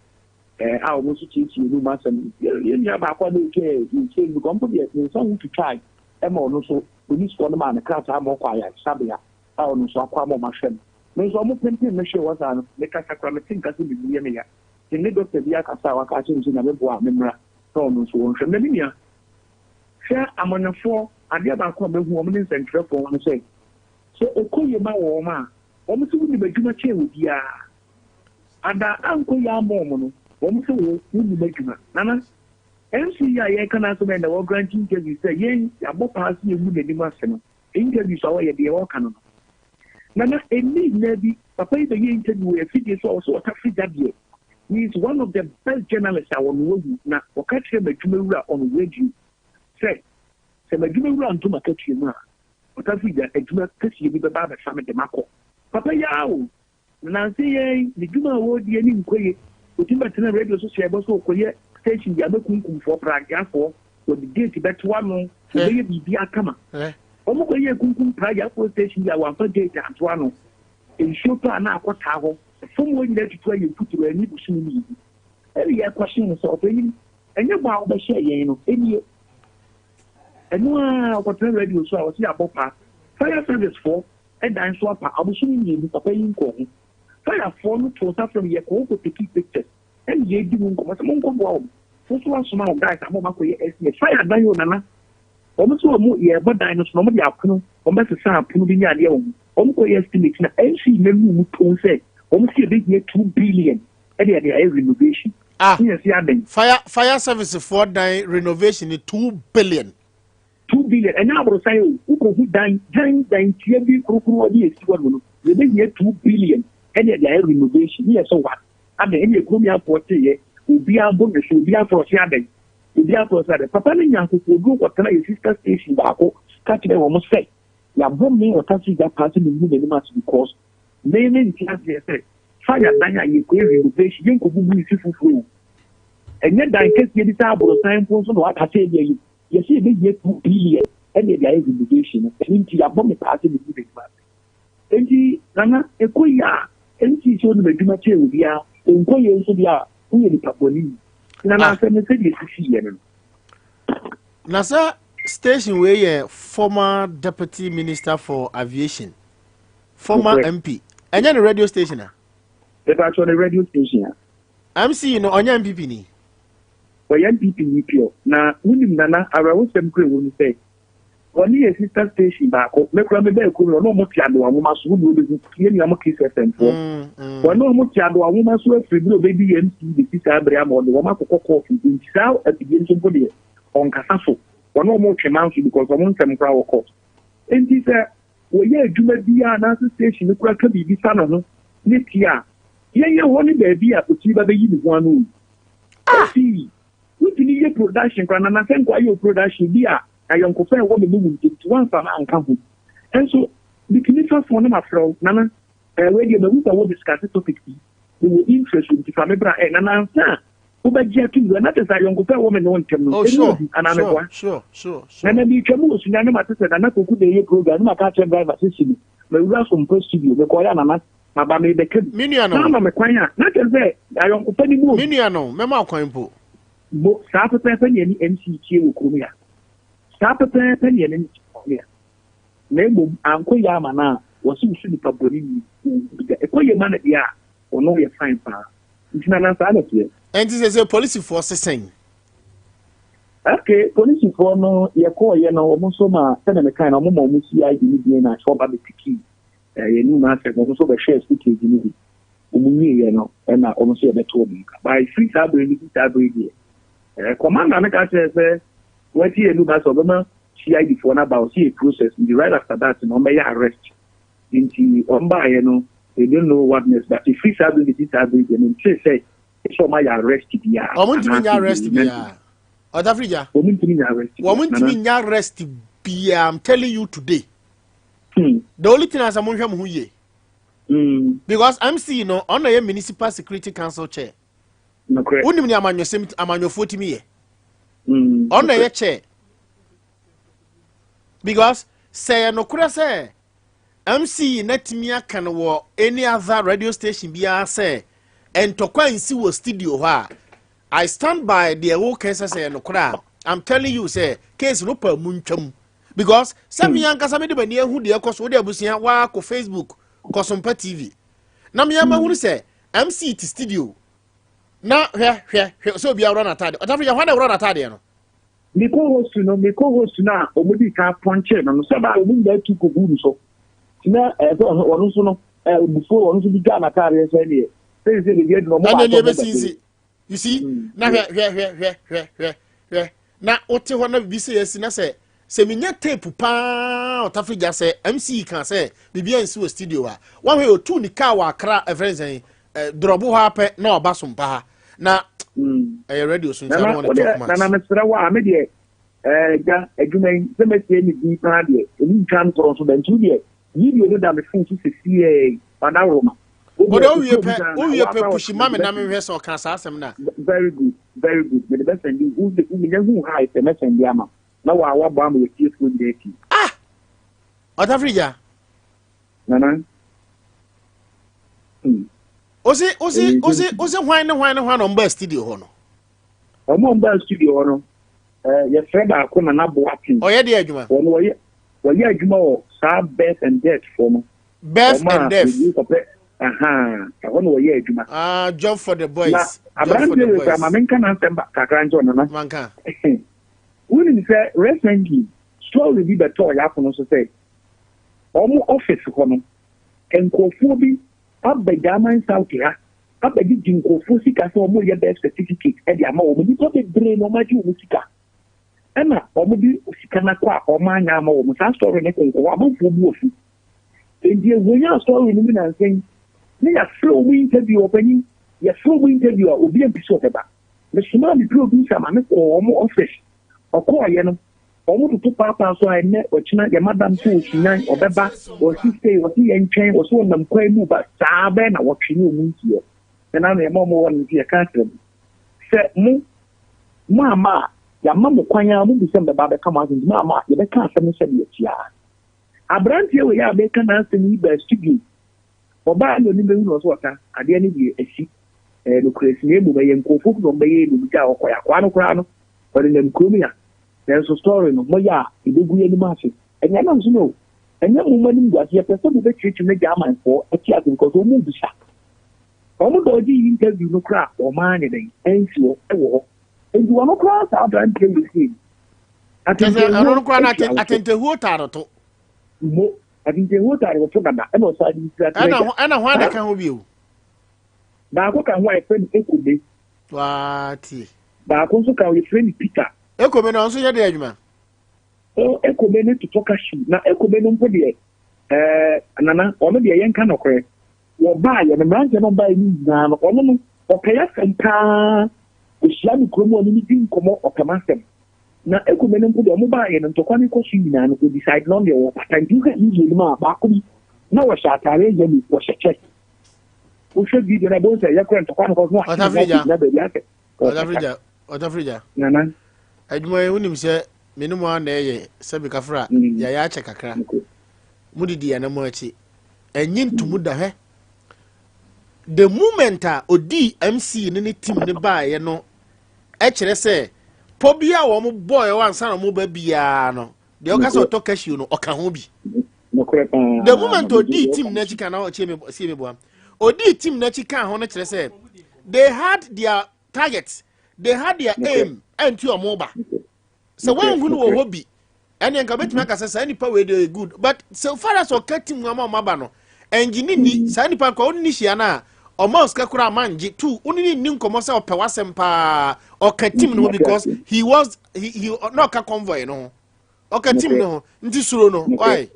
ɛɛ a wɔn nso tietie anum asɛm. Yɛn nua baako a na ɔtwa yɛn Facebook, ɔno mpo deɛ ne nsa ho twitwae ɛma ɔno nso polisifoɔ no maa no krataa ma ɔkɔ ayaresabea. a ɔno nso akɔ ama wɔahwɛ no. Me nso wɔpempem me hwee hɔ saa no, mekasa koraa mete nka sɛ me mu yɛ me ya. Nti me ne dɔkta bi akasa a waka akyerɛ me sɛ Nyame boa a memmra na ɔno nso ɔnhwɛ me. Na me nua, hwɛ amanyɔfoɔ, adeɛ baako a mahu wɔn ne nsɛntwerɛfoɔ ho ne sɛ, sɛ ɛkɔ yie ma wɔn a, wɔn se wonim adwuma kyɛn obiara. Ada ankɔ yie amma wɔn no, wɔn se wo, wonnim adwuma. Nana, MC yi a yɛreka n'asɛm ɛnnɛ, wɔ grant interview sɛ yɛn yɛabɔ paa sɛ yɛngu n'anim ase no, Interviews a ɔyɛ deɛ ɔka no no. Nana ɛnni nna bi papa yi bɛyɛ interview wɔ afidie so a ɔsɛ ɔtafere gya deɛ he is one of the best journalist a ɔno wahu na ɔka kyerɛ m'adwumawura on radio sɛ sɛ m'adwumawura nto m'akatua mu a ɔtafere gya adwuma kɛseɛ bi bɛba abɛfa me de makɔ. Papa yi ara o. Na nansa yi ara yi, ne dwuma a ɔredi ani nkɔ yie. Ɔtumi bɛtena radio so hyɛɛ bɔ sɛ ɔkɔyɛ station bi abɛkunkumfoɔ, pragyafoɔ, wɔde gate bɛto ano, wɔbɛyɛ biribiara kama. Wɔkɔyɛɛ kunkum pragyafoɔ station bi a wɔamfa gate anto ano. Nsuo tɔ a na akɔtaa hɔ, fam hɔ nyinaa tutu ayɛ mfuturo, anni bosome mmienu. Ɛne yɛkɔhyee no sɛ, Ɔpanyin, ɛnyɛ bɔ a wobɛhyɛɛ yɛn no nie. Ɛno ara ɔkɔtena radio so a ɔse yɛabɔ paa. Fire service foɔ dan so apa abosome mmienu papa yi nkɔɔ ho. Fire foɔ no too nsa frɛ me yɛkɔɔ hɔ kɔ tekii pictures ɛne yɛredi ho nkɔmmɔ sɛ monkɔ boa wɔn. Wo nso woasoma wo guys ama wɔn akɔyɛ estimate. Fire dan o Nana. Wɔn se wɔn yɛrebɔ dan no so na wɔn de apono wɔn bɛsesa apono bi ne adeɛ wɔ ho. Wɔn kɔyɛ estimate na NC mɛnuu mu toon sɛ wɔn se yɛbɛhia 2 billion ɛde ɛde ayɛ renovation. Ah, fire fire service foɔ dan renovation ni 2 billion. 2 billion, ɛnyɛ aborosan o. Wokɔhu dan dan dan tia bi korokoro ɔde esi hɔ no, yɛbɛhia 2 billion ɛde ɛde ayɛ renovation. Ne yɛ sɛ wa adan ɛne ekurom yɛ afoɔ te yɛ obiara bɔ ne so, obiara afɔ ɔse adan, obiara afɔ ɔse adan. Papa ne nya akokoɔduro kɔtena yɛ sister station baako ka kyerɛ wɔn sɛ yɛabɔ me ɔtase gya paa sɛ mehu n'anim ase because me ne nte aseɛ sɛ fire dan a yɛkɔyɛ renovation, yɛnkɔbubu nsi foforɔ o. Ɛnyɛ dan kɛseɛ bi sɛ aborosan mpo nso na waka sɛ ebi ayi yɛsɛ yɛbɛhia 2 billion ɛne ɛde ayɛ renovation no. Ɛno nti yɛabɔ me paa sɛ mehu n'anim ase. Nti Nana, ɛkɔ yi a ɛnti sɛ wonim adwuma kyɛɛ obiara, ɛnkɔ yie nso deɛ a woyɛ nipa bɔne. Nana, asɛm no sɛdeɛ ɛsisiiɛ no. Na sɛ station wei yɛ former deputy minister for aviation, former MP, ɛnyɛ ne radio station a? Ɛbɛatɔ ne radio station a. MC no ɔnyɛ NPP ni? Ɔyɛ NPP ni pure. Na wonim Nana, awerɛhosɛm kura wɔ mu sɛ wɔne yɛ sister station baako mekura me bɛɛ kurom no, ɔne ɔmo te Adowa Nwoma so. Wode wobɛhu yɛ nua mo Kiss FM foɔ, wɔne ɔmo te Adowa Nwoma so afiri bere a obɛdi yɛ MC bɛsi saa bere ama ɔde wɔn akokɔ kɔɔto. Nti saa afidie nso mpo deɛ ɔnkasa so, wɔne ɔmo twe man so because ɔmo nsɛm koraa wɔ court. Nti sɛ wɔyɛ adwuma biara anaasɛ station no kora ka biribi fa ne ho ne tie a, yɛnyɛ hɔ ne baabi a otiri ba bɛyi ne ho ano o. Eti wotumi yɛ production koraa na nasɛ nkɔ ayɛ o production bi a ayɔnkofa ɛwɔ me ne wo ntam nti woamfa me anka ho nso metumi fa phone no mafrɛ wo, Nana, wei deɛ mahu sɛ wo discuss topic bi, mewɔ interest nti fa me bra. Nana, ansa a wobɛgye ato mu na kyerɛ sɛ ayɔnkofa ɛwɔ me ne wo ntam no ɛmu ɔdu anaa meboa. Nana, meretwa mu wɔ Sunya ne mate sɛ Nana Koku na ɛyɛ program ne maka akyerɛ driver sɛ si me mawura so mpa studio mekɔɔyɛ a Nana maba mebɛka bi. Me nua no. Na ama me kwan a na kyerɛ sɛ ayɔnkofa no mu ɔdu. Me nua no, mɛma kwan mpo. Bo saa pɛpɛɛpɛ ne ɛne MC tie wɔ kurom ya. Saa pɛpɛɛpɛ ne ɛne no tie wɔ kurom ya. Na mmom ankɔ yie ama no a, wɔse wo so nipa bɔne ni, ɔnhu bi da. Ɛkɔ yie ma no deɛ a, ɔno yɛ fine paa. Nti Nana, saa na ɛteɛ. Ɛnti sese polisifoɔ se sɛn? Okay, polisifoɔ no yɛkɔɔyɛ no, wɔn nso ma sɛdeɛ mekae no, wɔn ma wɔn CID ne DNA foɔ ba bɛpikii yɛn anum asɛm, wɔn nso bɛhwɛɛ footage no bi. Wɔn wieeɛ no ɛna wɔn nso yɛbɛto wɔn nka. By firi saa bere no si saa bere deɛ, commander no ka kyerɛ sɛ wɔati yɛn anum asɛ ɔbɛma CID foɔ no aba, ɔsi yɛ process nti right after that no wɔbɛyɛ arrest. Nti wɔn baayɛ no, they don't know what next, but firi saa bere no si saa bere deɛ, mente sɛ sɛ wɔn ayɛ arrest biara. Wɔn ntumi nya arrest biara. Ɔtafirigya. Wɔn ntumi nya arrest biara. Wɔn ntumi nya arrest biara. I'm telling you today. The only thing asɛ mo nhwɛ mo ho yie. Because MC no ɔno yɛ municipal security council chair. Wonim ne amanyɔsɛm amanyɔfoɔ tumi yɛ. Ɔno yɛ chair. Because sɛ yɛ nokorɛ sɛ MC na tumi aka no wɔ any other radio station biara sɛ ntɔkwa nsi wɔ studio hɔ a, I stand by deɛ woka sɛ yɛ nokorɛ a, I'm telling you sɛ case no pa mu ntwam because sɛ me ankasa mede m'ani ahu deɛ ɛkɔ so. Wode abusua waa kɔ Facebook, kɔ Sompa TV na me ama hunu sɛ MC te studio na hwɛ hwɛ hwɛ sɛ obi awura n'atadeɛ. Ɔtafo yɛ hɔ na awura n'atadeɛ no. Me co-host no, me co-host no a wɔn di kan pɔnkye no, sɛ baa wɔn nyinaa tu kogu no so na ɛsɛ ɔno nso no bufuo, ɔno nso bi dwa n'ataadeɛ sɛ neɛ sɛ sɛ beebi adu no ɔmo baako ɛnna ɛbɛsinsi, you see. Na hwɛ hwɛ hwɛ hwɛ hwɛ hwɛ hwɛ na wote hɔ na bibi sɛ yɛsi na sɛ menya tape paa ɔtafo gya sɛ MC ka sɛ biribi ansi wɔ studio a wahwɛ otu ne kaa wɔ Akra ɛfrɛ nsɛn drɔbo hɔ apɛ na ɔba so mpa ha na ɛyɛ radio so nti I don't want to talk much. Nana, mesrɛ wo a, me deɛ gya adwuma yi sɛ mɛsie ne din paa deɛ ɛni ntwa ntorɔ nso da nti wo deɛ video no da me phone so sɛsiɛ madaworo ma. Wode wowie pɛ, wowie pɛ pushi ma me na menhwɛ sɛ ɔka saa asɛm no a. Very good, very good. Mede bɛsɛnde wo, menya hu ha sɛ mɛsɛnde ama na waa wabɔ ama wɔtiefoɔ nyinaa ti. Ah! Ɔtafiri gya. Nana. Osi, osi, osi, osi hwan ne hwan ne hwan na ɔmo baa studio hɔ no? Ɔmo a ɔmo baa studio hɔ no, yɛfrɛ baako Nana Boateng. Ɔyɛ deɛ adwuma? Wɔn wɔyɛ wɔyɛ adwuma wɔ saa birth and death foɔ no. Birth and death. Ɔmo a kɔpɛ ahan ɛhɔ na wɔyɛ adwuma. Ah, job for the boys. Na aberanteɛ wei kura maame nka n'asɛm kakra nkyɛn Nana. Manka. Wonim sɛ recently story bi bɛtɔɔ yɛ apono so sɛ wɔn office hɔ no nkurɔfoɔ bi aba German South ha abɛgyegye nkurɔfoɔ sika sɛ wɔreyɛ birth certificate de ama wɔn. Nnipa bebree na wɔagye wɔn sika. Ɛna wɔde sika no akɔ a wɔanyɛ ama wɔn. Saa story no konkɔ hɔ, amanfoɔ bu afu. Enti ɛhwanyan story no mu nansa yi, na yɛafrɛ wɔn interview, ɔpanyin, yɛfrɛ wɔn interview a obi ampi sɛ ɔbɛba. Mesomaa me producer ma no kɔɔ wɔn office. Ɔkɔɔeɛ no, Wɔtoto paapaa so a ɛnnɛ, ɔkyena, yɛn madam sɛ ɔsunyan, ɔbɛba, ɔse sei, ɔse yɛntwɛn, ɔse ɔnam kwan mu ba, saa bɛyɛ na wɔtwe ne ɔmu nsiɛ. Ɛna no yɛma ɔmo wɔ no nti yɛka akyerɛ mo sɛ mo, mo amma a, yɛama mo kwan ara, mo bu sɛ mbɛba abɛka mo asɛm nti mo amma a, yɛbɛka asɛm no sɛdeɛ ɛteɛ ara. Aberanteɛ wei a meka n'asɛm yi baa studio, ɔbaa na ɔnim bɛhu no ɔse ɔta, adeɛ no deɛ asi, ɛyɛ nokorɛ asi na mmom ɛyɛ nkurɔfoɔ bi na ɔmo bɛyɛɛ na ɔmo gyaa ɔkɔeɛ, akoa no koraa no ɔnenam kurom ya. Nanso story no moyɛ a ebegu yɛn anim ase. Ɛnyɛ nam so no ɛnyɛ mo mo anim gu ase yɛpɛ sɛ mobɛkyerɛkyerɛ na German foɔ ɛte ase because wɔn bisa. Wɔn dɔgye yi interview no koraa wɔn anyɛ dɛn ɛnsi hɔ ɛwɔ hɔ. Nti wɔn koraa saa aberanteɛ wei sei no. Kyɛ sɛ ɛno no koraa no atentehuo taa no to. Mo atentehuo taa no to dada ɛna ɔsan de tira tira gya. Ɛna hwan na ɛka ho bio? Baako ka ho a yɛfrɛ no Ekome. Waa tie. Baako nso ka ho yɛfrɛ no Peter. Ekome no nso yɛ deɛ adwuma? O Ekome no totɔ cashew na Ekome no mpo deɛ ɛɛ nana ɔno deɛ yɛnka nɔkorɛ wɔbaayɛ no mmeranteɛ no ɔbaayɛ no nyinaa no ɔno no ɔpɛ asɛm paa ɔhyia no kurom ɔne no di nkɔmmɔ ɔpɛ m'asɛm na Ekome no mpo deɛ ɔmo baayɛ no ntɔkwa no kɔ so nyinaa no ɔdecide no deɛ wɔpata nti wohwɛ video no mu a baako bi na wɔhyɛ ataareɛ yellow wɔhyɛ kyɛ wohwɛ video no a bohu sɛ yɛkora ntɔkwa no kɔ so na wakye ne ho akɔgyina baabi asɛ Ɔtafrigya, Ɔtafrigya. Nana. Adwuma yi wonim sɛ me ne mo ara na ɛyɛ sɛ mekafra yɛayɛ akyɛ kakra. Mo didi yɛn mo akyi. Ɛnye ntomu da hwɛ. The moment a odii MC ne ne team ne baeɛ no ɛkyerɛ sɛ pɔ bi a wɔn bɔɔɛ wɔ ansa na wɔn ba biara no deɛ ɔka sɛ ɔtɔ cashew no ɔka ho bi. The moment odii team n'akyi kan na ɔkyɛ mi sie mi boa. Odii team n'akyi kan ho no kyerɛ sɛ they had their target they had their aim ɛnti ɔmo ba sɛ wɔn hu no wɔ hɔ bi ɛnna nka betumi aka sɛ saa nipa wei de good but so far as ɔka team ama ɔmo aba no ɛngye ne ni saa nipa kɔ ɔne ne hyia no a ɔma osika koraa ama ngye tu ɔne ne ni nkɔmɔ sɛ ɔpɛ w'asɛm paa ɔka team no ho because he was he he na ɔka convoy no ho ɔka team no ho nti suro no why.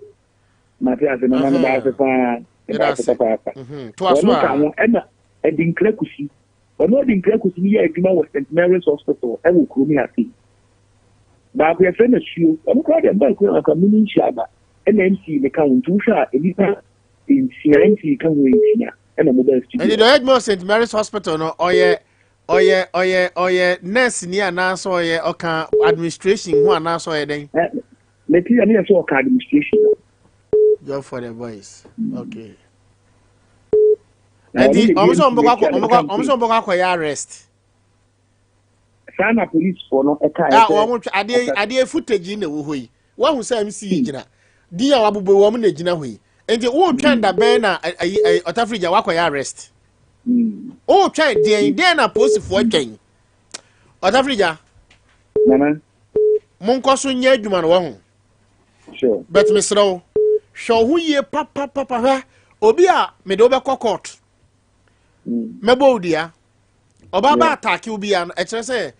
Mate ase nana no baase paa baase papaapa. Toa so a. Ɔno ka ho ɛna Adinkra Kusi. Ɔno Adinkra Kusi no yɛ adwuma wɔ St Mary's Hospital ɛwɔ kurom yi ase. Baako yɛfrɛ no Asuo. Ɔno koraa deɛ mbaa kurom akora mene nhyia aba. Ɛna MC ne ka ho nti wohwɛ a nnipa nsia MC ka ho nsia ɛna ɔmo baa studio. Ɛnti deɛ ɔyɛ adwuma wɔ St Mary's Hospital no ɔyɛ ɔyɛ ɔyɛ ɔyɛ nurse ni anaasɛ ɔyɛ ɔka administration ho anaasɛ ɔyɛ dɛn? Mete yɛ ne yɛ sɛ ɔka administration. Job for the boys. Okay. Ɛnti ɔmo sɛ ɔmo bɛkɔ akɔ ɔmo bɛkɔ ɔmo sɛ ɔmo bɛkɔ akɔyɛ arrest. Saa na polisifoɔ no ɛka ɛ sɛ. Wɔn twɛ adeɛ adeɛ footage yi na ɛwɔ hɔ yi. Wɔn sɛ MC yi gyina. Din a wabobɔ wɔn na gyina hɔ yi. Nti wɔretwɛn da bɛn na ayi ayi ɔtafirigya wakɔyɛ arrest. Wɔretwɛn deɛn deɛn na polisifoɔ twɛn. Ɔtafirigya. Nana. Monkɔ so nyɛ adwuma no wɔ ho. Sure. But mesrɛ wo, hwɛ wo ho yie papapapa hwɛ obi a mede wobɛkɔ court. Mɛbɔ wo dua. Ɔbaa ba ataake wo bia no ɛkyerɛ sɛ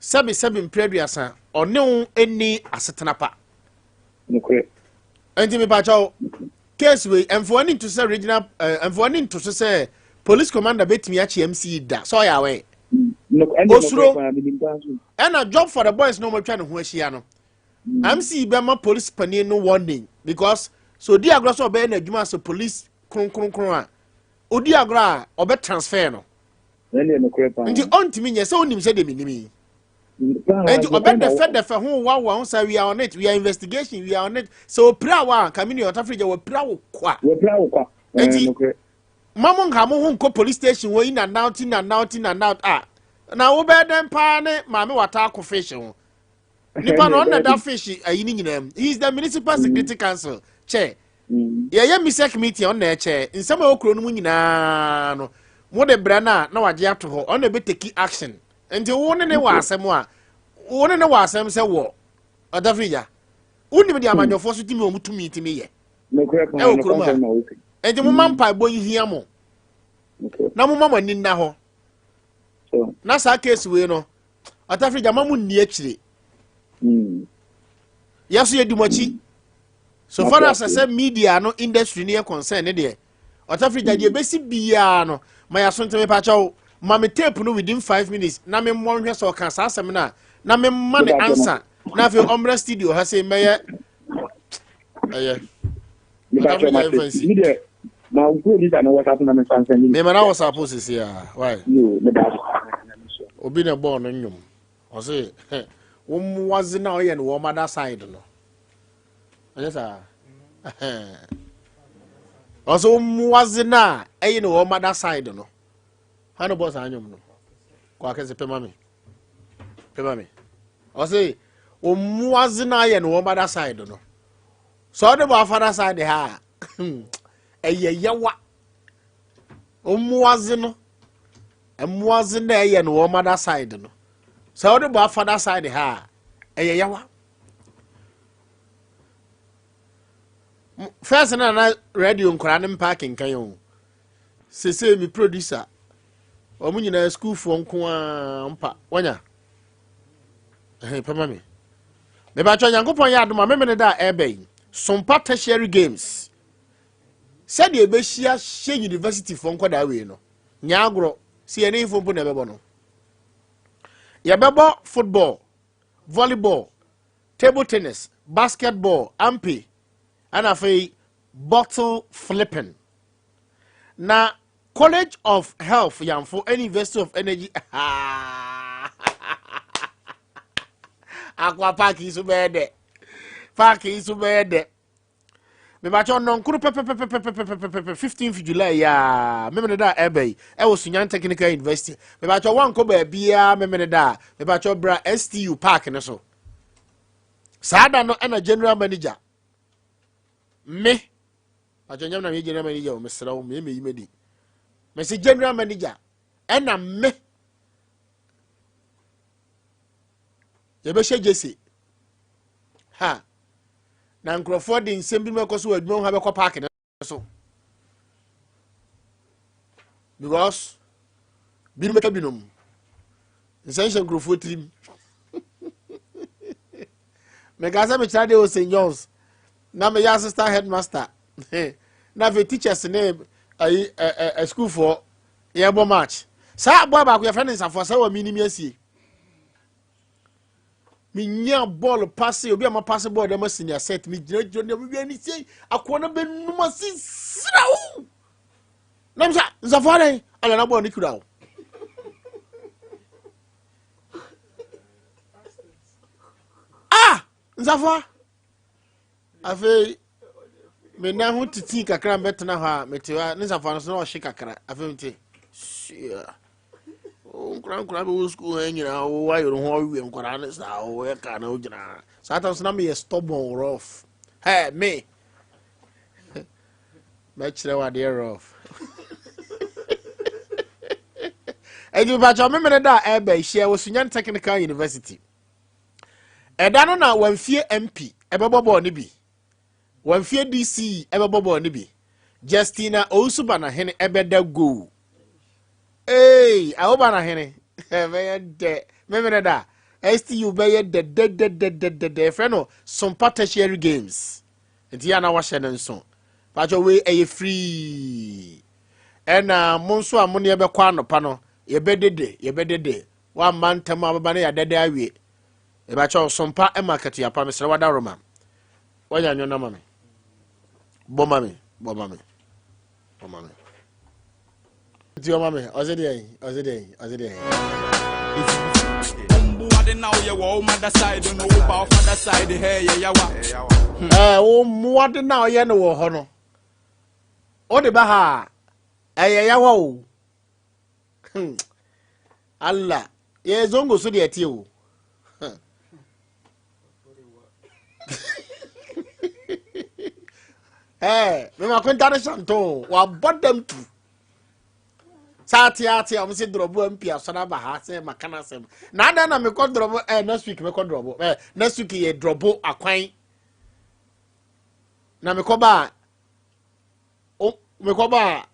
sɛbe sɛbe mpere aduasa ɔne wo nni asetena pa. Nokorɛ. Nti mepakyɛw case wei ɛmfa w'ani nto sɛ regional ɛmfa w'ani nto so sɛ police commander bɛtumi akye MC da sɛ ɔyɛ awɛ. Osuro ɛna job for the boys na wɔatwa ne ho ahyia no. MC bɛma police panin no warning because so odi agorɔ sɛ ɔbɛyɛ n'adwuma sɛ police kronkronkron a. Odi agorɔ a ɔbɛ transfer no. Nti ɔntumi nyɛ sɛ onim sɛ deɛ menim yi. Nti ɔbɛ dɛfɛ dɛfɛ ho wawa ho sa we are on it, we are investigation, we are on it. Sɛ opira wa a nka me nua ɔtafiri gya wapira wo kwa. Wapira wo kwa. Nti ma mo nka mo ho nkɔ police station wɔ in and out in and out in and out ah na wobɛyɛ dɛn paa ne maame wata ako fish ho. Nipa no ɔna da fish ayi ne nyinaa mu. He is the municipal security council chair. Yɛyɛ misec meeting ɔna ɛkyɛ nsɛm a ɛwɔ kuro no mu nyinaa no mo de brɛ no a na wagye ato hɔ ɔna ɛbɛ take action. Nti wo ne ne wɔ asɛm a wo ne ne wɔ asɛm sɛ wɔ ɔtafiri gya wonim deɛ amanyɔfoɔ so tumi wɔn tumi tumi yɛ ɛwɔ kurom ha. Nti mo ma mpaebɔ yi hia mo na mo ma mo ani nna hɔ na saa case wei no ɔtafiri gya ma mo nni akyire. Yɛ so yɛdi mo akyi. So far as sɛ media no industry no yɛ concern ne deɛ ɔtafiri gya deɛ bɛsi biara no ma yɛaso ntɛm mepakyɛw ma me tape no within 5 minutes na me mmɔ nhwɛ sɛ ɔka saa asɛm no a na me mma ne answer na afei ɔmmra studio ha sɛ mmɛyɛ ɛyɛ ɔtafiri gya mfa nsi mema na WhatsApp sisi a why obi na ɛbɔɔ no nnwom ɔse wo mmoadze na ɔyɛ no wɔ ɔmada side no ɛnyɛ saa ɔsɛ wo mmoadze no a ɛyɛ no wɔ ɔmada side no hwan na bɔɔ saa nnwom no kɔ akɛse pɛ ma me pɛ ma me ɔse wo mmoadze no ayɛ no wɔ ɔmada side no sɛ ɔde bɔ afada side ha a ɛyɛ yawa mmoadze no mmoadze no ɛyɛ no wɔ ɔmada side no sɛ ɔde bɔ afada side ha a ɛyɛ yawa. First na na radio nkwaraa ne mpa akenkan o. Sese mi producer wɔn nyinaa sukuufoɔ nko ara mpa wanya ɛhɛn pɛma mi. Mebatwa Nyankopɔn yɛ adom a memene da a ɛbɛ yi Sompa Tertiary Games sɛdeɛ ɛbɛhyia hyɛ university foɔ nkwadaa wei no nyɛ agorɔ si yɛne mfo mpo na ɛbɛbɔ no. Yɛbɛbɔ football, volleyball, table tennis, basketball, ampe, ɛna afei bottle flipping. Na College of Health Yamfo and University of Energy Aqua Park yi so bɛyɛ dɛ. Park yi so bɛyɛ dɛ. Mebakyɛ ɔnɔnkoro pɛpɛpɛpɛpɛpɛpɛpɛ 15th July ya memene da ɛbɛ yi ɛwɔ Sunyani Technical University. Mebakyɛ wankɔ baabiara memene da mebakyɛ bra STU Park ne so. Saa da no ɛna general manager me bakyɛ nyam na me general manager o mesrɛ wo me meyi madi. Mese general manager ɛna me yɛbɛhyɛ jese ha na nkurɔfoɔ de nsɛm bi mɛkɔ so wɔ adwuma mu ha bɛkɔ park no so because binom bɛka binom nsɛnhyɛ nkurɔfoɔ tirim. Meka sɛ mekyerɛ deɛ wɔ St John's na meyɛ assistant headmaster na afei teachers ne ayi ɛ ɛ sukuufoɔ yɛbɔ match. Saa aboa baako yɛfrɛ no nsafoa sɛ wɔ menim asie menya bɔɔl passe obi a ma passe bɔɔl dɛm senior set me gyina gyina ne baabi ani sei akoa no bɛnum ase siraw nam sɛ nsafoa dɛn ala na bɔɔl no kura wo ah nsafoa afei me nan ho titi kakra mbɛtena hɔ a mete hɔ a ne nsafoa no so na ɔhye kakra afei mete sua nkora nkora bɛwɔ sukuu ha nyinaa wo ayere ho awie nkora ne saa woyɛ ka na wogyina saa tam so na meyɛ stubborn rough hey me mɛkyerɛ wo adeɛ rough ɛnti mepakyɛ memene da a ɛbɛ hyia wɔ Sunyani Technical University. Ɛda no na wamfie MP ɛbɛbɔ bɔɔl no bi, wamfie DC ɛbɛbɔ bɔɔl no bi, Justina Owusu Banahene ɛbɛda goal. Ee, awo Banahene ɛbɛyɛ dɛ memene da STU bɛyɛ dɛdɛdɛdɛdɛdɛ yɛfrɛ no Sompa Tertiary Games. Nti yɛ na wahyɛ no nso. Pakyɛ wei ɛyɛ free. Ɛna mo nso a mo ne yɛbɛkɔ anɔpa no yɛbɛdede yɛbɛdede wamma ntɛm a bɛba no yɛ adɛdɛ awie. Ɛbɛkyɛ ɔsompa ɛma akatua pa mesrɛ wada roma. Wanya nwo na ma me. Bɔ ma me, bɔ ma me. Bɔ ma me. Nti ɔma me, ɔse deɛn, ɔse deɛn, ɔse deɛn. Ɛɛ wo mmoade na ɔyɛ no wɔ hɔ no, wode ba ha a, ɛyɛ yawa o. Hmm. Allah, yɛ zongo so deɛ ɛteɛ o. Ɛɛ, mema kwenta no hyɛnto, wabɔ dam tu. Saa ate ate a wɔn sɛ drɔbo mp asɔre aba ha sɛ maka no asɛm na adan na mekɔ drɔbo ɛɛ next week mekɔ drɔbo ɛɛ next week yɛ drɔbo akwan na mekɔ ba a o mekɔ ba a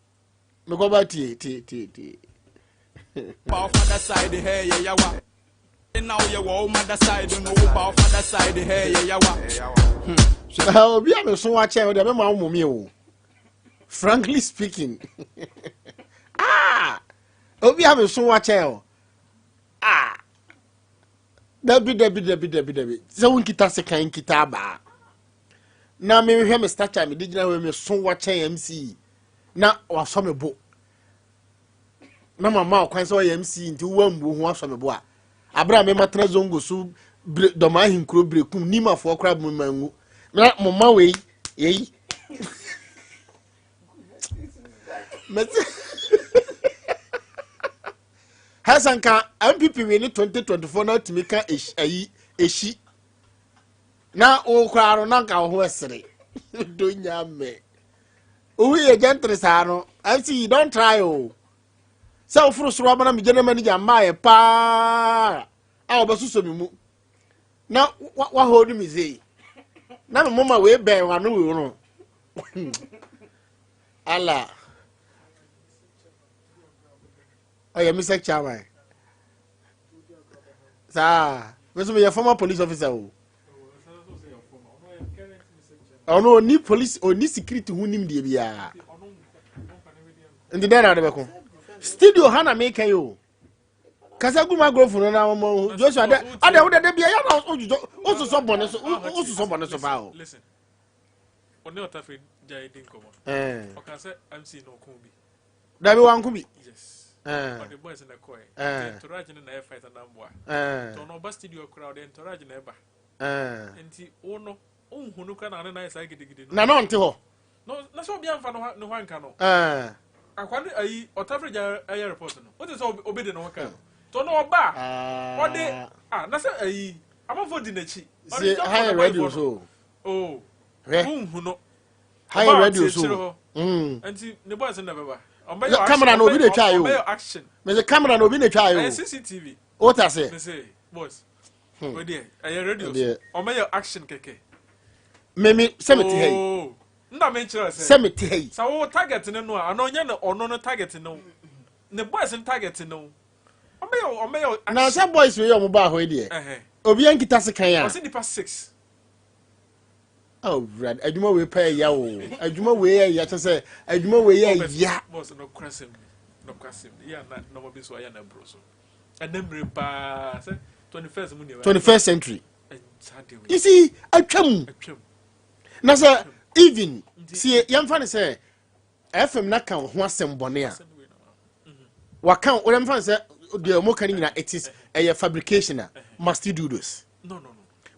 mekɔ ba tie tie tie tie. Father side hey yeah yawa. Now you wɔ mother side no wo ba father side hey yeah yawa. Obi a meso wakyɛn o deɛ mɛma wo mɔmi o. Frankly speaking, ah, obi a meso wakyɛn o. Ah, dabi dabi dabi dabi dabi. Sɛ wonkita sekan nkita abaa. Na mehwɛ me stature mede gyina hɔ meso wakyɛn MC na wasɔ me bo. Na mama ɔkwan sɛ ɔyɛ MC nti wowɔ mmuo ho asɔ me bo a. Abere a mema tena zongo so bere dɔm ahenkuro berekum nimafoɔ koraa mu ma ngu. Na moma wei yei. Mese hɛsɛ nka MPP wei ne 2024 na atumi ka ayi ehyi na wo koraa no na nka wo ho ɛsere do nya me wo yɛ gentry saa no MC don't try o oh. Sɛ woforo soro aba na me general manager mmaeɛ paa a wɔbɛsosɔ me mu na wahold me sei na me moma wei bɛn wano wei no ala ɔyɛ me sɛ chairman saa me nso meyɛ former police officer o ɔno ɔni police ɔni security ho nim deɛ biara nti dɛn na ɔde bɛko studio ha na meka yi o kasa gu microphone no na wɔn joshua dɛ ɔde wo dɛ bia yɛ na wososɔ bɔne so wososɔ bɔne so paa o. ɔne ɔtafere gya di nkɔmɔ ɔka sɛ mc na ɔko bi. Dabi wanko bi. Yes. Ɔde boys na ɛkɔɛ. Entourage no na ɛyɛ fight na mboa. Nti ɔno ɔba studio koraa ɔde entourage na ɛba. Nti wo no wonhu no koraa na ɔne no ayɛ saa gidigidi no. Na na ɔnte hɔ. No na sɛ obi amfa no ho anka no. Akwa no ayi ɔtafere gya ɛyɛ report no. Wote sɛ obi de ne ho ka no. Nti ɔno ɔba a ɔde ah na sɛ ayi amanfoɔ di n'akyi. Ɔde jump on the radio so. Oh. Wonhu no. Ha yɛ radio so. Nti ne boys na bɛba. Camera na obi na etwa ayo. Mese camera na obi na etwa ayo. Ɛyɛ CCTV. O ta se. Mese boys. O deɛ ɛyɛ radio so. Ɔmɛyɛ action kɛkɛ. Mimi sɛ me te ha yi. Nna me nkyerɛ sɛ. Sɛ me te ha yi. Sɛ wo target ne no a ano nyɛ ne ɔno no target ne wo. Ne boys no target ne wo. Ɔmɛyɛ ɔmɛyɛ action. Na sɛ boys wei ɔmo baa hɔ yi deɛ. Obi ankita sekan a. Ɔsi nipa 6. Awurade, adwuma wei pɛ ɛya o. Adwuma wei ɛya kyɛ sɛ adwuma wei ɛya. Bɔs nɔkwasɛm ni nɔkwasɛm ni yɛ na nɔɔma bi nso ayɛ na ɛboro so. Ɛnɛ mmiri paa sɛ 21st mu ni. 21st century. You see, atwam. Na sɛ even sie yɛmfa ne sɛ FM na ka ho asɛm bɔne a waka yɛmfa ne sɛ deɛ ɔmo ka no nyinaa it is ɛyɛ fabrication a must you do this? No, no, no.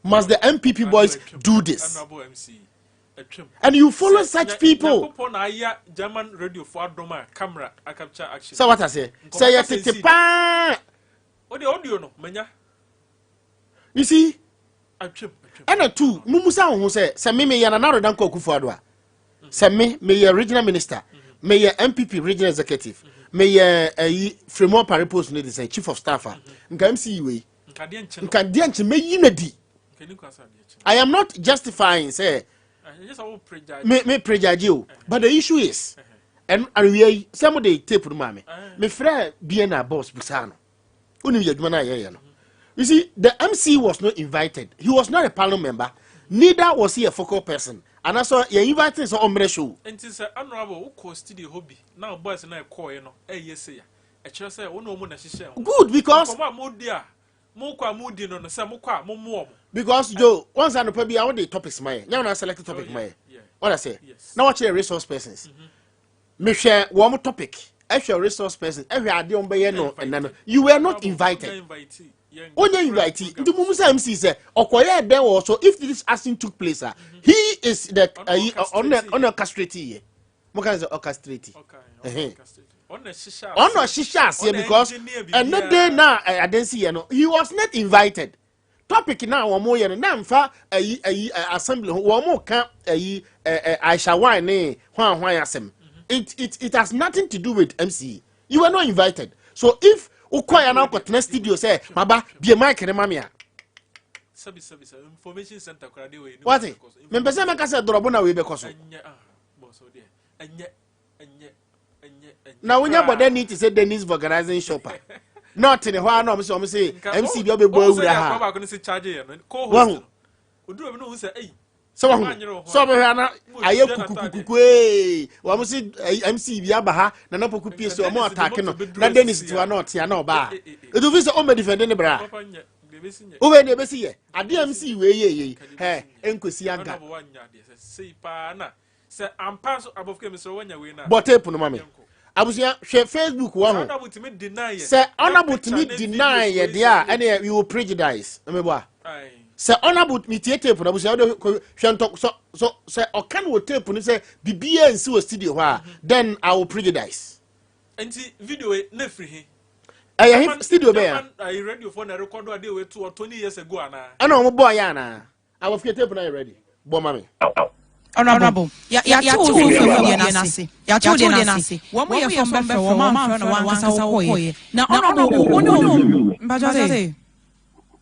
Must the MPP boys do this? And you follow such people. So what I say? Say you tete pa. You see? And two, mumusa ho say say me me ya na na dan Akufo Addo a. Say me me ya regional minister, me ya MPP regional executive, me ya ayi Fremont Pari post ne say chief of staff a. Nka MC we. Nka deɛ nkyɛn mɛyi na di. I am not justifying say me prejudge o, but the issue is and awia yi sɛ mo de tape no maa me me frɛ BNR boss busa no onim yɛ adwuma no a yɛyɛ no. You see, the MC was not invited. He was not a panel member. Neither was he a focal person. And so you invited so ombre show. Nti sɛ honorable wo kɔ studio hɔ bi na boys na ɛkɔɔ no ɛyɛ se ya. Ɛkyerɛ sɛ wo na ɔmo na hyehyɛ ho. Good because nkɔmɔ a mo di a mo kɔ a mo di no no sɛ mo kɔ a mo mo ɔmo. Because Joe, once anɔpa bi a wo de topics ma yɛ. Nya na select topic ma yɛ. What I say? Na watch the resource persons. Me share one topic. Ɛhwɛ resource person, ɛhwɛ adeɛ wɔn bɛyɛ no ɛnɛ no, you were not invited. Wonyɛ invite, nti mu sɛ MC sɛ ɔkɔyɛ dɛn wɔ so. If this action took place ah, he is the ɛyi, ɔno orchestrate yɛ. Mo kan sɛ orchestrate, ɔno ɔhyehyɛ aseɛ, because ɛnɛ day na adansi yɛ no, he was not invited. Topic na wɔn yɛ no na nfa ɛyi assembly ho, wɔn ka ɛyi ɛ ɛ Aisha Huang ne hwan hwan asɛm. It has nothing to do with MC. You were not invited, so if wokɔ ya na wokɔtena studio sɛ maba bie mic ne ma me a, wate, mempɛ sɛ mɛka sɛ dɔrɔbo na wei bɛkɔ so na wonya bɔdani te sɛ Dennis vulcanizing shop a na ɔte ne hɔ a, na ɔmo sɛ MC bi ɔbɛbɔ awura ha, wahu sɛ wahu sɛ ɔbɛhwɛ ana ayɛ kukukuku ee, wɔn sɛ MC bi aba ha na na poku pie so, ɔmo attack no na Dennis tiwa na ɔte na ɔbaa etu fi sɛ ɔmɛ defend ne bra wobɛ ne ebesi yɛ adeɛ. MC wei yɛ yɛ ɛ nkosi aga. Sɛ ampa so abɔfra mi sɛ wɔnya wei na. Bɔ tape no ma me. Abusua, hwɛ Facebook wɔ ho sɛ Honourable tumi deny yɛ deɛ a, ɛne we will prejudice. Ɛmɛ a sɛ Honourable mi tie tape no, abusua, wode hwɛ ntɔ so so sɛ ɔka no wɔ tape no sɛ biribiara nsi wɔ studio hɔ a, then I will prejudice. Nti video yi na firi he? Ɛyɛ he studio bɛyɛ? Ayi, radio fo na record ade wei to 20 years ago ana? Ɛna wɔn bɔɔ yɛ anaa? Awɔfie tape no ayɛ ready, bɔ ma me. Honorable, yàtò wo fɛ wo deɛ n'ase, yàtò wo deɛ n'ase, wɔn mo yɛ fɔm bɛfrɛ wɔn amfrɛ na wɔn ankasa wɔkɔɔyɛ na honorable wo ne wɔn mpatwa sɛ.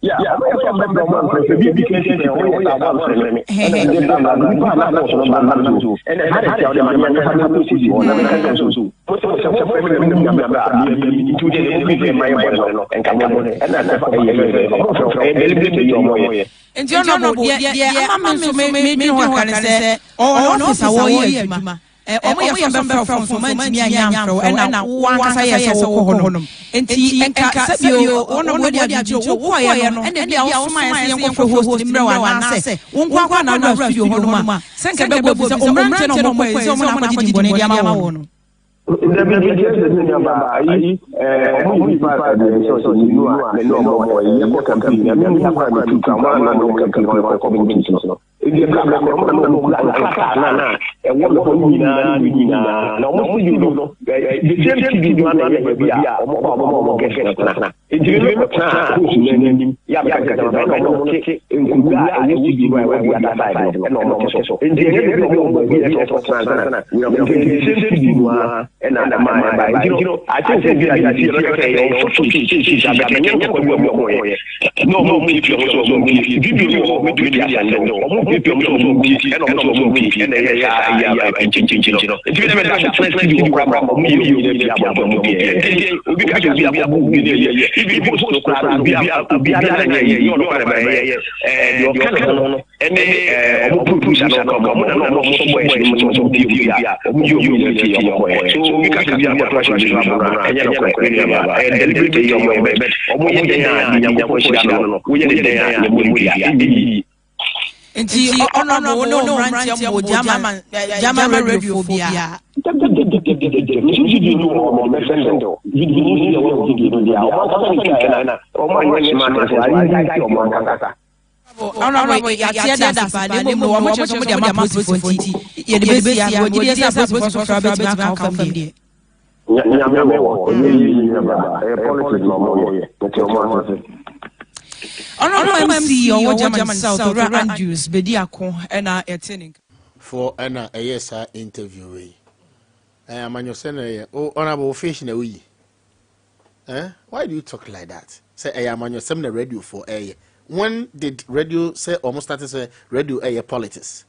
Yeah, ɔmo yɛ fɔm bɛfrɛ ɔmo amfrɛ bi bi kesi sɛ ɔmo yɛ saa ɔmo amfrɛ me, ɛna ɛde ba ba nipa a n'akɔ so no ba ba no so, ɛna ɛha de tia ɔde ma ne ma ne ma si hɔ na mɛka sɛ so mo sɛ mo fɛ mi mi mi bra mi mi nti o de ne mo fi ma yɛ bɔ no nka mo ɛna ɛfa ɛyɛ fɛ ɔmo fɛ ɛyɛ deliberate yi ɔmo yɛ. Nti honorable, deɛ ama me nso me me dwene ho aka ne sɛ ɔwɔ ne office a wɔyɛ adwuma, ɔmo yɛ fɔm bɛfrɛ fɔm so ɔmo ntumi anya amfrɛ wo, ɛna wo ankasa yɛ sɛ wokɔ hɔ nom, nti nka sɛbio honorable wadi adwenkyerɛ wokɔɔyɛ no, ɛna bi a wosoma yɛ sɛ yɛnkɔfrɛ host ne mmerɛ wo, anaasɛ wo nko akɔ na wura studio hɔ nom a, sɛ nka bɛbɔ fi sɛ ɔmmeranteɛ na ɔmɔkɔɛ sɛ ɔmo na akɔgye dimbɔne de ama wo no. Dabi, bi kyerɛ sɛ ne nuaba ayi ɔmo yɛ nipa 3 sɛ mmienu a ne ne ɔmo wɔ yɛ kɔ campaign na mi hu kwan mi tu kwan ɔmo na ɔmo campaign ɔmo kɔ meetings no, ebi ɛbɛrɛ abɛrɛ ɔmo na ɔmo kura nkrataa na ɛwɔ mi hɔ nyinaa ne nyinaa na ɔmo studio no, the same studio no na ɛyɛ baabi a ɔmo kɔ ɔmo guest tena, nti mi mi tena host n'anim yɛ abɛka kɛse na ɔmo te nkonnwa a ɛwɔ studio no a ɛwɔ the other side no, ɛna ɔmo te so, nti ɛnyɛ bi ɔmo wɔ baabi a ɛsɛ ɔtena sana, nti the same studio no a ɛna ɛma ɛba, nti no I think sɛ bi a yɛ ti yɛ bɛka sɛ ɛyɛ ɔfoto kyekyekyekye abɛtɛ nyɛ nkɔkɔ bi ɔmo kɔ yɛ na ɔmo pie ɔmo sɛ ɔmo pie video bi wɔ hɔ, ɔmo de asɛnde ɔmo pie ɔmo sɛ ɔmo pie, ɛna ɔmo sɛ ɔmo pie, ɛna ɛyɛ saa ɛyɛ nkyɛnkyɛnkyɛn no, nti bi na bɛ da tena studio hɔ koraa ɔmo yɛ ɔmo yɛ pie abɔnten ɔmo pie, nti obi ka sɛ obi akɔ obi ne yɛ ibi post no koraa, obi obi na yɛ yɛ ɔno koraa bɛ yɛ deɛ ɔka ne ho no, ɛne ɔmo producer no ɔka ɔmo na ɔmo sɔ boys no mu sɛ ɔmo pie obi a ɔmo yɛ ɔmo nyɛ pie ɔmo kɔ yɛ, so obi ka sɛ obi akɔto ahyɛ obi so abo no, ɛnyɛ no kɔ ɛnyɛ aba, ɛyɛ deliberate yɛ ɔmo yɛ, but ɔmo yɛ dɛn a Nyankopɔn hyira no, woyɛ ne dɛn a ne mo dua ɛnyɛ yie. Nti honorable, wo ne wo mmeranteɛ mbɔ German radio fo biara? Video no wɔ hɔ, mɛsɛn de video no yɛ wɔ video no deɛ ɔmo ankasa ne twɛn na ɔmo anyɛ smart sɛ ayi yi ɔmo ankasa. Honorable, yɛateɛ da ase paa, na mmom no wɔn kyerɛ sɛ wɔde ama apolisifoɔ, nti yɛde bɛsi ha. Wɔgye deɛ sɛ apolisifoɔ so fra bɛtumi aka wo fam deɛ. Nyame wɔ ɛnyɛ yi nyaba, ɛyɛ politics na ɔmo yɛ, nti ɔmo asese. Honorable MC ɔwɔ German South, Owura Andrews Bediako, ɛna yɛte ne nka. Foɔ ɛna ɛyɛ saa interview wei, ɛyɛ amanyɔsɛ na ɛyɛ o. Honourable, fish na oyi, eh, why do you talk like that sɛ ɛyɛ amanyɔsɛm na radio foɔ ɛyɛ? When did radio sɛ ɔmo start sɛ radio ɛyɛ politics?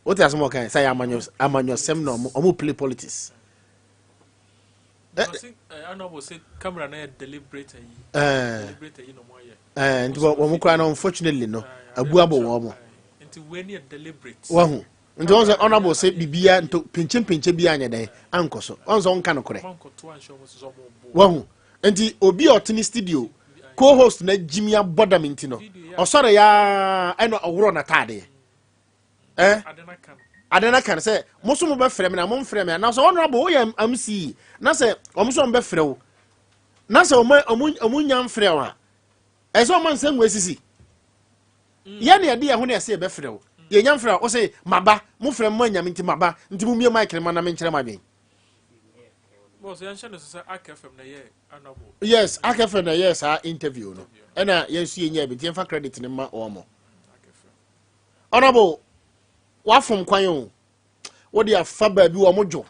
Wote asɛm ɔkan sɛ ɛyɛ amanyɔsɛm na ɔmo play politics. Honorable say camera na yɛ deliberate ayi. Deliberate ayi na ɔmo ayɛ. Nti wɔn koraa no, unfortunately no, abu abɔ wɔn mo. Nti wei ni yɛ deliberate. Wahu, nti wɔn sɛ honourable sɛ bibia nto pinkye bi anyɛ dɛn ankɔ so, wɔn sɛ ɔnka no korɛ. Wahu, nti obi a ɔte ne studio, co-host na gyimi abɔ dam, nti no ɔsɔre yaa ɛna ɔworɔ n'ataadeɛ. Ade no ka no sɛ mo so mobɛfrɛ me na momfrɛ me anaasɛ honorable woyɛ MC na sɛ ɔmo so ɔmo wo na sɛ ɔmo ɔmo ɔmo nya mfrɛ wo a ɛsɛ ɔmo nsɛm wɔ esisi yɛn na yɛde yɛn ho na yɛsɛ yɛbɛfrɛ wo yɛnya mfrɛ wo sɛ maba mo frɛ mo anyame nti maba nti mo mie mic no ma na menkyerɛ mo adwen. Yes, akɛfɛ na yɛ saa interview no ɛna yɛn nso yɛnya bi nti yɛmfa credit no ma wɔn mo. Honorable wafom kwan o wode afa baabi wɔ mo dwo.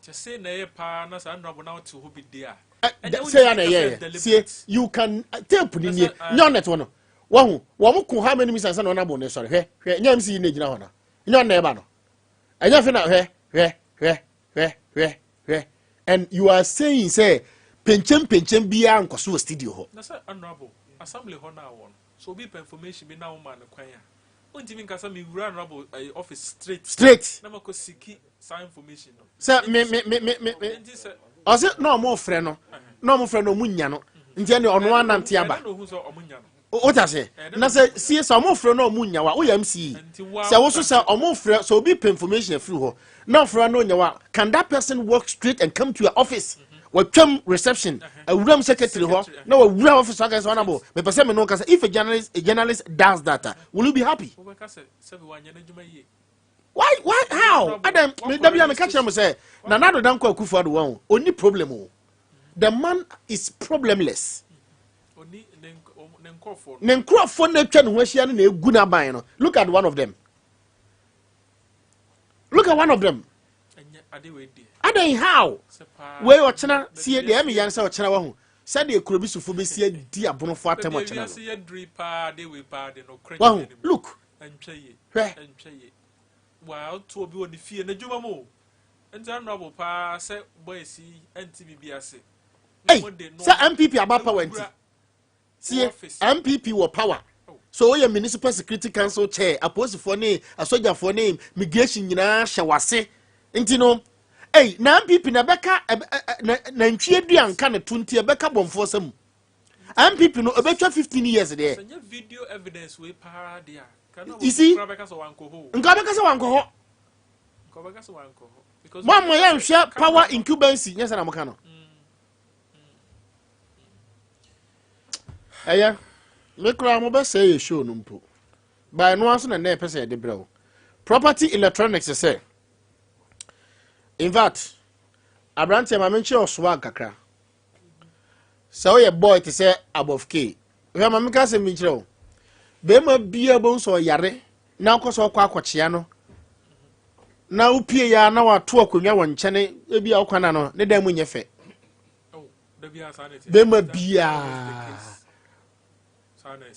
Sɛ na ɛyɛ paa na saa honorable na wote hɔ bi di a. Sɛ ya na ɛyɛ sie you can tape ni nie nyɛ ɔnɛt wɔ no wahu wɔn ko how many minutes ansa na honorable ne sɔre hwɛ hwɛ nyɛ mc yi na egyina hɔ no nyɛ ɔnɛ ɛba no ɛnyɛ fi na hwɛ hwɛ hwɛ hwɛ hwɛ hwɛ and you are saying sɛ penkyɛn penkyɛn biara nkɔ so wɔ studio hɔ. Na sɛ honorable assembly hɔ na wɔ no so obi pɛ information bi na wo ma no kwan a wontumi nka sɛ mewura honorable office straight straight na makɔ siki saa information no sɛ me me me me me ɔsɛ na ɔmo frɛ no na ɔmo frɛ no ɔmo nya no nti ɛne ɔno anante aba o ta se na sɛ sie sɛ ɔmo frɛ no ɔmo nya wa woyɛ MC sɛ woso sɛ ɔmo frɛ sɛ obi pɛ information afiri hɔ na ɔfrɛ no nya wa can that person walk straight and come to your office watwam reception awuram secretary hɔ na wawura office aka sɛ ɔnabo mepɛ sɛ me no kasa. If a journalist does that, will you be happy? Why, how? Adam me dabi a meka kyerɛ mo sɛ Nana Addo Dankwa Akufo Addo wɔn oni problem o. The man is problemless. Ne nkurɔfoɔ na atwa ne ho ahyia no na egu n'aban no. Look at one of them, look at one of them. Adan how wei ɔkyena sie deɛ ɛmi yan sɛ ɔkyena wɔ ho sɛdeɛ kuro bi sofo bɛsi adi abonofo atɛm ɔkyena no wahu. Look, hwɛ. Wa obi wɔ ne fie n'adwuma mu o nti honorable paa sɛ boys yi ɛnti biribi ase. Ei, sɛ NPP aba power nti sie NPP wɔ power so woyɛ municipal security council chair, apolisifoɔ ne asogyafoɔ ne migration nyinaa hyɛ wase nti no ei na NPP na ɛbɛka na nantwie dua nka ne to nti ɛbɛka bɔnfoɔ sɛ mu NPP no ɛbɛtwa 15 years deɛ. Sɛ nyɛ video evidence wei paa deɛ a You see? Nka bɛka sɛ wankɔ hɔ. Mo ama yɛnhwɛ power incumbency nyɛ sɛ na moka no ɛyɛ me koraa mobɛsɛe yɛ show no mpo by ɛno ara so na nnɛ yɛpɛ sɛ yɛde brɛ wo property electronics sɛ in fact aberanteɛ ma menkyerɛ ɔsoa kakra sɛ woyɛ boy te sɛ above k hwɛ ma meka sɛ menkyerɛ wo bɛrima bia bɛhu sɛ ɔyare na wokɔ sɛ ɔkɔ akɔkyea no na wopie ya na wato akonnwa wɔ nkyɛne ebi a wokwana no ne dan mu nyɛ fɛ. Bɛrima biaa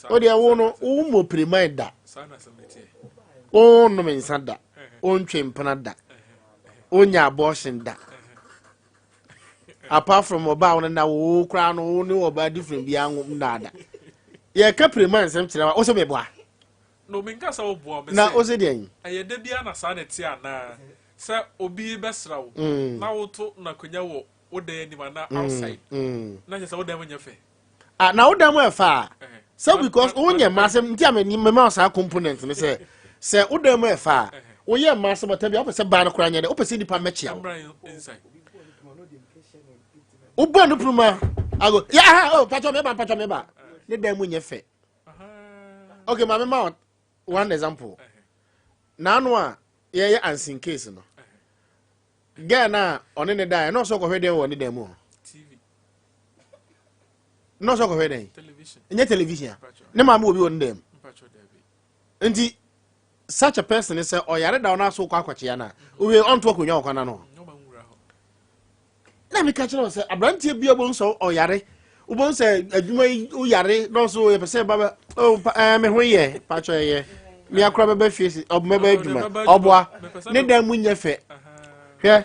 wodeɛ wo no wo mmɔ piriman da, wonnom nsa da, wontwe mpena da, wonya abortion da, apart from ɔbaa wo no na wo koraa no wo ne ɔbaa different biara nnaada yɛka piriman nsɛm kyerɛ wa wo sɛ meboa. No, menka sɛ woboa me. Na wo sɛ deɛn? Ɛyɛ da biara na saa na ɛte anaa sɛ obi bɛsra wo na woto n'akonnwa wɔ wo dan anim anaa outside na kyerɛ sɛ wo dan mu nyɛ fɛ? Ah, na wo dan mu ɛfa a sɛ because wonyɛ mma asɛm nti a mema wo saa component no sɛ sɛ wo dan mu ɛfa a woyɛ mma asɛm ɔta bi a wopɛ sɛ baa no koraa nyɛ dɛ wopɛ sɛ nnipa mmɛkyea wo. Mmra inside. Wobɔ no pono mu a ago ya ha oh patɔ meba, patɔ meba, ne dan mu nyɛ fɛ. Okay, ma mema wo one example. Naano a yɛyɛ ansin case no, girl na ɔne ne dan ɛna ɔsɛ ɔkɔhwɛ dɛn wɔ ne dan mu hɔ? TV. Na ɔsɛ ɔkɔhwɛ dɛn? Television. Nyɛ television a ne maame wɔ bi wɔ ne dan mu. Mpatwɔ daabi. Nti such a person sɛ ɔyare da ɔno aso kɔ akɔkyea no a owie ɔnto akonnwa wɔ kwana no hɔ. Ɔma nwura hɔ. Na meka kyerɛ wo sɛ aberanteɛ bi a wobɛhu sɛ ɔyare, wobɛhu sɛ adwuma yi woyare na ɔso yɛpɛ sɛ ba bɛ oh, me ho yɛ pakyɛ ɛyɛ me akora bɛbɛ fie si ɔbɛbɛ adwuma ɔboa ne dan mu nyɛ fɛ. Hwɛ,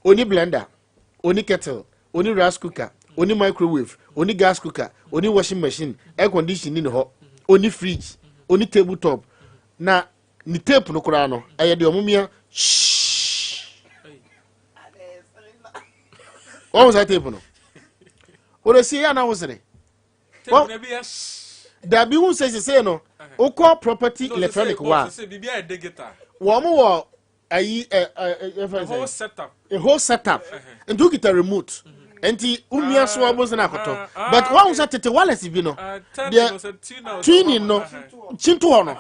oni blender, oni kettle, oni rice cooker, oni microwave, oni gas cooker, oni washing machine, air condition ni ne hɔ, oni fridge, oni table top, na ne tape no koraa no ɛyɛ deɛ ɔmo mia wɔn sa tape no wɔde sie yɛ anaa wosere. Tape na bi yɛ. Dabi hu sɛ sese no wokɔ property electronic wa wɔn wɔ ayi ɛ ɛ ɛ fɛn sɛ a whole setup nti wokita remote nti womia so a wobɛhu sɛ no akɔtɔ but woahu sɛ tete wireless bi no deɛ tuning no kyinto hɔ no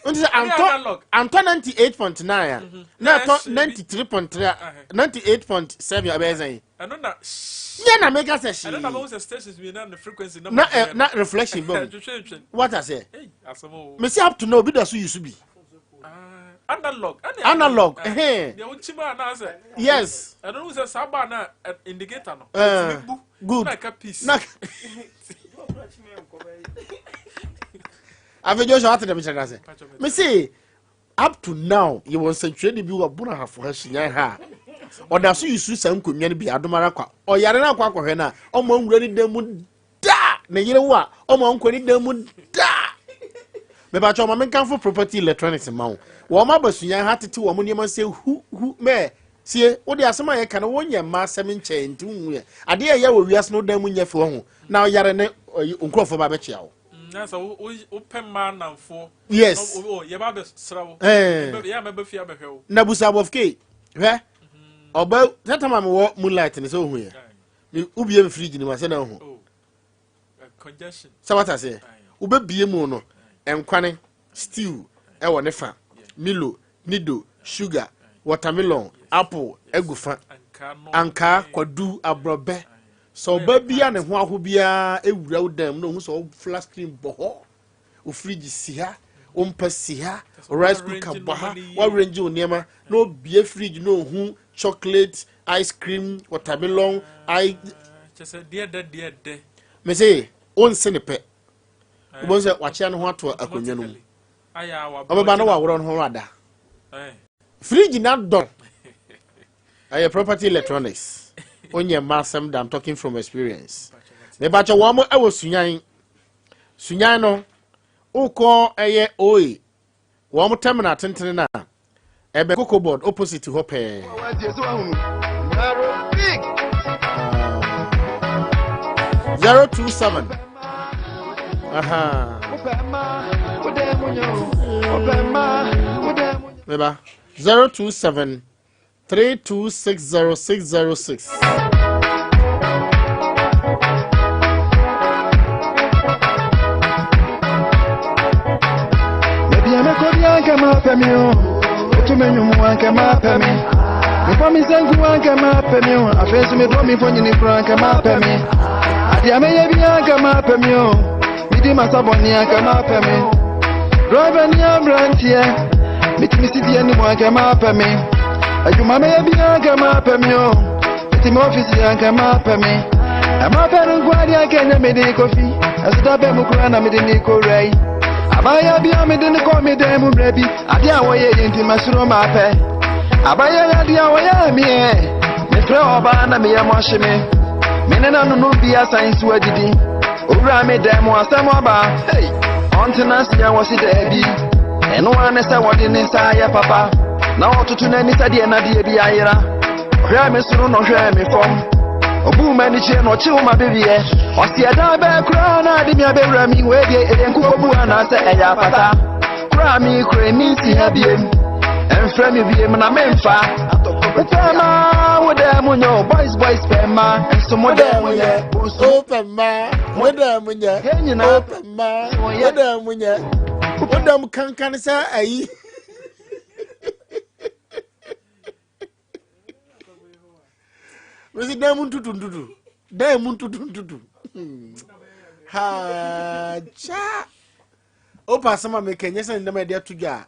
nti sɛ antɔ antɔ 98.9 a na ɛtɔ 93.3 a 98.7 a ɛbɛyɛ sɛn ɛno na nyɛ na meka sɛ hyee ɛno na bɛhu sɛ stations mmienu na ne frequency na na na reflection bɛ mu what I say me say up to now obi da so use bi ah, analog analog ɛhɛn deɛ wokyi mu anaasɛ yes ɛno no sɛ saa baa na indicator no ɛtumi bu good na ɛka peace na afei joshua wate dɛm kyerɛ no ase me se Up to now yɛwɔ nsɛntwerɛni bi wɔ Bonahafo ha Sunyani ha a ɔda so yusu saa nkonnwa no bi adom ara kwa. Ɔyare no akɔ akɔhwɛ no a ɔma nwura ne dan mu da. Ne yere wo a ɔma nkɔ ne dan mu da. Mebakyɛ ɔma menkamfo property electronics ma wo. Wɔn aba Sunyani ha tete wɔn nneɛma sɛ hu hu mɛ sie wode asɛm a yɛka no wonyɛ mma asɛm nkyɛn nti wohu yɛ adeɛ a ɛyɛ wɔ wiase no dan mu nyɛ fɛ ho na ɔyare ne nkurɔfoɔ ba bɛkyea wo. Na sɛ wopɛ mmaa nnamfoɔ. Yes. Yɛba abɛsra wo. Yɛ a mɛba fie abɛhwɛ wo. Na busa abɔf ke hwɛ ɔba sɛ tama mewɔ moonlight ne sɛ ohu yɛ. Me wobie me fridge ni ma sɛ na ohu. Oh, sɛ wata sɛ wobɛbie mu no nkwane stew ɛwɔ ne fa milo nido sugar watermelon apple agu fa ankaa kwadu aborɔbɛ Sɛ ɔbaa bi a ne ho aho biara wura wo dan mu na ohu sɛ wo flat screen bɔ hɔ, wo fridge si ha, wo mpa si ha, wo rice cooker bɔ ha, woarrange wo nneɛma na obie fridge na ohu chocolate, ice cream, watermelon, i. Kyɛ sɛ deɛ dɛ deɛ dɛ. Me se wonse ne pɛ. Wobɛhu sɛ wakyea ne ho ato akonnwa no mu. Ɔbɛba na waworɔ ne ho ada. Fridge na dɔn. Ɛyɛ property electronics. Onyɛ mma asɛm da I'm talking from experience. Mebakyɛ wɔn mo ɛwɔ Sunyan. Sunyan no wokɔ ɛyɛ OA wɔn mo terminal tentene na ɛbɛ cocoa board opposite hɔ pɛɛ. 027 Aha. Meba 027 3260606. Baby, I'm a Korean, come up me, oh. To me, you want come up me. Me for me, send you one come up me, oh. I face me for me for you, come up me. Adi ame ye bi come up me, oh. Me di masaboni come up me. Driver ni abrantie. Metumi si di anim anka mapɛ me. Adwuma mɛyɛ bi anka mapɛ me o. Metumi ɔfisi anka mapɛ me. Ɛma pɛ no nko adeɛ anka ɛnyɛ mede kɔ fi. Ɛso da bɛn mu koraa na mede ne kɔwura yi. Abaayewa bi a mede ne kɔɔ me dan mu mmerɛ bi. Adeɛ a wɔyɛ yɛ nti masuro mapɛ. Abaayewa yi adeɛ a wɔyɛ me ɛ. Mefrɛ ɔbaa na meyɛ mo ahye me. Me ne n'anonom bi asan nso adidi. Owura me dan mu asɛm aba. Hey! Ɔntena ase a wɔse daabi. Ɛno ara ne sɛ wɔde ne nsa ayɛ papa. Na ɔtoto n'ani sɛdeɛ n'adeɛ bi ayera. Ɔhwɛɛ me soro na ɔhwɛɛ me fam. Ɔbuu m'ani kyerɛ na ɔkyew m'abereɛ. Ɔse ɛdan bɛɛ koraa na ade me abɛwura mi. Wei deɛ ɛyɛ nkokɔbu anaasɛ ɛyɛ apata. Koraa me kura mi nsi ha biem. Ɛmfrɛ me biem na memfa. Wopɛ ma wo dɛ mo nyɛ o boys boys pɛ ma nso mo dɛ mo nyɛ. Wopɛ ma wo dɛ mo nyɛ. Wopɛ ma wo dɛ mo nyɛ. Wo dɛ mo kankan sɛ ayi. Mesi dan mu ntutu ntutu. Dan mu ntutu ntutu. Ha cha. Opa asɛm a meka nyɛ sɛ ndɛm a yɛde ato dwa a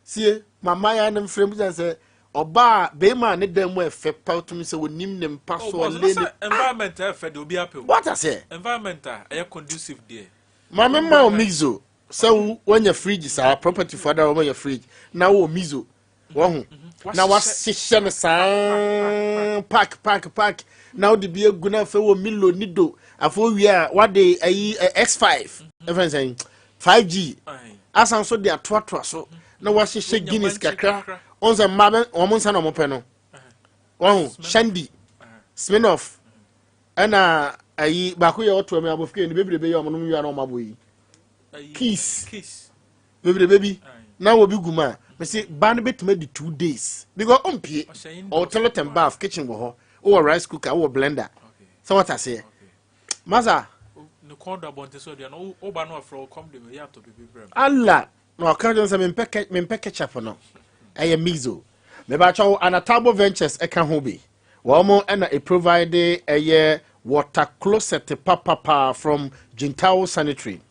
sie mama ya ne mfrɛ mu sɛ sɛ ɔbaa bɛrima a ne dan mu ɛfɛ pa tumi sɛ onim ne mpa so oh, ɔle ne environment a ɛfɛ deɛ obi apɛ o what aseɛ environment a ɛyɛ conducive deɛ maame ma o mixo sɛ wo wanya fridge saa property fo ada wɔn anya fridge na wɔ mizo wɔho na wahyehyɛ no saa park park park na wode bi agu na afei wɔ milo nido afei wowie a wade ayi x5 ɛfɛn sɛn 5g asan so de atoatoa so na wahyehyɛ guinness kakra wɔn sɛ mmaa bɛ wɔn nsa na wɔn pɛ no wɔho shandy smirnoff ɛna ayi baako yɛ ɔtoa mi abɔfra ne bebrebe yɛ wɔn nom wia na wɔn abɔ yi. Keys bebrebe bi na wɔ bi gu mu a mese ba no bɛtumi adi 2 days because ɔmpie. Ɔwɔ toilet and bath, kitchen wɔ hɔ, wowɔ rice cooker, wowɔ blender sɛ wɔte aseɛ masa. Ne kɔn do abɔnten so aduane woba no afrɛ wo kɔm de me yɛ atɔ biribi brɛ me. Allah na ɔka kyerɛ sɛ mempɛ ketchup no ɛyɛ miso. Mebakyɛw, Anatabo Ventures ɛka ho bi, wɔn mo ɛna e provide ɛyɛ water closet papapa from Gintao Sanitary.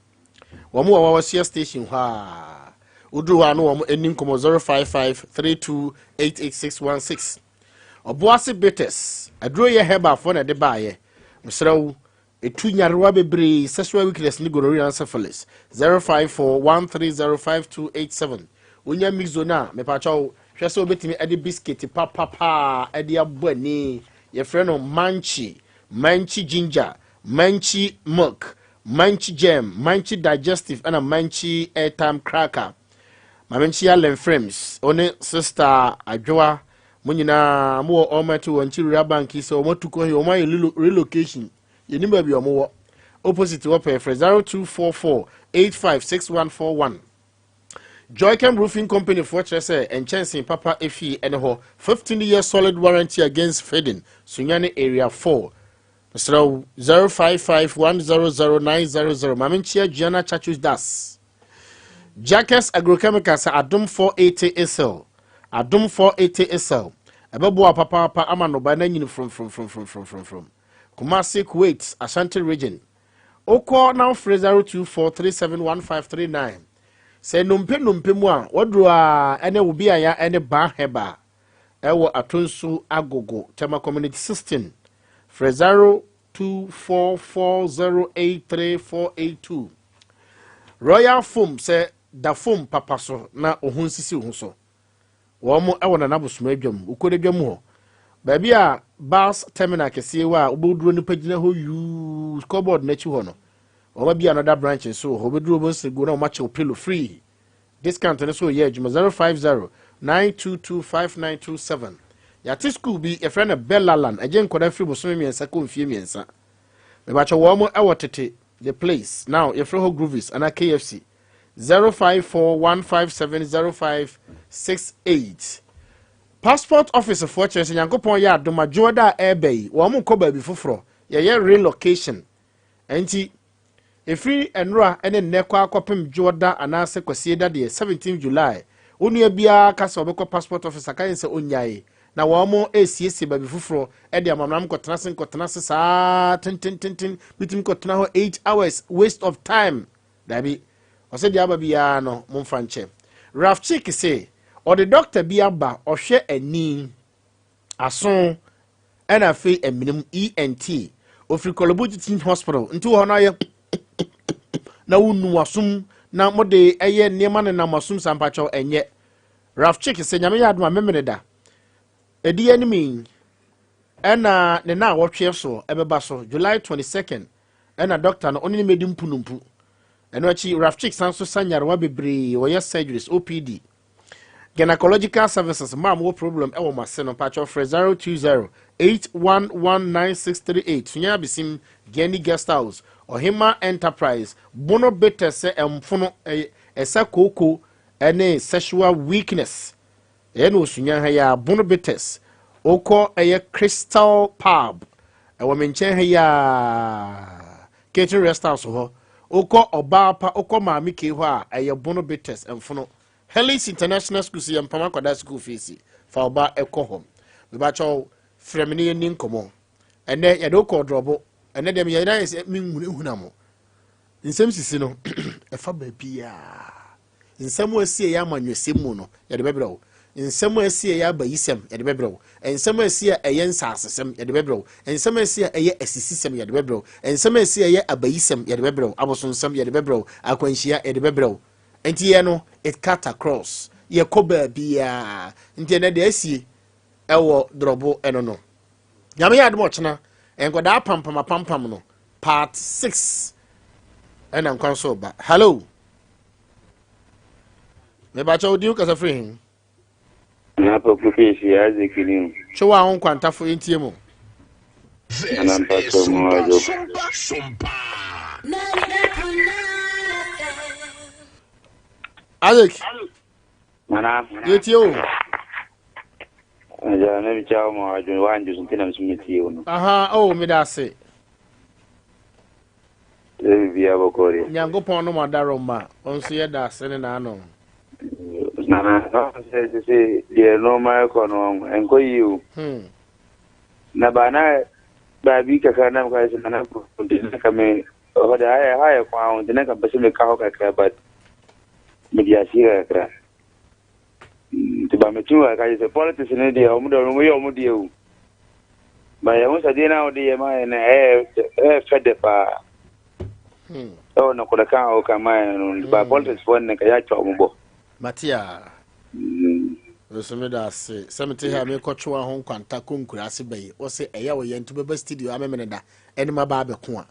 Wɔn wɔ Wawasia station hɔ a woduru hɔ a no wɔn ani nkɔmɔ 055 32 88616. Ɔboase Bitters aduro yɛ herbalfoɔ na ɛde baayɛ. Mesrɛ wo, ɛtu nyarewa bebree, sexual weakness ne gonorrhea and syphilis. 054 1305287. Wonya mixo no a, mepakyɛw, hwɛ sɛ wobɛtumi de biscuit papapaa de abɔ ani. Yɛfrɛ no Manchi, Manchi ginger, Manchi milk, Manchi jam, Manchi digestive ɛna Manchi airtime cracker. Maame nkyia Len Frames, ɔne Sister Adwoa, mo nyinaa mowɔ Almighty wɔ nkyi Rural Bank yi sɛ wɔn atu kɔ yi, wɔn ayɛ relocation, yɛnim baabi a wɔwɔ, opposite wɔ pɛɛ. Frɛ 0244 856141. Joycam Roofing Company foɔ kyerɛ sɛ nkyɛnsee papa efie ɛne hɔ, 15 year solid warranty against fading. Sunyani Area 4, mesrɛ 055 100 900. Maame nkyia Gianna Chachus Das. Jackers Agrochemicals Adom 480 Isl, Adom 480 Isl ɛbɛboa papaapa ama nnɔbae no anyini fromfromfromfromfrom. Kumasi, Kuwait, Ashanti Region, wokɔ na wofrɛ 024371539. Sɛ nnompe nnompe mu a waduro a ɛne wo beaeɛ ɛne Baa Heba ɛwɔ Atonsu Agogo, Tema Community 16, frɛ 0244083482. Royal Foam sɛ da foam papa so na wo ho nsisi wo ho so. Wɔn mo ɛwɔ Nana Bosoma adwam, wokɔ adwam hɔ baabi a bus terminal kɛseɛ wɔ a wobɛduro nipa gyina hɔ yuu scoreboard n'akyi hɔ no, wɔn abi another branch nso wɔ hɔ. Wobɛduro wɔn nsiriguo na wɔn akyɛw pillow free. Discount no so yɛ adwuma. 050 922 5927. Yɛate school bi yɛfrɛ no Bellaland, ɛgye nkɔda firi bosome 3 kɔ mfie 3. Mebakyɛ, wɔn mo ɛwɔ tete the place now yɛfrɛ hɔ Groovies anaa KFC. 0541570568. Passport office foɔ kyerɛ sɛ Nyankopɔn yɛ adom adwoɔda a ɛreba yi, wɔn mo kɔ baabi foforɔ, yɛyɛ relocation. Nti ɛfiri nnora ne nnɛ kɔ akɔpem dwoɔda anaasɛ kwasie da deɛ 17 July, wo nua biara ka sɛ ɔbɛkɔ passport office aka yɛn sɛ ɔnyae na wɔn mo esiesie baabi foforɔ ɛde amamnam nkɔtena se nkɔtena se saa tentententen bitumi kɔtena hɔ 8 hours, waste of time. Dabi, ɔsɛ deɛ aba biara no momfa nkyɛ. Raf Chick se ɔde doctor bi aba, ɔhwɛ ani, aso ɛna afei aminim, ENT, ofiri Korle Bu Teaching Hospital. Nti wɔ hɔ no ayɛ na wonu asom na mode ɛyɛ nneɛma nenam asom sampakyɛw ɛnyɛ. Raf Chick sɛ Nyame yɛ adom a memene da ɛdi anim yi ɛna ne na awɔtweɛ so ɛbɛba so July 22nd ɛna doctor no ɔne ne mɛdi mpunumpu. Ɛno akyi Raf Chick san so sa nyarewa bebree, wɔyɛ surgeries, OPD, gynecological services. Mmaa mo wɔ problem ɛwɔ mo ase no, mpakyɛw frɛ 020 8119638. Sunya Abesim Gani Guest House, Ɔhema Enterprise, Bono Bitter sɛ ɛmfono ɛsa kooko ɛne sexual weakness ɛyɛ na osunya ha yi a. Bono Bitters, okɔ ɛyɛ Crystal Pub ɛwɔ me nkyɛn ha yi a, Catering Rest House hɔ, okɔ ɔbaa pa, okɔ Maame Kee hɔ a, ɛyɛ Bono Bitters ɛmfono. Hellis International School si yɛ mpam akwadaa school fees, fa ɔba ɛkɔ hɔ. Mebakyɛw, frɛ me ne yɛni nkɔmmɔ. Ɛnɛ yɛde wokɔ ɔdrɔbo. Ɛnɛ deɛ meyɛ yɛ sɛ menhunahuna mo. Nsɛm sisi no ɛfa baabiaa. Nsɛm a asi ɛyɛ amanyɔsɛm mu no yɛde bɛbrɛ wo, nsɛm a asi ɛyɛ abayisɛm yɛde bɛbrɛ wo, nsɛm a asi a ɛyɛ nsasesɛm yɛde bɛbrɛ wo, nsɛm a asi a ɛyɛ asisisɛm yɛde bɛbrɛ wo, nsɛm a asi a ɛyɛ abayisɛm yɛde bɛbrɛ wo, abosonsɛm yɛde bɛbrɛ wo, akwanhyia yɛde bɛbrɛ wo. Nti yɛ no it cut across, yɛkɔ baabiaa. Nti ɛnɛ deɛ asie ɛwɔ drɔbo ɛno no, Nyame yɛ adom ɔkyena nkɔdaa pampam apampam no part 6 ɛna nkwan so ba. Hello, mebakyɛ wo din, kasa firi he? Nana Poku Fish, Isaac Lim. Twe wo a wo nkwantafo yɛntie mu. Nana Mpacho mu adwo. Isaac. Nana. Yɛtie o. Ɛgya ne bi kyɛ wo ma adwene wandwo so nti na nso metie wo no. Aha, oh, meda ase. Sɛ biribiara bɔkɔɔ deɛ. Nyankopɔn no ma ma ɔnso yɛ da ase ne n'ano. Nana, na sɛ sɛ deɛ nneɛma ɛkɔ no ɛnkɔ yie o. Na ba na baabi kakra na meka sɛ nana nti na ka me hɔ de ayɛ ha yɛ kwan ho nti na ka mpɛ sɛ meka hɔ kakra but mede asie kakra. Nti ba metumi wɔ ka sɛ politics no deɛ ɔmo deɛ ɔmo yɛ ɔmo deɛ o. Ba yɛn ho sɛ deɛ na ɔde yɛ ma yɛn no ɛyɛ ɛyɛ fɛ dɛ paa. Ɛwɔ nokorɛ ka a ɔka ma yɛn no ba politics foɔ no ka yɛatwa ɔmo bɔ. Matia. Nso me da ase sɛ mete ha mekɔtwe wa ho nkwanta kɔ nkuraase bɛyi wɔ sɛ ɛyɛ wo yɛ nti bɛba studio amemene da ɛne ma ba abɛko a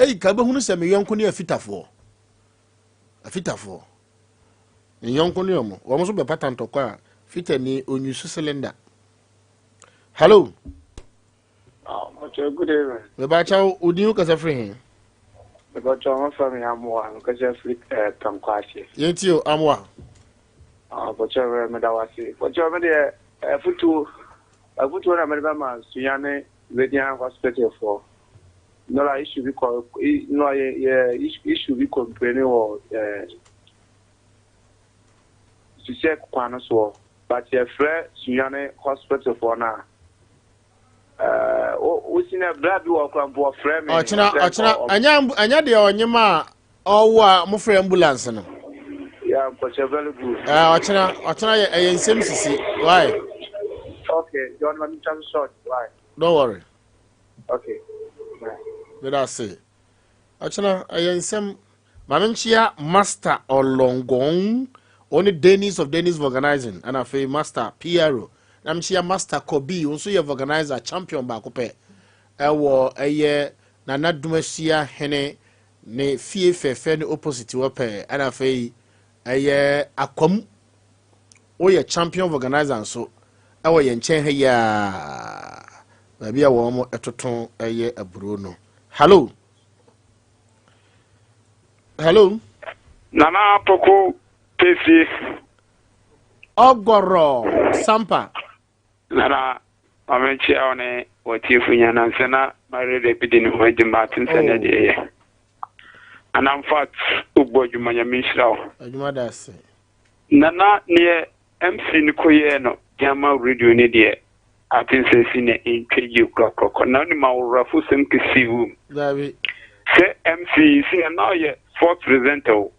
ei ka bɛhunu sɛ me yɔnko ne afitafoɔ afitafoɔ me yɔnko ne ɔmo wɔn nso bɛpata ntɔkwa a fitani onyusu cylinder. Hello. Good evening. Mebakyɛw wo din kasa firi he? Mebakyɛw ho fa me Amoa, mekasa firi Tankwase. Yɛntie o Amoa. Bɔkyɛw meda wo ase. Bɔkyɛw me deɛ afutuo afutuo na mede bɛma Sunyani Radiant Hospital foɔ. Nora issue bi kɔ nora yɛ yɛ issue bi complain wɔ Sisɛ kwan no soɔ but yɛfrɛ Sunyani Hospital foɔ no a wosi na bra bi wɔ kora mpo ɔfrɛ me. Ɔkyena ɔkyena ɛnyɛ ɛnyɛ deɛ ɔnyem a ɔwɔ a mofrɛ ambulance no. Yeah, mpɔkyɛ very good. Ɛɛ ɔkyena ɔkyena yɛ ɛyɛ nsɛm sisi why? Okay, John ma mi twa so short why? Don't worry. Okay. Bye. Meda ase. Ɔkyena ɛyɛ nsɛm maame nkyia Master Ɔlɔngɔn ɔne Dennis of Dennis Vulcanizing ɛna afei Master Piero na mekyia Master Kobi nso yɛ vulcanizer champion baako pɛ ɛwɔ ɛyɛ Nana Dumasia hene ne fie fɛfɛ ne opposite wɔ pɛɛ ɛna afei ɛyɛ Akwam woyɛ champion vulcanizer nso ɛwɔ yɛn nkyɛn ha yi a baabi a wɔn ɛtoto ɛyɛ aburo no. Hello. Hello. Nana Poku Pesie. Ɔgɔrɔ Sampa. Nana maame nkyia wo ne wɔtiefo nyinaa nansɛ na mare bi de ne ho adwuma atem sɛ ne deɛ yɛ. Nana mfat wobɔ adwuma Nyame nhyira wo. Adwuma da ase. Nana neɛ MC no kɔyɛɛ no Gyama radio ne deɛ aten sɛ si na ɛntwa yie korakorakora na wonim aworɔfo sɛm kɛsii wɔ mu. Dabi. Sɛ MC si na na ɔyɛ sports presenter o.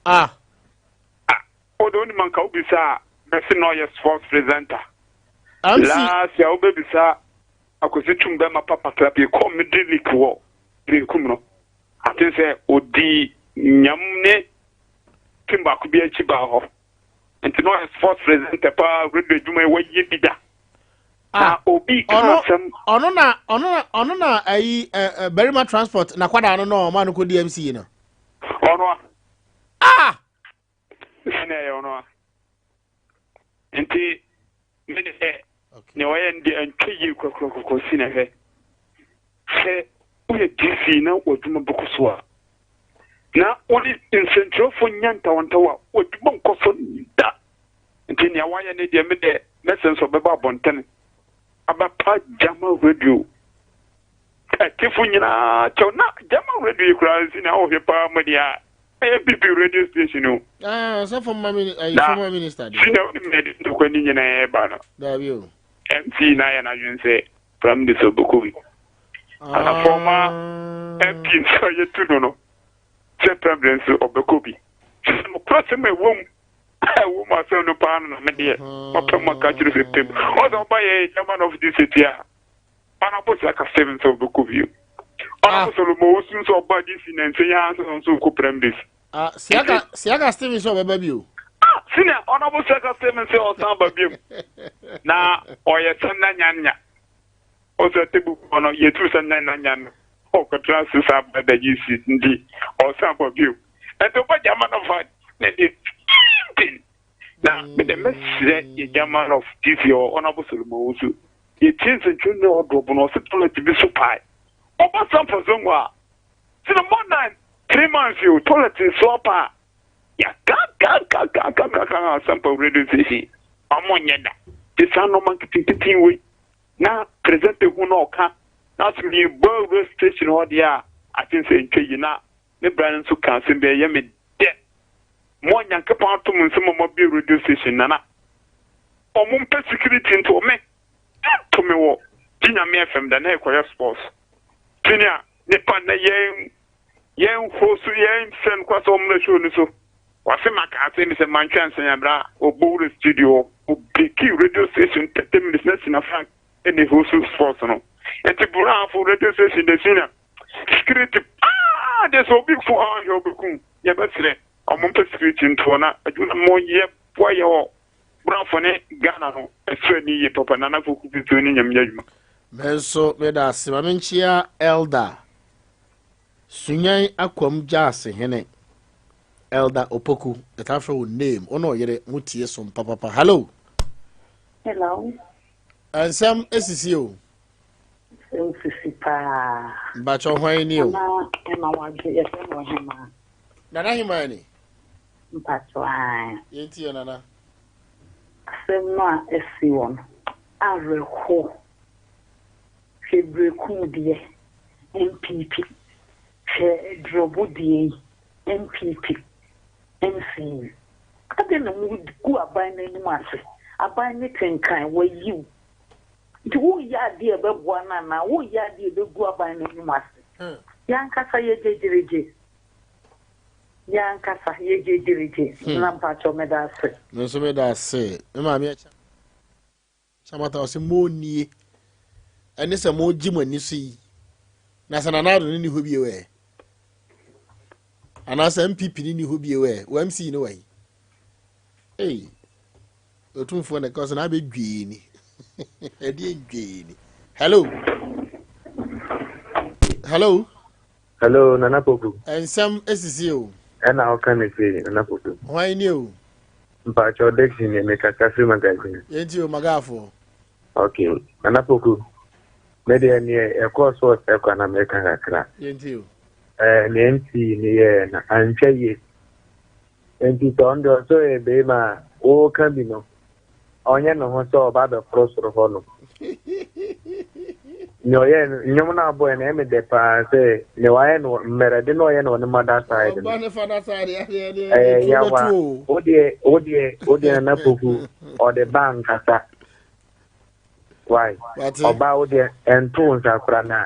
Ah. Ah, wode wonim anka wobisa a mɛse na ɔyɛ sports presenter. MC. Last year wobɛbisa Akwasi Twum bɛma papa club yɛkɔɔ middle league wɔ Benkum no. Aten sɛ ɔdii nyam ne team baako bi akyi baa hɔ. Nti na ɔyɛ sports presenter paa radio adwuma yi wɔyɛ bi da. Na obi ka asɛm. Ɔno na ɔno na ɔno na ayi ɛ barima transport na kwadaa no na ɔma no kɔ DMC yi no. Ɔno a. Ah. Sɛnea ɛyɛ ɔno a. Nti me deɛ nea ɔyɛ no deɛ ɛntwa yie korakorakora si na hwɛ. Sɛ woyɛ DC na w'adwuma bɛkɔ so a, na wone nsɛntwerɛfoɔ nya ntawantawa a, w'adwuma nkɔ so da. Nti nea wayɛ no deɛ me deɛ mɛsɛ nso ɔbɛba abɔntene abɛpa Gyama radio atifo nyinaa kyɛw na Gyama radio yi koraa nsi na ɔhwɛ paa mu deɛ a ɛyɛ PP radio station o. Ah, sɛ former minister deɛ. Na wonim na ɛde ntɔkwa ne nyinaa ɛba no. Daabi o. MC na ayɛ n'adwene sɛ prime minister ɔbɛkɔ bi. Ana former MP nso a yɛtu no no sɛ president nso ɔbɛkɔ bi. Sɛ nokorɛ sɛm a ɛwɔ mu a ɛwɔ mu asɛm no paa no na me deɛ mapɛ mu aka kyerɛ sɛ pem. Ɔsɛ ɔba yɛ chairman of this city a Honorable Saka Stephen sɛ ɔbɛkɔ bio. Honorable Solomon Owusu nso ɔba DC na nsɛn yi ara nso nso ɔkɔ primaries. Ah, Siaka Siaka Stephen sɛ ɔbɛba bio. Ah, senior Honorable Siaka Stephen sɛ ɔsan ba bio. Na ɔyɛ sɛ na nyanya. Ɔsɛ tebu kɔ no yɛtu sɛ na na nya no. Ɔkɔtra ase saa ba da GC nti ɔsan ba bio. Ɛnti ɔba gyama no fa ne de tin. Na mede mɛsrɛ yɛ gyama no GC Honorable Solomon Owusu. Yɛtie nsɛntwerɛ ne ɔdɔ bono ɔsɛ toilet bi so pae. Ɔba Sampa Zongo a, sɛ more than 3 months o toilet nso apa a. Yɛakakakakakakaka Asempa radio station ɔmo nyɛ da. Te saa nneɛma nketenkete wei na presenter hu na ɔka na sɛ mebɔ awura station hɔ deɛ a ate sɛ ntwa yi na ne bra no nso ka asɛm bi a ɛyɛ me dɛ. Mo a Nyankopɔn ato mo nsam a moabue radio station nana ɔmo mpɛ security nti ɔme to me wɔ Gye Nyame FM da na ɛkɔyɛ sports. Senior nipa na yɛn yɛn ho so yɛn fɛ no kora sɛ ɔmmra show no so. Wase maka asɛm bi sɛ mantwe ansa ya bra ɔbɔ wura studio hɔ ɔbreki radio station 30 minutes na Sina Frank ɛne host sports no. Nti brafo radio station de senior security paa de sɛ obi fo ahwɛ ɔbɛku yɛbɛsrɛ ɔmo mpɛ security ntoɔ na adwuma mo yɛ boa yɛ hɔ brafo ne Ghana no ɛsrɛ ni yie papa Nana Poku Pipio ne Nyame adwuma. Me nso meda ase. Ma menkyea Elder Sunyan Akwam Gyasi Hene, Elder Opoku, yɛtaa frɛ wo name, wo ne ɔyere mo tie som papapa. Hello. Hello. Nsɛm esisi o. Nsɛm sisi paa. Mbakyɛ hwan ni o. Nana ɛma wadwo yɛfrɛ no ɔhemaa. Nana hemaa ni. Mpakyɛ ae. Yɛntie Nana. Asɛm no a asi wɔ no awerɛhoɔ. Hwɛ Berekum deɛ, NPP. Hwɛ Drɔbo deɛ yi, NPP. MCU. Adɛn na mogu aban no anim ase? Aban no te nkran, wayi wo. Nti woreyɛ adeɛ a ɛbɛboa no anaa woreyɛ adeɛ a ɛbɛgu aban no anim ase? Yɛn ankasa yɛgyegyeregye. Yɛn ankasa yɛgyegyeregye. Nana mpakyɛw meda ase. Me nso meda ase. Me maame akyɛ. Samata ɔse mo nie ɛne sɛ mo gye mo ani so yi na sɛ Nana Addo no ni hɔ bio ɛ anaasɛ MPP no ni hɔ bio ɛ wɔ MC no wɔ yi ei otumfoɔ na ɛka sɛ na abɛdwee ni ɛdeɛ ndwee ni. Hello, hello. Hello, Nana Poku. Nsɛm esisi o. Ɛna ɔka ne sei, Nana Poku. Hwan ni o? Mpakyɛw Dickson nie, mekasa firi magazine. Yɛnti o, Magafoɔ. Ok, Nana Poku, me deɛ neɛ ɛkɔɔ so wɔ Sɛkwa na meka kakra. Yɛnti o. Ɛɛ, neɛ nti ne yɛɛ no, antwa yie. Nti sɛ ɔno deɛ ɔsɛ ɔyɛ beema a, woka bi no, ɔnyɛ ne ho sɛ ɔba abɛforo soro hɔ nom. Nea ɔyɛ no, nnwom no abɔɛ no, ɛyɛ me dɛ paa sɛ nea wayɛ no mmerɛde na ɔyɛ no wɔ ne mother side no. Ɔba ne father side ɛyɛ yawa. Wodeɛ wodeɛ wodeɛ Nana Poku ɔde ba nkasa. Why? Ɔba wodeɛ ɛnto nsa kora na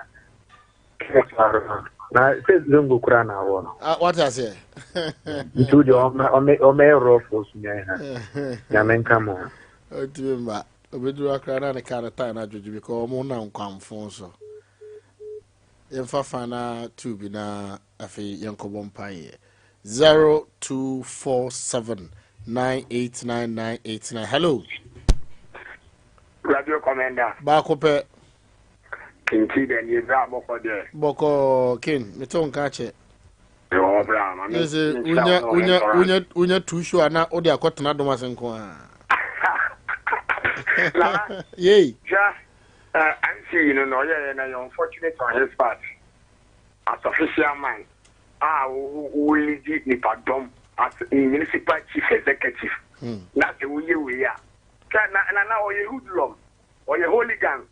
na sɛ zongo kora na awɔ no. Ah, wate aseɛ. Nti wodeɛ ɔmɛyɛ rɔfo so nyan ha. Nyame nka mo ho. Ɔntumi mma. Obeduru akra na ne car no tyre no adwodwo because ɔmo nam kwamfo so. Yɛmfa final two bi na afei yɛnkɔbɔ mpaeɛ. 0247 989989. Hello. Radio Commander. Baako pɛ. Kinti dɛ nie bra bɔkɔ dɛ. Bɔkɔ kin mete wo nka akyɛ. Mewɔ hɔ bra ma me nhyira wo ne wo restaurant. Wonya tu show a na wode akɔtena dom ase nko a. Nana, Yei. hwɛ eh, MC no na ɔyɛeɛ no ɛyɛ unfortunate on his part as official man a wo leadi nipadɔm as municipal chief executive na sɛ woyɛ wei a hwɛ na Nana ɔyɛ hoodlum. Ɔyɛ hooligan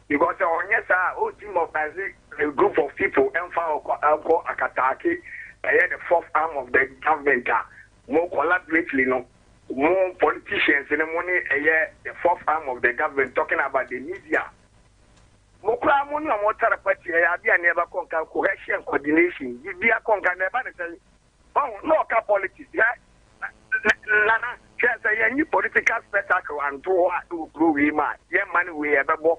because sɛ ɔnyɛ saa a ɔntumi mobilise a group of people ɛmfa ɔkɔ ɛnkɔ akataake ɛyɛ the fourth arm of the government a mo collaborately no mo politicians no mo ne ɛyɛ the fourth arm of the government talking about the media mo koraa mo ne ɔmo tara party ɛyɛ adeɛ a nneɛma kɔ nka cohesion coordination biribi akɔ nka na ɛba ne sɛn. Wahu, na ɔka politics. Hwɛ, Nana, hwɛ, sɛ yɛnyi political spectacle anto hɔ a wɔ kuro wei mu a, yɛmma no wei ɛbɛbɔ.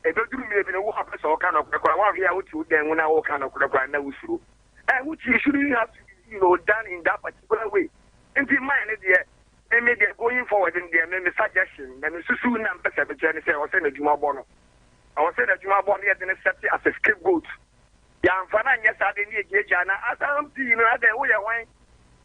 Ɛbɛduru mmerɛ bi no, wo a wopɛ sɛ woka nokorɛ koraa, woanhwɛ a wote wo dan mu na woka nokorɛ koraa na wosuro. Eh, which you shouldn't have to be, you know, done in that particular way. Nti mine no deɛ, me me deɛ going forward no deɛ, me me suggestion, na me susu na mpɛ sɛ mekyerɛ ne sɛ, ɛwɔ sɛ n'adwuma bɔ no. Ɛwɔ sɛ n'adwuma bɔ no, yɛde no set as a scapegoat. Yɛamfa no anyɛ saa de ne yɛgyaagyaa no as MP no adɛn woyɛ hwan?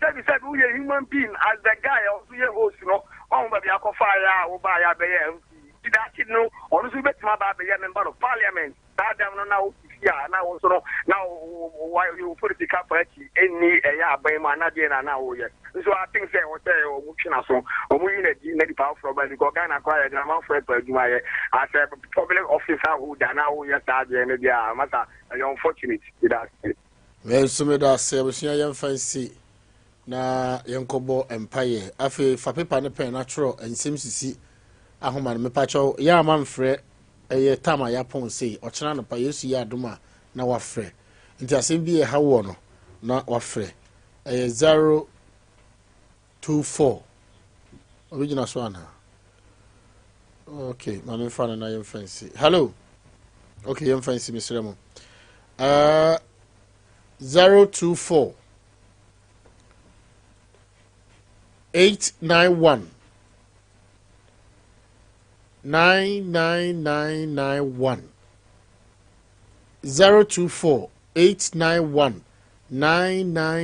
Sɛbi sɛbi woyɛ human being as the guy a ɔnso yɛ host no wahu baabi akɔfaeɛ a wobaeɛ abɛyɛ MP nti daakye no ɔno nso bɛtumi aba abɛyɛ member of parliament saa dɛm no na wote nti a na wo nso no na wo political party ɛnni ɛyɛ aban mu anaa deɛ na na woyɛ nso I think sɛ ɛwɔ sɛ wɔn twe n'aso wɔn yi n'adi na nipa afoforɔ ba because Ghana koraa yɛ de amanfoɔ ɛpɛ adwuma yɛ as a public officer holder na woyɛ saa deɛ no deɛ a masa ɛyɛ unfortunate meda ase. Me nso meda ase abusua yɛmfa nsi na yɛnkɔbɔ mpaeɛ afei fa pepa ne pɛn na twerɛ nsɛm sisi ahoma no mepakyɛw yɛ ama mfrɛ ɛyɛ tam a yɛapɔn sei ɔkyena anɔpa Yesu yɛ adom a na wafrɛ nti asɛm bi ɛha woɔ no na wafrɛ ɛyɛ 024 obi gyina so anaa ok ma memfa no na yɛmfa nsi hello ok yɛmfa nsi mesrɛ mo uh, 024 891 99991 024 891 99.